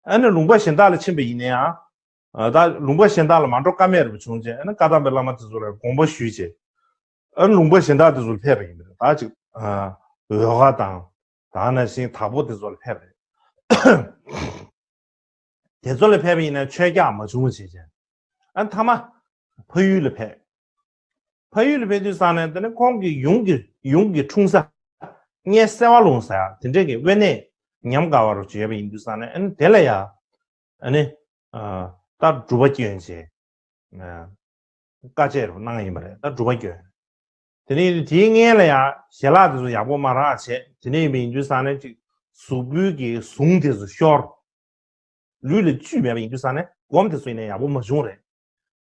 ཨ་ནི་ལུང་པ་གཞན་དག་ལ་ཕྱིན་པ་ཡིན་ན་ཡང་། ད་ལུང་པ་གཞན་དག་ལ་མ་འགྲོ་ཀ་མེད་རུ་བྱུང་བྱས། ཨ་ནི་བཀའ་གདམས་པའི་བླ་མ་དེ་ཚོ་ལ་དགོངས་པ་ཞུས་བྱས། ཨ་ནི་ལུང་པ་གཞན་དག་དེ་ཚོ་ལ་ཕེབས་པ་ཡིན་པ་རེད། ད་ཅིག་འོལ་ཁ་དང་། ད་ནང་བཞིན་དྭགས་པོ་དེ་ཚོ་ལ་ཕེབས་པ་རེད། དེ་ཚོ་ལ་ཕེབས་པ་ཡིན་ན་ཆོས་རྒྱག་མ་བྱུང་བ་བྱས་བྱས། ཨ་མཐའ་མ་ཕ་ཡུལ་ལ་ཕེབས། ཕ་ཡུལ་ལ་ཕེབས་དུས་ཙང་ནས་དེ་ནས་ཁོང་གི་ཡུམ་གྱི་ཡུམ་གྱི་འཁྲུངས་ས་སྔས་སེ་བ་ལུང་ཟེར་ཡ་དེ་འདྲས་ཀྱི་དབེན་གནས་ཉམས་དགའ་བ་རུ་བྱས་པ་ཡིན་དུས་ཙང་ནས། ཨ་ནི་དེ་ལ་ཡ་ཨ་ནི་ད་སྒྲུབ་པ་བསྐྱོན་བྱས། དཀའ་སྤྱད་རུ་གནང་ཡིན་པ་རེད། ད་སྒྲུབ་པ་བསྐྱོན། དེ་ནས་དེའི་སྔོན་ལ་ཡང་ཞལ་ལག་དེ་ཚོ་ཡག་པོ་མ་རག་བྱས། དེ་ནས་ཡིན་པ་ཡིན་དུས་ཙང་ནས་ཅིག་གཟུགས་པོའི་གི་ཟུངས་དེ་ཚོ་ཤོར། ལུས་ལ་བཅུད་མེད་པ་ཡིན་དུས་ཙང་ནས་སྒོམ་དེ་ཚོ་ཡིན་ན་ཡག་པོ་མ་བྱུང་རེད།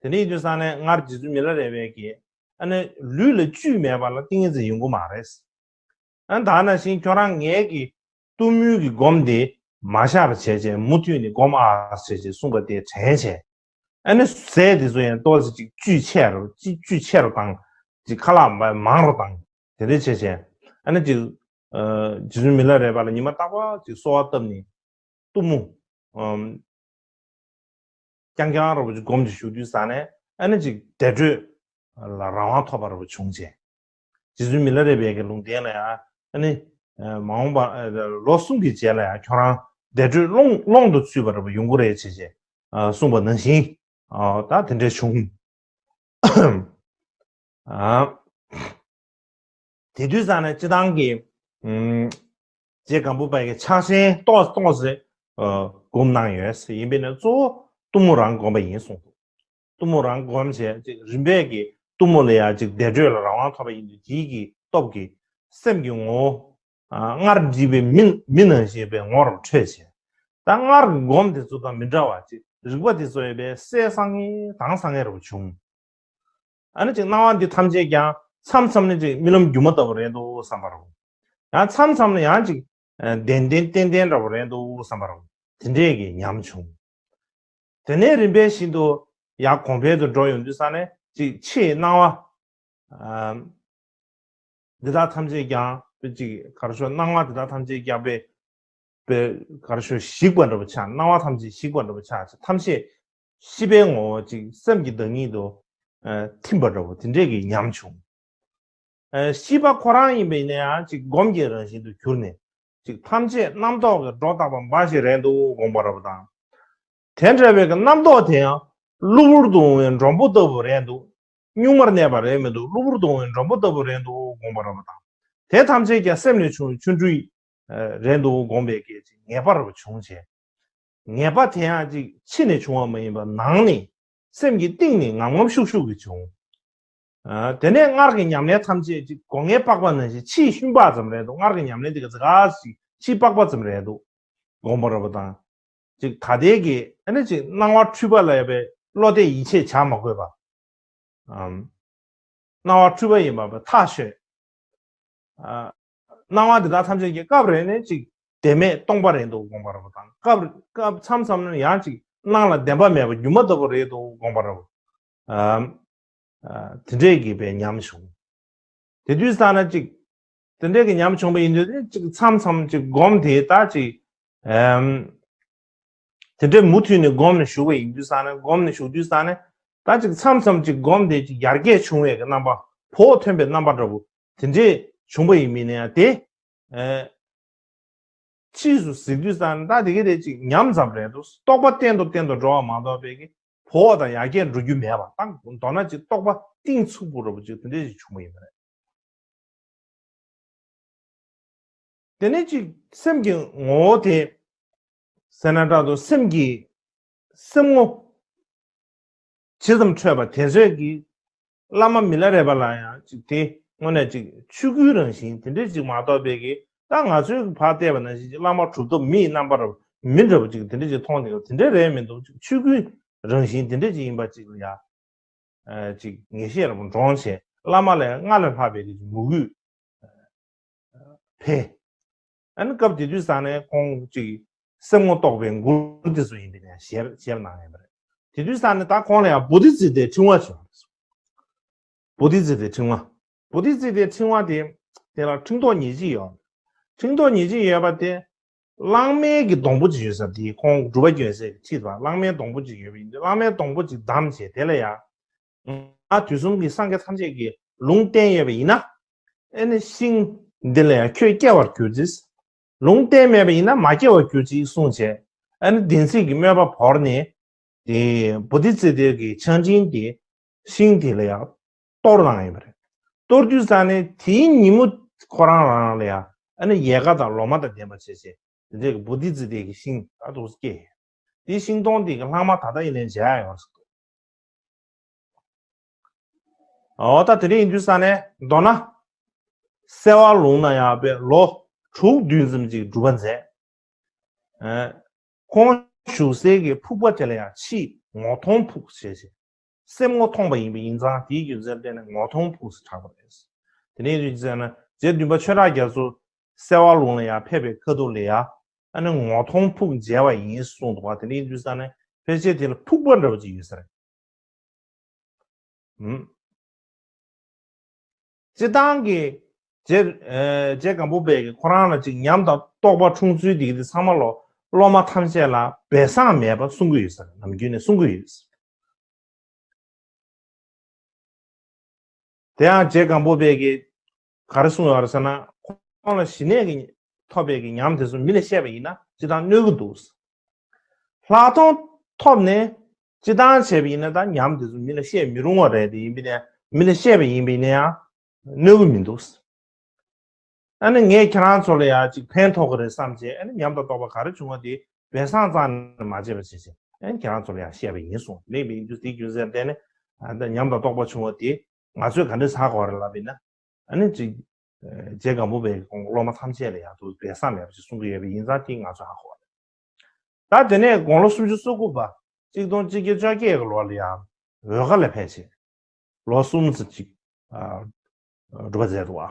དེ་ནས་ཡིན་དུས་ཙང་ནས་སྔར་རྗེ་བཙུན་མི་ལ་རས་པའི་གི་ཨ་ནི་ལུས་ལ་བཅུད་མེད་པ་ལ་ཏིང་ངེ་འཛིན་ཡོང་གི་མ་རེད། ཨ་ད་ནང་བཞིན་ཁྱོད་རང་ངའི་གི་གཏུམ་མོའི་གི་སྒོམ་དེ་མ་བཞག་པ་བྱས་བྱས། མུ་མཐུད་ནས་སྒོམ་ཨ་བྱས་བྱས་གསུངས་པ་དེ་དྲན་བྱས། ཨ་ནི་ཟས་དེ་ཚོ་ཡང་ཏོག་ཙམ་ཅིག་བཅུད་ཆེ་རུ་ཅིག་བཅུད་ཆེ་རུ་བཏང་། ཅིག་ཁ་ལག་མ་མང་རུ་བཏང་། དེ་འདྲ་བྱས་བྱས། ཨ་ནི་ཅིག་ཨ་རྗེ་བཙུན་མི་ལ་རས་པ་ལ་ཉི་མ་རྟག་པར་ཅིག་གསོལ་བ་བཏབ་ནས་གཏུམ་མོ་ཨམ་རྐྱང་རྐྱང་ར་བ་ཅིག་སྒོམ་ཅིག་བཞུགས་དུས་ཙང་ནས། ཨ་ནི་ཅིག་བདེ་དྲོད་ལ་རང་དབང་ཐོབ་པ་ར་བ་བྱུང་བྱས། རྗེ་བཙུན་མི་ལ་རས་པའི་གི་ལུང་བསྟན་ལ་ཡང་། ཨ་ནི་མ་འོངས་པ་ལོ་གསུམ་གྱི་རྗེས་ལ་ཡང་ཁྱོད་རང་བདེ་དྲོད་ཀློང་ཀློང་དུ་ཚུད་པ་ར་བ་ཡོང་གི་རེད་བྱས་བྱས་གསུངས་པ་ནང་བཞིན་ད་དེ་འདྲ་བྱུང་། དེ་དུས་ཙང་ནས་སྤྱི་བཏང་གི་ཨམ་རྗེ་སྒམ་པོ་པ་ཡི་ཕྱག་ཆེན་ཏོག་ཙམ་ཏོག་ཙམ་སྒོམ་གནང་ཡོད། ཡིན་པས་ན་གཙོ་བོ་གཏུམ་མོ་རང་སྒོམ་པ་ཡིན་གསུངས་འདུག་གཏུམ་མོ་རང་སྒོམ་བྱས། ཅིག་རིམ་པས་ཀྱི་གཏུམ་མོ་ལ་ཡང་ཅིག་བདེ་དྲོད་ལ་རང་དབང་ཐོབ་པ་ཡིན་དུས། དེའི་གི་སྟོབས་ཀྱིས་སེམས་ཀྱི་ངོ་བོ་སྔར་བྲིས་པའི་མི་མི་ནང་བཞིན་པའི་ངོ་བོར་འཕྲོད་བྱས། ད་སྔར་གྱི་སྒོམ་དེ་ཚོ་དང་མི་འདྲ་བ་ཅིག་རིག་པ་དེ་ཚོ་ཡོད་པས་གསལ་སང་ངེ་དྭངས་སང་ངེ་རུ་བྱུང་། ཨ་ནི་ཅིག་སྣང་བ་འདི་ཐམས་ཅད་ཀྱང་མཚམས་མཚམས་ནས་ཅིག་རྨི་ལམ་སྒྱུ་མ་ལྟ་བུ་རེད་འདུག་བསམ་པ་རུ། ཡང་མཚམས་མཚམས་ནས་ཡང་ཅིག་ཨ་བདེན་བདེན་ཏན་ཏན་འདྲ་བོ་རེད་འདུག་བསམ་པ་རུ། དེ་འདྲས་ཀྱི་ཉམས་བྱུང་། དེ་ནས་རིམ་པས་བཞིན་དུ་ཡར་གོང་འཕེལ་དུ་འགྲོ་ཡོང་དུས་ཙང་ནས་ཅིག་ཕྱིའི་སྣང་བ་ཨ་འདི་དག་ཐམས་ཅད་ཀྱང་ཅིག་གར་ཤོར། སྣང་བ་འདི་དག་ཐམས་ཅད་ཀྱང་པའི་པའི་གར་ཤོར་ཞིག་པ་འདྲ་བོ་ཆགས། སྣང་བ་ཐམས་ཅད་ཞིག་པ་འདྲ་བོ་ཆགས། ཐམས་ཅད་ཤེས་པའི་ངོ་བོ་ཅིག་སེམས་ཀྱི་བདག་ཉིད་དུ་ཨ་ཐིམ་པ་འདྲ་བོ་དེ་འདྲས་ཀྱི་ཉམས་བྱུང་། ཨ་ཤེས་པ་ཁོ་རང་ཡིན་པ་ཡིན་ན་ཡང་ཅིག་སྒོམ་གྱི་རང་བཞིན་དུ་གྱུར་ནས། ཅིག་ཐམས་ཅད་རྣམ་རྟོག་གི་སྒྲོ་བཏགས་པ་འབའ་ཞིག་རེད་འདུག་དགོངས་པ་ར་བ་དང་། དེ་འདྲ་བའི་གི་རྣམ་རྟོག་དེ་ཡང་གློ་བུར་དུ་འོང་བའི་མགྲོན་པོ་ལྟ་བུ་རེད་འདུག་གཉུག་མར་གནས་པ་རེད་མི་འདུག་གློ་བུར་དུ་འོང་བའི་མགྲོན་པོ་ལྟ་བུ་རེད་འདུག་དགོངས་པ་ར་བ་དང་། དེ་ཐམས་ཅད་ཀྱང་སེམས་ལས་བྱུང་བའི་ཆོ་འཕྲུལ་རེད་འདུག་དགོངས་པའི་གི་ངེས་པ་ར་བ་བྱུང་བྱས། ངེས་པ་དེ་ཡང་ཅིག་ཕྱི་ནས་བྱུང་བ་མ་ཡིན་པར་ནང་ནས་སེམས་ཀྱི་གཏིང་ནས་ངམ་ངམ་ཤུགས་ཤུགས་ཀྱིས་བྱུང་། ཨ་དེ་ནས་སྔར་གྱི་ཉམས་ལེན་ཐམས་ཅད་ཅིག་སྒོ་ངའི་པགས་པ་ནང་བཞིན་ཕྱིའི་ཤུན་པགས་ཙམ་རེད་འདུག་སྔར་གྱི་ཉམས་ལེན་དེ་ག་ཟ་ག་ཞིག་ཕྱིའི་པགས་པ་ཙམ་རེད་འདུག་དགོངས་པ་ར་བ་དང་། ཅིག་ད་ལྟའི་གི་ཨ་ནི་ཅིག་སྣང་བ་འཁྲུལ་པ་ལ་ཡོད་པའི་བློ་གཏད་ཡིད་ཆེས་བྱ་མ་དགོས་པ། ཨམ། སྣང་བ་འཁྲུལ་པ་ཡིན་པ་བས་ཐག་ཆོད། ཨ། སྣང་བ་འདི་དག་ཐམས་ཅད་ཀྱི་སྐབས་རེ་ནས་ཅིག་བདེན་མེད་སྟོང་པ་རེད་འདུག་དགོངས་པ་ར་བ་དང་། སྐབས་སྐབས་མཚམས་མཚམས་ནས་ཡང་ཅིག་སྣང་ལ་བདེན་པ་མེད་པ་སྒྱུ་མ་ལྟ་བུ་རེད་འདུག་དགོངས་པ་ར་བ། ཨམ། ཨ། དེ་འདྲས་ཀྱི་བའི་ཉམས་བྱུང་། དེ་དུས་ཙ་ན་ཅིག་དེ་འདྲས་ཀྱི་ཉམས་བྱུང་བ་ཡིན་དུས་ཅིག་མཚམས་མཚམས་ཅིག་སྒོམ་དེ་ད་ཅིག་ཨམ། དེ་འདྲའི་མུ་མཐུད་ནས་སྒོམ་ནས་བཞུགས་པ་ཡིན་དུས་ཙ་ན། སྒོམ་ནས་བཞུགས་དུས་ཙ་ན། ད་ཅིག་མཚམས་མཚམས་ཅིག་སྒོམ་དེ་ཅིག་ཡར་རྒྱས་བྱུང་བའི་གི་རྣམ་པ། བོགས་ཐོན་པའི་རྣམ་པ་འདྲ་བོ་དེ་འདྲས་བྱུང་བ་ཡིན་མིན་ན་ཡང་དེ། ཨེ། ཕྱིས་སུ་གཟིགས་དུས་ཙ་ན་ད་དེ་གི་དེ་ཅིག་ཉམས་ཙམ་རེད་འདུག་རྟོགས་པ་བརྟན་དུ་བརྟན་དུ་འགྲོ་བ་མ་གཏོགས་པའི་གི་བོགས་དང་ཡར་རྒྱས་འགྲོ་རྒྱུ་མེད་པ། ད་མདོར་ན་ཅིག་རྟོགས་པ་གཏིང་ཚུགས་པོ་འདྲ་བོ་ཅིག་དེ་འདྲས་ཅིག་བྱུང་བ་ཡིན་པ་རེད། དེ་ནས་ཅིག་སེམས་ཀྱི་ངོ་བོ་དེ་ཟེར་ན་འདྲ་འདུག་སེམས་ཀྱི་སེམས་ངོ་ཇི་ཙམ་འཕྲོད་པ་དེ་ཚོད་ཀྱིས་བླ་མ་མི་ལ་རས་པ་ལ་ཡང་ཅིག་དེ་དངོས་གནས་ཅིག་ཆོས་སྐུའི་རང་བཞིན་དེ་འདྲས་ཅིག་མ་གཏོགས་པའི་གི། ད་ང་ཚོས་ཕར་བལྟས་པ་ནང་བཞིན་ཅིག་བླ་མ་གྲུབ་ཐོབ་མིའི་རྣམ་པར་མི་འདྲ་བ་ཅིག་དེ་འདྲས་ཅིག་མཐོང་ནས་དེ་འདྲས་རེད་མི་འདུག་ཅིག་ཆོས་སྐུའི་རང་བཞིན་དེ་འདྲས་ཅིག་ཡིན་པ་ཅིག་ལ་ཡ། ཨ། ཅིག་ངེས་ཤེས་རབ་འདྲོངས་བྱས། བླ་མ་ལས་སྔར་ལས་ལྷག་པའི་གི་མོས་གུས་འཕེལ། ཨ་ནི་སྐབས་དེ་དུས་ཙང་ནས་ཁོང་ཅིག་སེམས་ངོ་རྟོགས་པའི་མགུར་དེ་ཚོ་ཡིན་པས་ནས་ཞེས་ཞེས་གནང་ཡོད་པ་རེད། དེ་དུས་ཙང་ནས་ད་ཁོང་ལ་ཡང་བོ་དྷི་ཙི་ཏའི་ཕྲེང་བ་བྱུང་བ་རེད། བོ་དྷི་ཙི་ཏའི་ཕྲེང་བ། བོ་དྷི་ཙི་ཏའི་ཕྲེང་བ་དེ་དེ་ལ་ཕྲེང་རྡོག་ཉེར་གཅིག་ཡོད། ཕྲེང་རྡོག་ཉེར་གཅིག་ཡོད་པ་དེ། གླང་མའི་གི་སྡོང་པོ་ཅིག་ཡོད་ས་དེ་ཁོང་སྒྲུབ་པ་སྐྱོན་སའི་ཁྲིད་པ་གླང་མའི་སྡོང་པོ་ཅིག་ཡོད་པ་ཡིན་དུས་གླང་མའི་སྡོང་པོ་ཅིག་བསྡམས་བྱས་དེ་ལ་ཡང་། ང་དུས་གསུམ་གྱི་སངས་རྒྱས་ཐམས་ཅད་ཀྱིས་ལུང་བསྟན་ཡོད་པ་ཡིན་ན། ཨེ་ནི་ཤིང་འདི་ལ་ཡང་ཁྱོད་སྐྱེ་བར་གྱུར་ཅིག་ལུང་བསྟན་མེད་པ་ཡིན་ན་མ་སྐྱེ་བར་གྱུར་ཅིག་གསུངས་བྱས། ཨེ་ནི་བདེན་ཚིག་གི་དམོད་པ་བོར་ནས། དེ་བོ་དྷི་ཙི་ཏའི་གི་ཆང་སྤྲིན་དེ་ཤིང་དེ་ལ་ཡང་གཏོར་བཏང་ཡིན་པ་རེད། གཏོར་དུས་ཙང་ནས་དེའི་ཉིན་མོ་ཁོ་རང་རང་ལ་ཡང་ཨ་ནི་ཡལ་ག་དང་ལོ་མ་དང་ལྡན་པ་བྱས་བྱས་དེ་འདྲའི་གི་བོ་དྷི་ཙི་ཏའི་གི་ཤིང་ད་དུ་སྐྱེས། དེའི་ཤིང་སྡོང་དེ་གི་ལྷག་མ་ད་ལྟ་ཡིན་ནའི་མཇལ་ཡ་ཡོང་ཟེར། འོ་ད་དེ་འདྲ་ཡིན་དུས་ཙང་ནས་མདོར་ན། སེ་བ་ལུང་ན་ཡང་པའི་ལོ་དྲུག་བདུན་ཙམ་ཅིག་སྒྲུབ་པ་མཛད། ཨ། ཁོང་བཞུགས་སའི་གི་ཕུག་པ་དེ་ལ་ཡང་ཕྱིས་ངོ་མཐོང་ཕུག་ཞེས་བྱས། སེམས་ངོ་མཐོང་བ་ཡིན་པ་ཡིན་ཙང་དེའི་རྒྱུ་མཚན་བརྟེན་ནས་ངོ་མཐོང་ཕུག་ཟེར་གྲགས་པ་རེད། དེ་ནས་ཡིན་དུས་ཙང་ན་རྗེ་བདུན་པ་ཆོས་གྲགས་རྒྱ་མཚོ་སེ་བ་ལུང་ལ་ཡང་ཕེབས་པའི་ཁ་ཐུག་ལ་ཡང་ཨ་ནི་ངོ་མཐོང་ཕུག་མཇལ་བ་ཡིན་གསུངས་འདུག་པ། དེ་འདྲ་ཡིན་དུས་ཙང་ནས་ཕལ་ཆེར་དེ་ལ་ཕུག་པ་འདྲ་བ་ཅིག་ཡོད་ས་རེད། ཨུམ། སྤྱི་བཏང་གི་རྗེ་ཨེ་རྗེ་སྒམ་པོ་པས་ཀྱི་ཁོ་རང་ལ་ཅིག་ཉམས་དང་རྟོགས་པ་འཁྲུངས་ཚུལ་དེ་གི་དེ་ཚང་མ་ལོ་སློབ་མ་ཐམས་ཅད་ལ་སྦས་གསང་མེད་པ་གསུང་གི་ཡོད་ས་རེད། ནམ་རྒྱུན་ནས་གསུང་གི་ཡོད་ས་རེད། དེ་ཡང་རྗེ་སྒམ་པོ་པས་ཀྱི་ག་རེ་གསུངས་ཡོད་རེད་ཟེར་ན། ཁོང་ལ་ཞི་གནས་ཀྱི་ཐོབ་པའི་གི་ཉམས་དེ་ཚོ་མི་ལ་བཤད་པ་ཡིན་ན་སྤྱི་བཏང་གནོད་ཀྱི་འདུག་ལྷག་མཐོང་ཐོབ་ནས་སྤྱི་བཏང་བྱས་པ་ཡིན་ན་ད་ཉམས་དེ་ཚོ་མི་ལ་བཤད་མི་རུང་བ་རེད། དེ་ཡིན་པ་ཡིན་ན་མི་ལ་བཤད་པ་ཡིན་པ་ཡིན་ན་ཡང་གནོད་ཀྱི་མི་འདུག་ཨ་ནི་ངས་ཁྱེད་རང་ཚོ་ལ་ཡང་ཅིག་ཕན་ཐོགས་ཀྱི་རེད་བསམ་བྱས། ཨ་ནི་ཉམས་དང་རྟོགས་པ་ག་རེ་བྱུང་བ་དེ་སྦས་གསང་རྩ་ནས་མ་བྱས་པ་བྱས་བྱས། ཨ་ནི་ཁྱེད་རང་ཚོ་ལ་ཡང་བཤད་པ་ཡིན་གསུངས། ལེགས་པའི་ཡིན་དུས་དེའི་རྒྱུ་མཚན་བརྟེན་ནས་ཨ་ད་ཉམས་དང་རྟོགས་པ་བྱུང་བ་དེ་ང་ཚོས་ག་འདྲས་ཧ་གོ་བ་རེད་ལབ་པ་ཡིན་ན། ཨ་ནི་ཅིག་ཨ་རྗེ་སྒམ་པོ་པའི་དགོངས་པ་སློབ་མ་ཐམས་ཅད་ལ་ཡང་དུ་སྦས་གསང་མེད་པ་ཞིག་གསུང་གི་ཡོད་པ་ཡིན་ཙང་དེ་ང་ཚོས་ཧ་གོ་བ་རེད། ད་དེ་ནས་དགུང་ལོ་སུམ་ཅུ་སོ་དགུ་པ་གཅིག་སྟོང་གཅིག་བརྒྱ་བཅོ་བརྒྱད་ཀྱི་ལོ་ལ་ཡང་འོལ་ཁ་ལ་ཕེབས་བྱས། ལོ་གསུམ་ཙམ་ཅིག་ཨ་སྒྲུབ་པ་མཛད་འདུག་ཨ།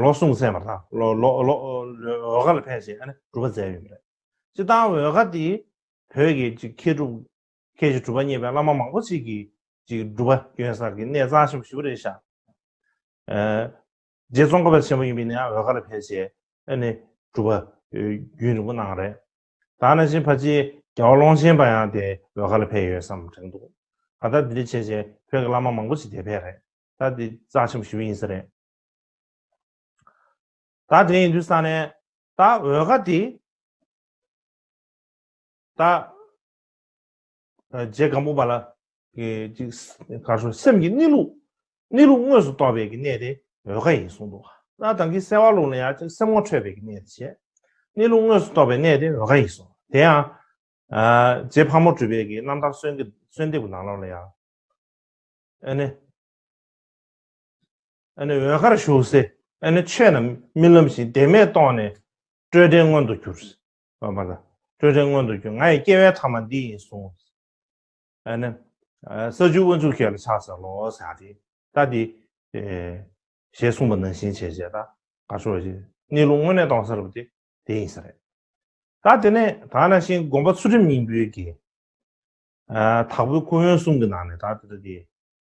ལོ་གསུམ་ཙམ་མ་རེད། ལོ་ལོ་ལོ་འོལ་ཁ་ལ་ཕེབས་བྱས་ཨ་ནི་སྒྲུབ་པ་མཛད་ཡོད་པ་རེད། སྤྱིར་བཏང་འོལ་ཁ་དེ་བོད་ཀྱི་ཅིག་མཁས་གྲུབ་མཁས་ཤིང་གྲུབ་པ་བརྙེས་པའི་བླ་མ་མང་པོ་ཞིག་གིས་ཅིག་སྒྲུབ་པ་བསྐྱོན་ས་གི་གནས་རྩ་ཆེན་པོ་ཞིག་རེད་ཤག་ཨ། རྗེ་ཙོང་ཁ་པ་ཆེན་པོ་ཡིན་པ་ཡིན་ན་ཡང་འོལ་ཁ་ལ་ཕེབས་བྱས་ཨ་ནི་སྒྲུབ་པ་རྒྱུན་རིང་པོ་གནང་རེད། ད་ནང་བཞིན་ཕལ་ཆེར་རྒྱལ་བ་ཀློང་ཆེན་པ་ཡང་དེ་འོལ་ཁ་ལ་ཕེབས་ཡོད་བསམ་དྲན་འདུག་ད་ལྟ་འདི་འདྲ་བྱས་བྱས་བོད་ཀྱི་བླ་མ་མང་པོ་ཞིག་དེ་ཕེབས་རེད། ད་འདི་རྩ་ཆེན་པོ་ཞེ་པོ་ཡིན་ས་རེད། ད་དེ་ཡིན་དུས་ས་ནས་ད་འོལ་ཁ་དེ་ད་རྗེ་སྒམ་པོ་པ་ལ་གི་ཅིག་ག་རེ་ཞུ། སེམས་ཀྱི་གནས་ལུགས་གནས་ལུགས་དངོས་སུ་རྟོགས་པའི་གི་གནས་དེ་འོལ་ཁ་ཡིན་གསུངས་འདུག་ད་ད་གིན་སེ་བ་ལུང་ལ་ཡང་ཅིག་སེམས་ངོ་འཕྲོད་པའི་གི་གནས་དེ་བྱས། གནས་ལུགས་དངོས་སུ་རྟོགས་པའི་གནས་དེ་འོལ་ཁ་ཡིན་གསུངས། དེ་ཡང་ཨ་རྗེ་ཕག་མོ་གྲུ་པའི་གི་རྣམ་ཐར་གསོལ་འདེབས་གསོལ་འདེབས་ཀྱི་ནང་ལོགས་ལ་ཡང་། ཨ་ནི། ཨ་ནི་འོལ་ཁར་བཞུགས་སའི་ཨ་ནི་ཆོས་རྣམས་རྨི་ལམ་བཞིན། བདེན་མེད་རྟོགས་ནས་སྤྲོས་བྲལ་མངོན་དུ་གྱུར། བ་བ་ལ། སྤྲོས་བྲལ་མངོན་དུ་གྱུར། ང་ཡི་སྐྱེ་བའི་ཐ་མ་འདི་ཡིན་གསུངས། ཨ་ནི། ས་བཅུ་དབུ་མཛུག་ཁྱེད་ལ་ཕྱག་འཚལ་ལོ་ཟེར་ཡ་དེ། ད་དེ། ཞེས་གསུངས་པ་ནང་བཞིན་བྱས་བྱས་ད་ག་ཤོག་ཅིག་གནས་ལུགས་དངོས་གནས་རྟོགས་ས་རེད་པ་དེ་དེ་ཡིན་ས་རེད། ད་དེ་ནས་ད་ནང་བཞིན་དགོན་པ་ཚུལ་ཁྲིམས་སྙིང་པོའི་གི། ཨ། དྭགས་པོའི་ཁུ་དབོན་གསུམ་གྱི་ནང་ནས་ད་ལྟ་དེ་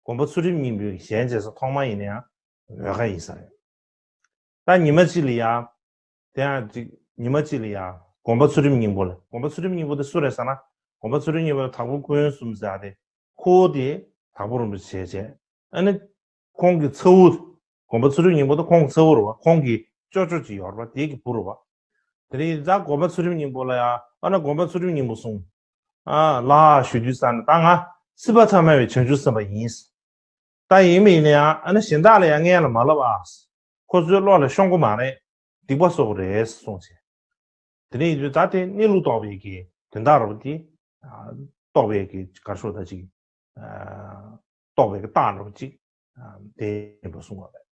དགོན་པ་ཚུལ་ཁྲིམས་སྙིང་པོའི་གི་ཞལ་མཇལ་ས་ཐོག་མ་ཡིན་ན་ཡང་འོལ་ཁ་ཡིན་ས་རེད། ད་ཉི་མ་གཅིག་ལ་ཡང་། དེ་ཡང་ཅིག་ཉི་མ་གཅིག་ལ་ཡང་དགོན་པ་ཚུལ་ཁྲིམས་སྙིང་པོ་ལ། དགོན་པ་ཚུལ་ཁྲིམས་སྙིང་པོ་དེ་སུ་རེད་ཟེར་ན། དགོན་པ་ཚུལ་ཁྲིམས་སྙིང་པོ་དེ་དྭགས་པོའི་ཁུ་དབོན་གསུམ་ཟེར་ཡ་དེ། ཁོ་བོ་དེ་དྭགས་པོ་རིན་པོ་ཆེ་བྱས། ཨ་ནི། ཁོང་གི་ཚ་བོ། དགོན་པ་ཚུལ་ཁྲིམས་སྙིང་པོ་དེ་ཁོང་གི་ཚ་བོ་རེད་པ། ཁོང་གི་ཅོ་ཅོ་ཅིག་ཡོད་རེད་པ། དེ་གི་བུ་རེད་པ། དེ་རིང་ད་དགོན་པ་ཚུལ་ཁྲིམས་སྙིང་པོ་ལ་ཡང་། ཨ་ནི་དགོན་པ་ཚུལ་ཁྲིམས་སྙིང་པོ་གསུངས། ཨ་ལགས་ཞུ་དུས་ཙང་ནས་ད་ང་སྲིད་པ་ཐ་མལ་པའི་བྱང་ཆུབ་སེམས་དཔའ་ཡིན། ད་ཡིན་མིན་ཡིན་ན་ཡང་ཨ་ནི་གཞན་དག་ལ་ཡང་སྔོན་ལ་མ་བསླབ་ཨ། ཁོ་ཚོའི་བློ་ལ་ཤོང་གི་མ་རེད། སྡིག་པ་གསོག་གི་རེད་གསུངས་བྱས། དེ་ནས་ཡིན་དུས་ད་དེ་གནས་ལུགས་རྟོགས་པའི་གི་དོན་དག་རེད་པ་དེ། ཨ། རྟོགས་པའི་གི་ག་རེ་ཞུ་ད་ཅིག་ཨ། རྟོགས་པའི་གི་རྟགས་འདྲ་པོ་ཅིག་ཨ། དེ་ཡིན་པ་གསུངས་པ་རེད།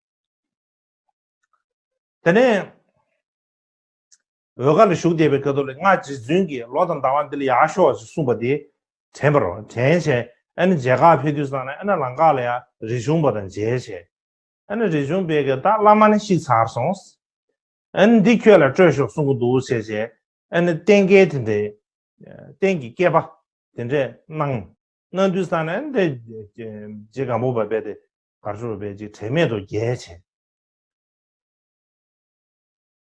དེ་ནས་འོལ་ཁ་ལ་བཞུགས་བསྡད་པའི་སྐབས་དུ་ལ་སྔ་རྗེ་བཙུན་གྱིས་ལོ་དང་ཟླ་བ་འདི་ལ་ཡར་ཤོག་ཅེས་གསུངས་པ་དེ་དྲན་པ་རེད། དྲན་བྱས་ཨ་ནི་མཇལ་ཁ་ཕེབས་དུས་ཙང་ནས་ཨ་ནི་ལམ་ཁ་ལ་ཡང་རིག་གཞུང་པ་དང་མཇལ་བྱས། ཨ་ནི་རས་ཆུང་པས་ཀྱི་ད་བླ་མ་ནི་ཤི་ཚར་སོང་། ཨ་ནི་འདི་ཁྱོད་ལ་སྤྲོད་ཤོག་གསུང་གི་འདུག་ཟེར་བྱས། ཨ་ནི་རྟེན་སྐལ་དེ་འདྲའི་རྟེན་གྱི་སྐལ་པ་དེ་འདྲས་གནང་། གནང་དུས་ཙང་ནས་འདི་རྗེ་སྒམ་པོ་པ་རྦད་དེ་གར་ཤོར་བས་ཅིག་དྲན་མེད་དུ་བརྒྱལ་བྱས།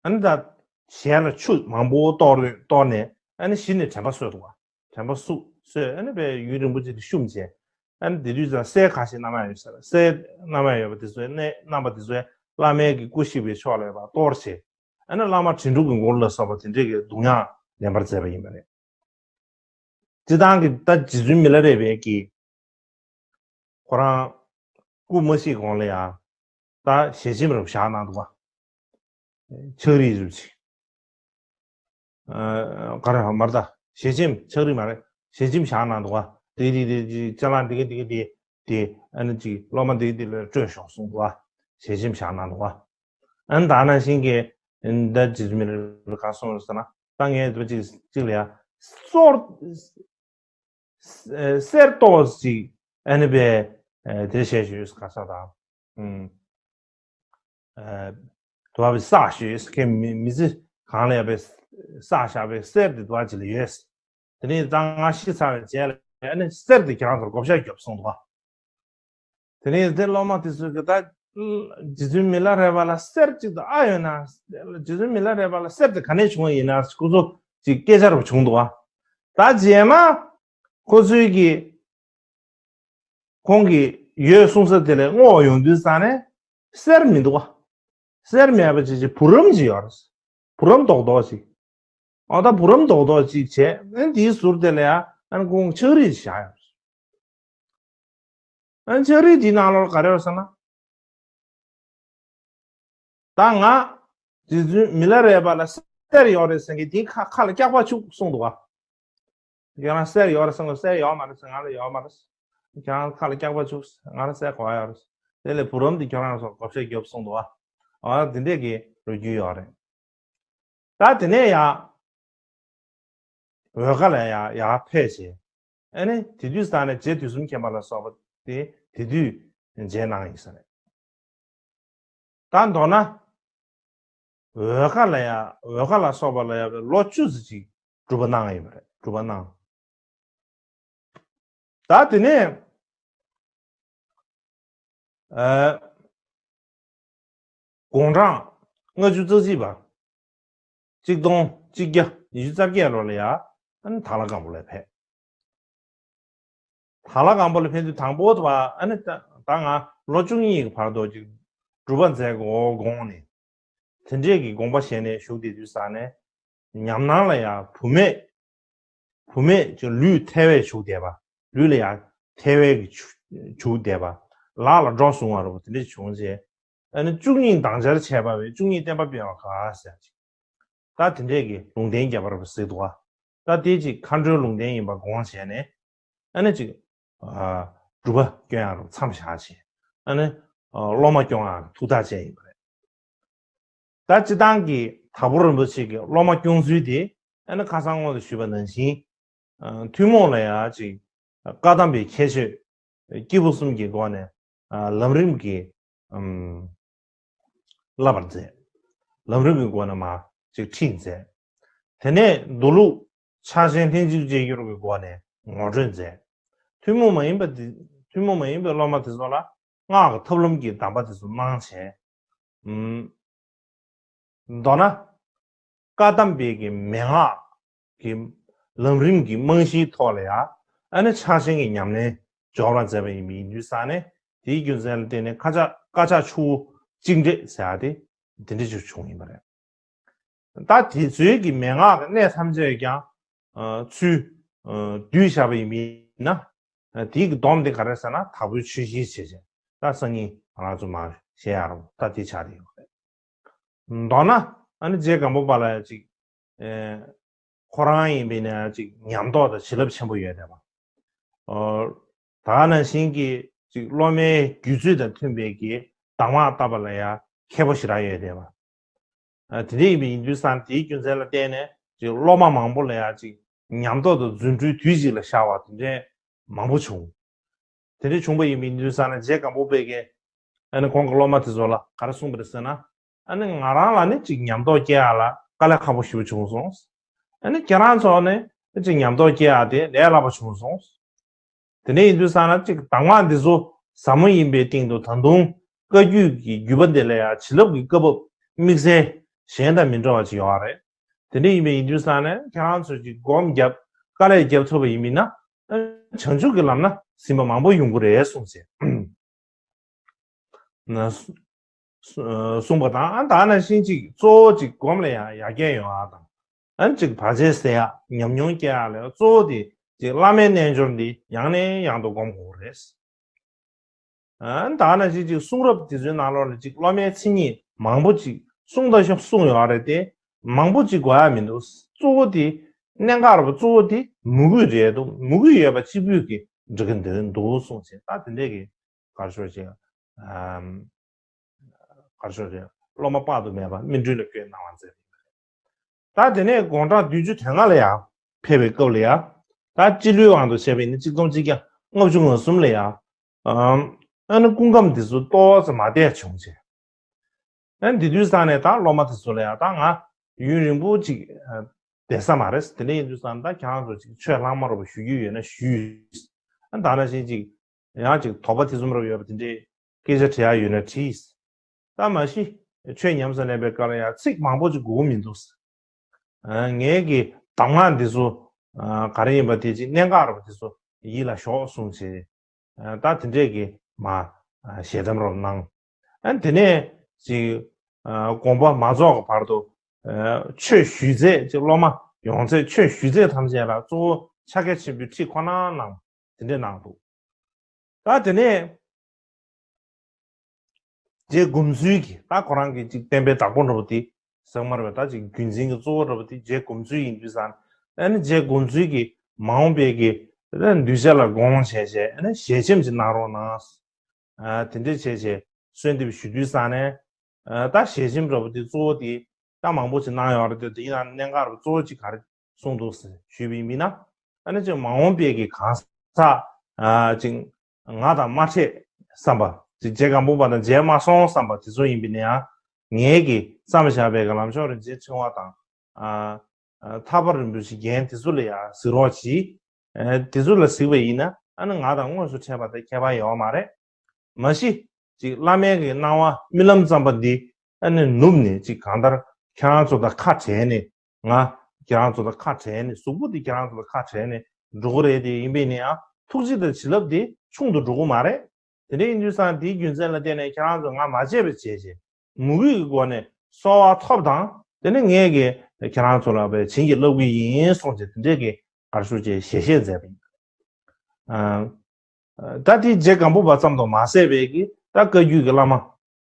ཨ་ནི་ད་ཞལ་ལ་ཆུ་མང་པོ་གཏོར་གཏོར་ནས། ཨ་ནི་གཞི་ནས་དྲན་པ་གསོས་འདུག་བ། དྲན་པ་གསོས་གསོས། ཨ་ནི་བས་ཡུན་རིང་པོ་ཅིག་ཏུ་བཤུམས་བྱས། ཨ་ནི་དེ་དུས་ཙང་སྲས་ཁ་ཤས་མནའ་མ་ཡོད་ས་རེད། སྲས་མནའ་མ་ཡོད་པ་དེ་ཚོའི་གནས་རྣམ་པ་དེ་ཚོའི་བླ་མའི་གི་སྐུ་གཤེགས་པའི་ཕྱོགས་ལ་ཡོད་པ་གཏོར་བྱས། ཨ་ནི་བླ་མ་དྲིན་གྲོགས་ཀྱི་མགུར་ལ་སོགས་པ་དེ་འདྲས་ཀྱི་གདུང་དབྱངས་ལེན་པར་མཛད་པ་ཡིན་པ་རེད། སྤྱིར་བཏང་གི་ད་རྗེ་བཙུན་མི་ལ་རས་པའི་གི་ཁོ་རང་སྐུ་མ་གཤེགས་གོང་ལ་ཡང་ད་ཞལ་ཆེམས་རབ་བཞག་གནང་འདུག་བ། ཕྱག་བྲིས་རབ་ཅིག་ག་རེ་མར་ད་ཞལ་ཆེམས་ཕྱག་བྲིས་མ་རེད། ཞལ་ཆེམས་བཞག་གནང་འདུག་བ། དེ་དེ་དེ་ཅ་ལག་འདི་ག་འདི་ག་དེ་དེ་ཨ་ནི་ཅིག་སློབ་མ་འདི་ག་འདི་ལ་སྤྲོད་ཤོག་གསུངས་འདུག་བ། ཞལ་ཆེམས་བཞག་གནང་འདུག་བ། ཨ་ནི་ད་ནང་བཞིན་གྱི་ད་རྗེ་བཙུན་མི་ལ་རས་པས་ག་གསུངས་རེད་ཟེར་ན། ད་ངས་འདི་ཅིག་ཅིག་ལ་ཡ་སོར། གསེར་ཏོག་ཅིག་ཨ་ནི་པའི་དེ་བཤད་ཞུས་ག་ས་དང་། དུ་བ་བའི་ས་ཞུས་ཁའི་མི་མི་ཚེ་གང་ལ་ཡ་པའི་ས་བཞག་པའི་གསེར་དེ་དུ་བ་ཅིག་ལ་ཡོད། དེ་ནས་ད་ང་ཤི་ཚར་བའི་རྗེས་ལ་ཨ་ནི་གསེར་དེ་ཁྱེད་རང་ཚོར་བགོ་བཤའ་རྒྱོབ་གསུངས་འདུག་བ། དེ་ནས་དེ་སློབ་མ་དེ་ཚོས་ཀྱི་ད། རྗེ་བཙུན་མི་ལ་རས་པ་ལ་གསེར་གཅིག་ཏུ་ཨ་ཡོད་ན། རྗེ་བཙུན་མི་ལ་རས་པ་ལ་གསེར་དེ་ག་ནས་བྱུང་བ་ཡིན་ན་ཁོ་ཚོ་ཅིག་སྐད་ཆ་རུ་བྱུང་འདུག་བ། ད་རྗེས་མ་ཁོ་ཚོས་ཀྱི་ཁོང་གི་ཡོད་གསུང་ས་དེ་ལས་བསྔོགས་ཡོང་དུས་ཙང་ནས་གསེར་མི་འདུག་བ། གསེར་མེད་པ་ཅིག་ཅིག་བུ་རམ་ཅིག་ཡོད་རེད། བུ་རམ་རྡོག་རྡོག་ཅིག་འོ་ད་བུ་རམ་རྡོག་རྡོག་ཅིག་བྱས། ཨ་ནི་དེའི་ཟུར་དེ་ལ་ཡ་ཨ་ནི་ཁོང་ཕྱག་བྲིས་བཞག་ཡོད་རེད། ཨ་ནི་ཕྱག་བྲིས་དེའི་ནང་ལོགས་ག་རེ་ཡོད་ཟེར་ན། ད་ང་རྗེ་བཙུན་མི་ལ་རས་པ་ལ་གསེར་ཡོད་རེད་ཟེར་མཁན་དེའི་ཁ་ཁ་ལ་སྐྱག་པ་བྱུག་གསུངས་འདུག་བ། ཁྱེད་རང་གསེར་ཡོད་རེད་ཟེར་གོ། གསེར་ཡོད་མ་རེད་ཟེར། ང་ལ་ཡོད་མ་རེད། ཁྱེད་རང་ཁ་ལ་སྐྱག་པ་བྱུག་ང་ལ་གསེར་ག་པར་ཡོད་རེད། དེ་ལས་བུ་རམ་དེ་ཁྱེད་རང་ཚོ་བགོ་བཤའ་རྒྱོབ་གསུངས་འདུག་བ། འོ་དེ་འདྲས་ཀྱི་ལོ་རྒྱུས་ཡོད་རེད། ད་དེ་ནས་ཡ། འོལ་ཁ་ལ་ཡ་ཡར་ཕེབས་བྱས། ཨ་ནི་དེ་དུས་ཙང་ནས་རྗེ་དུས་གསུམ་མཁྱེན་པ་ལ་སོགས་པ་དེ་དེ་དུས་མཇལ་གནང་ཡིན་ས་རེད། ད་མདོར་ན། འོལ་ཁ་ལ་ཡ་འོལ་ཁ་ལ་སོགས་པ་ལ་ཡ་ལོ་བཅུ་ཙམ་ཅིག་སྒྲུབ་པ་གནང་ཡོད་པ་རེད། སྒྲུབ་པ་གནང་། ད་དེ་ནས་ཨ་དགུང་གྲངས་ལྔ་བཅུ་རྩ་གཅིག་པ། གཅིག་སྟོང་གཅིག་བརྒྱ་ཉི་ཤུ་རྩ་བརྒྱད་ལོ་ལ་ཡ་ཨ་ནི་དྭགས་ལྷ་སྒམ་པོ་ལ་ཕེབས། དྭགས་ལྷ་སྒམ་པོ་ལ་ཕེབས་དུས་དང་པོ་དུ་བ་ཨ་ནི་ད་ད་ང་ལོ་བཅུ་གཉིས་ཀྱི་བར་དུ་ཅིག་སྒྲུབ་པ་མཛད་དགོས་དགོངས་ནས། དེ་འདྲས་ཀྱི་དགོངས་པ་བཞེས་ནས་བཞུགས་བསྡད་དུས་ཙང་ནས་ཉམས་སྣང་ལ་ཡང་བུད་མེད། བུད་མེད་ཀྱི་ལུས་ཐལ་བས་བྱུགས་བསྡད་པ། ལུས་ལ་ཡང་ཐལ་བས་ཀྱི་བྱུགས་བསྡད་པ། ལག་ལ་སྒྲོ་བཟུང་བ་རུ་དེ་འདྲས་བྱུང་རྗེས། ཨ་ནི་བཅུ་གཉིས་དང་ཆར་བྱས་པ་བས་བཅུ་གཉིས་བསྟན་པ་སྤེལ་བ་ག་ཟེར་ཅིག་ད་དེ་འདྲས་ཀྱི་ལུང་བསྟན་རྒྱབ་པ་རུ་གཟིགས་འདུག་བ། ད་དེ་ཅིག་མཁའ་འགྲོའི་ལུང་བསྟན་ཡིན་པ་དགོངས་བྱས་ནས། ཨ་ནི་ཅིག་སྒྲུབ་པ་སྐྱོན་ཡག་རུ་མཚམས་བཞག་བྱས། ཨ་ནི་སློབ་མ་སྐྱོང་ཡག་ཐུགས་ཐག་བཅད་ཡིན་པ་རེད། ད་སྤྱིར་བཏང་གི་དྭགས་པོ་རིན་པོ་ཆེ་གི་སློབ་མ་སྐྱོང་ཚུལ་དེ་ཨ་ནི་ཁ་སང་སྔོན་དུ་ཞུས་པ་ནང་བཞིན། ཐུན་མོང་ལ་ཡ་ཅིག་བཀའ་གདམས་པའི་ཁྱད་ཆོས་སྐྱེས་བུ་གསུམ་གྱི་སྒོ་ནས་ལམ་རིམ་གྱི་བསླབ་པར་མཛད། ལམ་རིམ་གྱི་སྒོ་ནས་མར་ཅིག་ཁྲིད་མཛད། དེ་ནས་མདོ་ལུགས་ཕྱག་ཆེན་ལྷན་ཅིག་སྐྱེས་སྦྱོར་གྱི་སྒོ་ནས་ངོ་སྤྲོད་མཛད། ཐུན་མོང་མ་ཡིན་པ་འདི་ཐུན་མོང་མ་ཡིན་པའི་སློབ་མ་དེ་ཚོ་ལ་སྔགས་ཀྱི་ཐབས་ལམ་གྱི་གདམས་པ་དེ་ཚོ་གནང་བྱས། མདོར་ན། བཀའ་གདམས་པའི་གི་མན་ངག་གི་ལམ་རིམ་གྱི་རྨང་གཞིའི་ཐོག་ལ་ཡང་ཨ་ནི་ཕྱག་ཆེན་གྱི་ཉམས་ལེན་སྦྱོར་བ་མཛད་པ་ཡིན་པ་ཡིན་དུས་ཙང་ནས་དེའི་རྒྱུ་མཚན་ལ་བརྟེན་ནས་བཀའ་ཕྱག་བཀའ་ཕྱག་ཆུ་བོ་གཅིག་འདྲེས་ཟེར་ཡག་དེ་འདི་འདྲ་ཅིག་བྱུང་ཡིན་པ་རེད། ད་དེ་ཚོའི་གི་མན་ངག་གི་གནད་ཐམས་ཅད་ཀྱང་ཚུར་བསྡུས་བཞག་པ་ཡིན་པ་ཡིན་ན། དེའི་གི་སྡོམ་དེ་ག་རེ་ཟེར་ན་དྭགས་པོའི་ཆོས་གཞིར་བྱས་བྱས་ད་སང་ཉིན་ང་རང་ཚོ་མར་བཤད་ཡག་རེད། ད་དེ་ཆགས་བསྡད་ཡོད་རེད། མདོར་ན་ཨ་ནི་རྗེ་སྒམ་པོ་པ་ལ་ཡ་ཅིག་ཁོ་རང་ཡིན་པས་ན་ཅིག་ཉམས་རྟོགས་དང་བྱིན་རླབས་ཆེན་པོ་ཡོད་བསྡད་པ། ད་ག་ནང་བཞིན་གྱི་ཅིག་སློབ་མའི་རྒྱུད་ཚོད་དང་མཐུན་པའི་གི་གདམས་ངག་བཏབ་པ་ལ་ཡ་མཁས་པོ་ཞེ་དྲག་ཡོད་བསྡད་པ། དེ་འདྲ་ཡིན་པ་ཡིན་དུས་ཙང་དེའི་རྒྱུ་མཚན་ལ་བརྟེན་ནས་ཅིག་སློབ་མ་མང་པོ་ལ་ཡ་ཅིག་ཉམས་རྟོགས་དང་རྫུ་འཕྲུལ་དུས་གཅིག་ལ་ཤར་བ་དེ་འདྲ་མང་པོ་བྱུང་། དེ་འདྲ་བྱུང་བ་ཡིན་པ་ཡིན་དུས་ཙང་ནས་རྗེ་སྒམ་པོ་པའི་གི་ ཨ་ནི་ཁོང་གི་སློབ་མ་དེ་ཚོ་ལ་ག་རེ་གསུངས་པ་རེད་ཟེར་ན། ཨ་ནི་ང་རང་ལ་ནི་ཅིག་ཉམས་རྟོགས་སྐྱེ་ཡག་ལ་དཀའ་ལས་ཁག་པོ་ཞེ་པོ་བྱུང་སོང་། ཨ་ནི་ཁྱེད་རང་ཚོ་ནི་ཅིག་ཉམས་རྟོགས་སྐྱེ་ཡག་དེ་ལས་སླ་པོ་བྱུང་སོང་། དེ་འདྲ་ཡིན་དུས་ཙང་ན་ཅིག་གདམས་ངག་འདི་ཚོ་ཟབ་མོ་ཡིན་པའི་སྟེང་དུ་ད་དུང་བཀའ་བརྒྱུད་ཀྱི་བརྒྱུད་པ་འདི་ལ་ཡང་བྱིན་རླབས་ཀྱི་བཀའ་བབས་དམིགས་བསལ་གཞན་དང་མི་འདྲ་བ་ཅིག་ཡོད་རེད། དེ་འདྲ་ཡིན་པ་ཡིན་དུས་ཙང་ནས་ཁྱེད་རང་ཚོས་ཅིག་སྒོམ་བརྒྱབ་དཀའ་ལས་བརྒྱབ་ཐུབ་པ་ཡིན་མིན་ན། བྱང་ཆུབ་ཀྱི་ལམ་ན་ཟིན་པ་མང་པོ་ཡོང་གི་རེད་གསུངས་བྱས། གསུངས་པ་དང་། ཨ་ད་ནང་བཞིན་ཅིག་གཙོ་བོ་ཅིག་སྒོམ་ལ་ཡང་ཡར་རྒྱས་ཡོང་ཡག་དང་། ཨ་ཅིག་བར་ཆད་སེལ་ཡག་ཉམས་མྱོང་སྐྱེ་ཡག་ལ་གཙོ་བོ་དེ་ཅིག་བླ་མའི་རྣལ་འབྱོར་འདི་ཡང་ནས་ཡང་དུ་སྒོམ་དགོས་རེད། ཨ་ད་ནང་བཞིན་ཅིག་གསུང་རབ་དེ་ཚོའི་ནང་ལོགས་ལ་ཅིག་སློབ་མའི་མཚན་ཉིད་མང་པོ་ཅིག་གསུངས་དང་གསུངས་ཡོད་རེད་དེ། མང་པོ་ཅིག་དགོས་ཡག་མི་འདུག་གཙོ་བོ་དེ་གནད་འགག་རེད་པ། གཙོ་བོ་དེ་མོས་གུས་རེད་འདུག་མོས་གུས་ཡོད་པ་གཅིག་པུས་ཀྱིས་འགྲིག་གི་འདུག་གསུངས་བྱས། ད་དེ་འདྲས་ཀྱི་ག་རེ་ཞུ་དགོས་རེད། ཨམ། ག་རེ་ཞུ་དགོས་རེད། སློབ་མ་དཔག་ཏུ་མེད་པ་སྨིན་གྲོལ་ལ་བཀོད་གནང་བ་མཛད། ད་དེ་ནས་དགུང་གྲངས་བདུན་ཅུ་དོན་ལྔ་ལ་ཡང་ཕེབས་པའི་སྐབས་ལ་ཡང་། ད་སྤྱི་ལོའི་དབང་དུ་བྱས་པ་ཡིན་ན་ཆིག་སྟོང་གཅིག་བརྒྱ་ལྔ་བཅུ་ང་གསུམ་ལ་ཡང་། ཨམ། ཨ་ནི་སྐུ་ཁམས་འདི་ཚོ་ཏོག་ཙམ་མ་བདེ་བྱུང་བྱས། ཨ་ནི་དེ་དུས་ཙང་ནས་ད་སློབ་མ་དེ་ཚོ་ལ་ཡང་ད་ང་ཡུན་རིང་པོ་ཅིག་བསྡད་ས་མ་རེད། དེ་འདྲ་ཡིན་དུས་ཙང་ད་ཁྱེད་རང་ཚོ་ཅིག་ཆོས་ལྷག་མ་རོགས་པ་ཞུ་རྒྱུ་ཡོད་ན་ཞུས། ཨ་ནི་ད་ནང་བཞིན་ཅིག་ཡང་ཅིག་དོགས་པ་ཐེ་ཚོམ་རོགས་ཡོད་པ་དེ་འདྲའི་སྐད་ཆ་དྲི་ཡག་ཡོད་ན་དྲིས། ད་མ་གཞི་ཆོས་ཉམས་སུ་ལེན་པའི་སྐབས་ལ་ཡང་ཚིག་མང་པོ་ཅིག་དགོས་མི་འདུག་ཨ་ངས་ཀྱི་གདམས་ངག་འདི་ཚོ་ཨ་ག་རེ་ཡིན་པ་དེ་ཅིག་གནད་འགག་རེད་པ་དེ་ཚོ་ཡིད་ལ་ཞོག་གསུངས་བྱས། ཨ་ད་དེ་འདྲས་ཀྱི་མ་ཨ་ཞལ་གདམས་རོགས་གནང་། ཨ་དེ་ནས་ཅིག་ཨ་དགོངས་པ་མ་རྫོགས་ཀྱི་བར་དུ་ཨ་ཆོས་ཞུས་ཚད་ཅིག་སློབ་མ་ཡོང་ཚད་ཆོས་ཞུས་ཚད་ཐམས་ཅད་ལ་གཙོ་བོ་ཕྱག་རྒྱ་ཆེན་པོའི་ཁྲིད་ཁོ་ན་གནང་། དེ་འདྲས་གནང་འདུག་ད་དེ་ནས་རྗེ་སྒོམ་ཚུལ་གྱི་ད་ཁོ་རང་གི་ཅིག་བསྟན་པའི་བདག་པོ་འདྲ་པོ་དེ་ཟེར་མ་རེད་པ། ད་ཅིག་རྒྱུན་འཛིན་གྱི་གཙོ་བོ་འདྲ་པོ་དེ་རྗེ་སྒོམ་ཚུལ་ཡིན་དུས་ཙང་། ཨ་ནི་རྗེ་སྒོམ་ཚུལ་གྱི་མ་འོངས་པའི་གི་གདུལ་བྱ་ལ་དགོངས་བྱས་བྱས། ཨ་ནི་ཞལ་ཆེམས་ཅིག་གནང་རོགས་གནང་། ཨ་དེ་འདྲས་བྱས་བྱས་གསོལ་འདེབས་ཞུ་དུས་ཙང་ནས། ཨ་ད་ཞལ་ཆེམས་འདྲ་པོ་དེ་གཙོ་བོ་དེ་ད་མང་པོ་ཅིག་གནང་ཡོད་རེད་དེ། དེ་ཡིན་ན་གནད་འགག་རུ་གཙོ་བོ་ཅིག་ག་རེ་གསུངས་འདུག་ཟེར་ཞུས་པ་ཡིན་ན། ཨ་ནི་ཅིག་མ་འོངས་པའི་གི་གང་ཟག་ཨ་ཅིག་ང་དང་མ་འཕྲད་བསམ་པ་ཅིག་རྗེ་སྒམ་པོ་པ་དང་མཇལ་མ་སོང་བསམ་པ་དེ་ཚོ་ཡིན་པ་ཡིན་ན་ཡང་། ངས་ཀྱི་བརྩམས་བཞག་པའི་གི་ལམ་མཆོག་རིན་ཆེན་ཕྲེང་བ་དང་། ཨ་ཨ་ཐར་པ་རིན་པོ་ཆེའི་རྒྱན་དེ་ཚོ་ལ་ཡང་གཟིགས་རོགས་གྱིས། ཨ་དེ་ཚོ་ལ་གཟིགས་པ་ཡིན་ན། ཨ་ནི་ང་དང་དངོས་སུ་འཕྲད་པ་དང་ཁྱད་པར་ཡོད་མ་རེད། མ་གཞི་ཅིག་བླ་མའི་གི་སྣང་བ་རྨི་ལམ་ཙམ་པ་འདི་ཨ་ནི་ནུབ་ནས་ཅིག་གང་ལྟར་ཁྱེད་རང་ཚོ་དང་ཁ་བྲལ་ནས། ང་ཁྱེད་རང་ཚོ་དང་ཁ་བྲལ་ནས། གཟུགས་པོ་འདི་ཁྱེད་རང་ཚོ་དང་ཁ་བྲལ་ནས་འགྲོ་གི་རེད་དེ། ཡིན་པས་ན་ཡང་ཐུགས་རྗེ་དང་བྱིན་རླབས་དེ་ཆུང་དུ་འགྲོ་གི་མ་རེད། དེ་འདྲ་ཡིན་དུས་ཙང་དེའི་རྒྱུ་མཚན་ལ་བརྟེན་ནས་ཁྱེད་རང་ཚོ་ང་མ་བརྗེད་པ་བྱས་བྱས། མོས་གུས་ཀྱི་སྒོ་ནས་གསོལ་བ་ཐོབ་དང་། དེ་ནས་ངས་ཀྱི་ཁྱེད་རང་ཚོ་ལ་བྱིན་གྱིས་བརླབ་ཀྱི་ཡིན་གསུངས་བྱས། དེ་འདྲས་ཀྱི་ག་རེ་ཞུ་དགོས་རེད། ཞལ་བཞེས་མཛད་པ་ཡིན། ཨ། ད་དེ་རྗེ་སྒམ་པོ་པ་ཙམ་དུ་མ་ཟད་པའི་གི་ད་བཀའ་བརྒྱུད་ཀྱི་བླ་མ་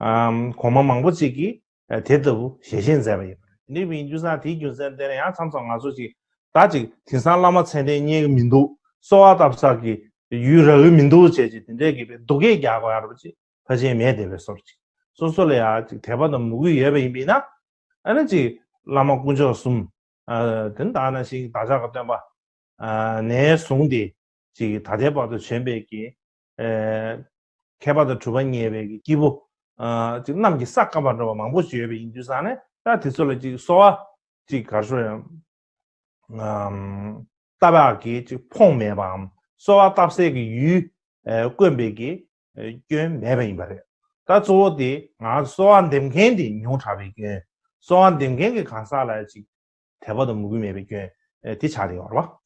ཨམ་གོང་མ་མང་པོ་ཅིག་གིས་ཨ་དེ་ལྟ་བུ་ཞལ་བཞེས་མཛད་པ་ཡིན་པ་རེད། དེ་འདྲ་ཡིན་དུས་ཙང་དེའི་རྒྱུ་མཚན་དེ་ནས་ཡང་མཚམས་མཚམས་ང་ཚོ་ཅིག་ད་ཅིག་དེང་སང་བླ་མ་མཚན་ལྡན་རྙེད་ཀྱི་མི་འདུག་གསོལ་བ་བཏབ་ས་གི་ཡུལ་རག་གི་མི་འདུག་བྱས་ཅིག་དེ་འདྲས་ཀྱི་སྡུག་སྐད་རྒྱག་དགོས་ཡ་རེད་པ། ཅིག་ཕལ་ཆེར་མེད་བསྡད་པའི་བཟོ་འདྲ་ཅིག་སོ་སོ་ལ་ཡང་ཅིག་དད་པ་དང་མོས་གུས་ཡོད་པ་ཡིན་པས་ན། ཨ་ནི་ཅིག་བླ་མ་དཀོན་མཆོག་གསུམ། ཨ་དེ་ནི་ད་ནང་བཞིན་བདག་ཅག་གི་སྟོན་པ། ཨ་ནས་བཟུང་སྟེ་ཅིག་ད་ལྟའི་བར་དུ་བྱོན་པའི་གི་ཨ་མཁས་པ་དང་གྲུབ་པ་བརྙེས་པའི་གི་སྐྱེས་བུ། ཨ་ཅིག་རྣམས་ཀྱི་ས་བཀའ་བར་འགྲོ་བ་མང་པོ་ཞིག་ཡོད་པ་ཡིན་དུས་ཙང་ནས། ད་དེ་ཚོ་ལ་ཅིག་གསོལ་བ་ཅིག་ག་རེ་ཞུ་ཡང་། ཨམ་བཏབ་ཡག་གི་ཅིག་ཕོངས་མེད་པའམ། གསོལ་བ་བཏབ་སའི་གི་ཡུལ་ཨ་དཀོན་པའི་གི་ཨ་སྐྱོན་མེད་པ་ཡིན་པ་རེད། ད་གཙོ་བོ་དེ་ང་གསོལ་བ་འདེབས་མཁན་དེ་ཉུང་དྲགས་པའི་སྐྱོན། གསོལ་བ་འདེབས་མཁན་གྱི་གང་ཟག་ལ་ཅིག་དད་པ་དང་མོས་གུས་མེད་པའི་སྐྱོན་ཨ་དེ་ཆགས་བསྡད་ཡོད་རེད་པ།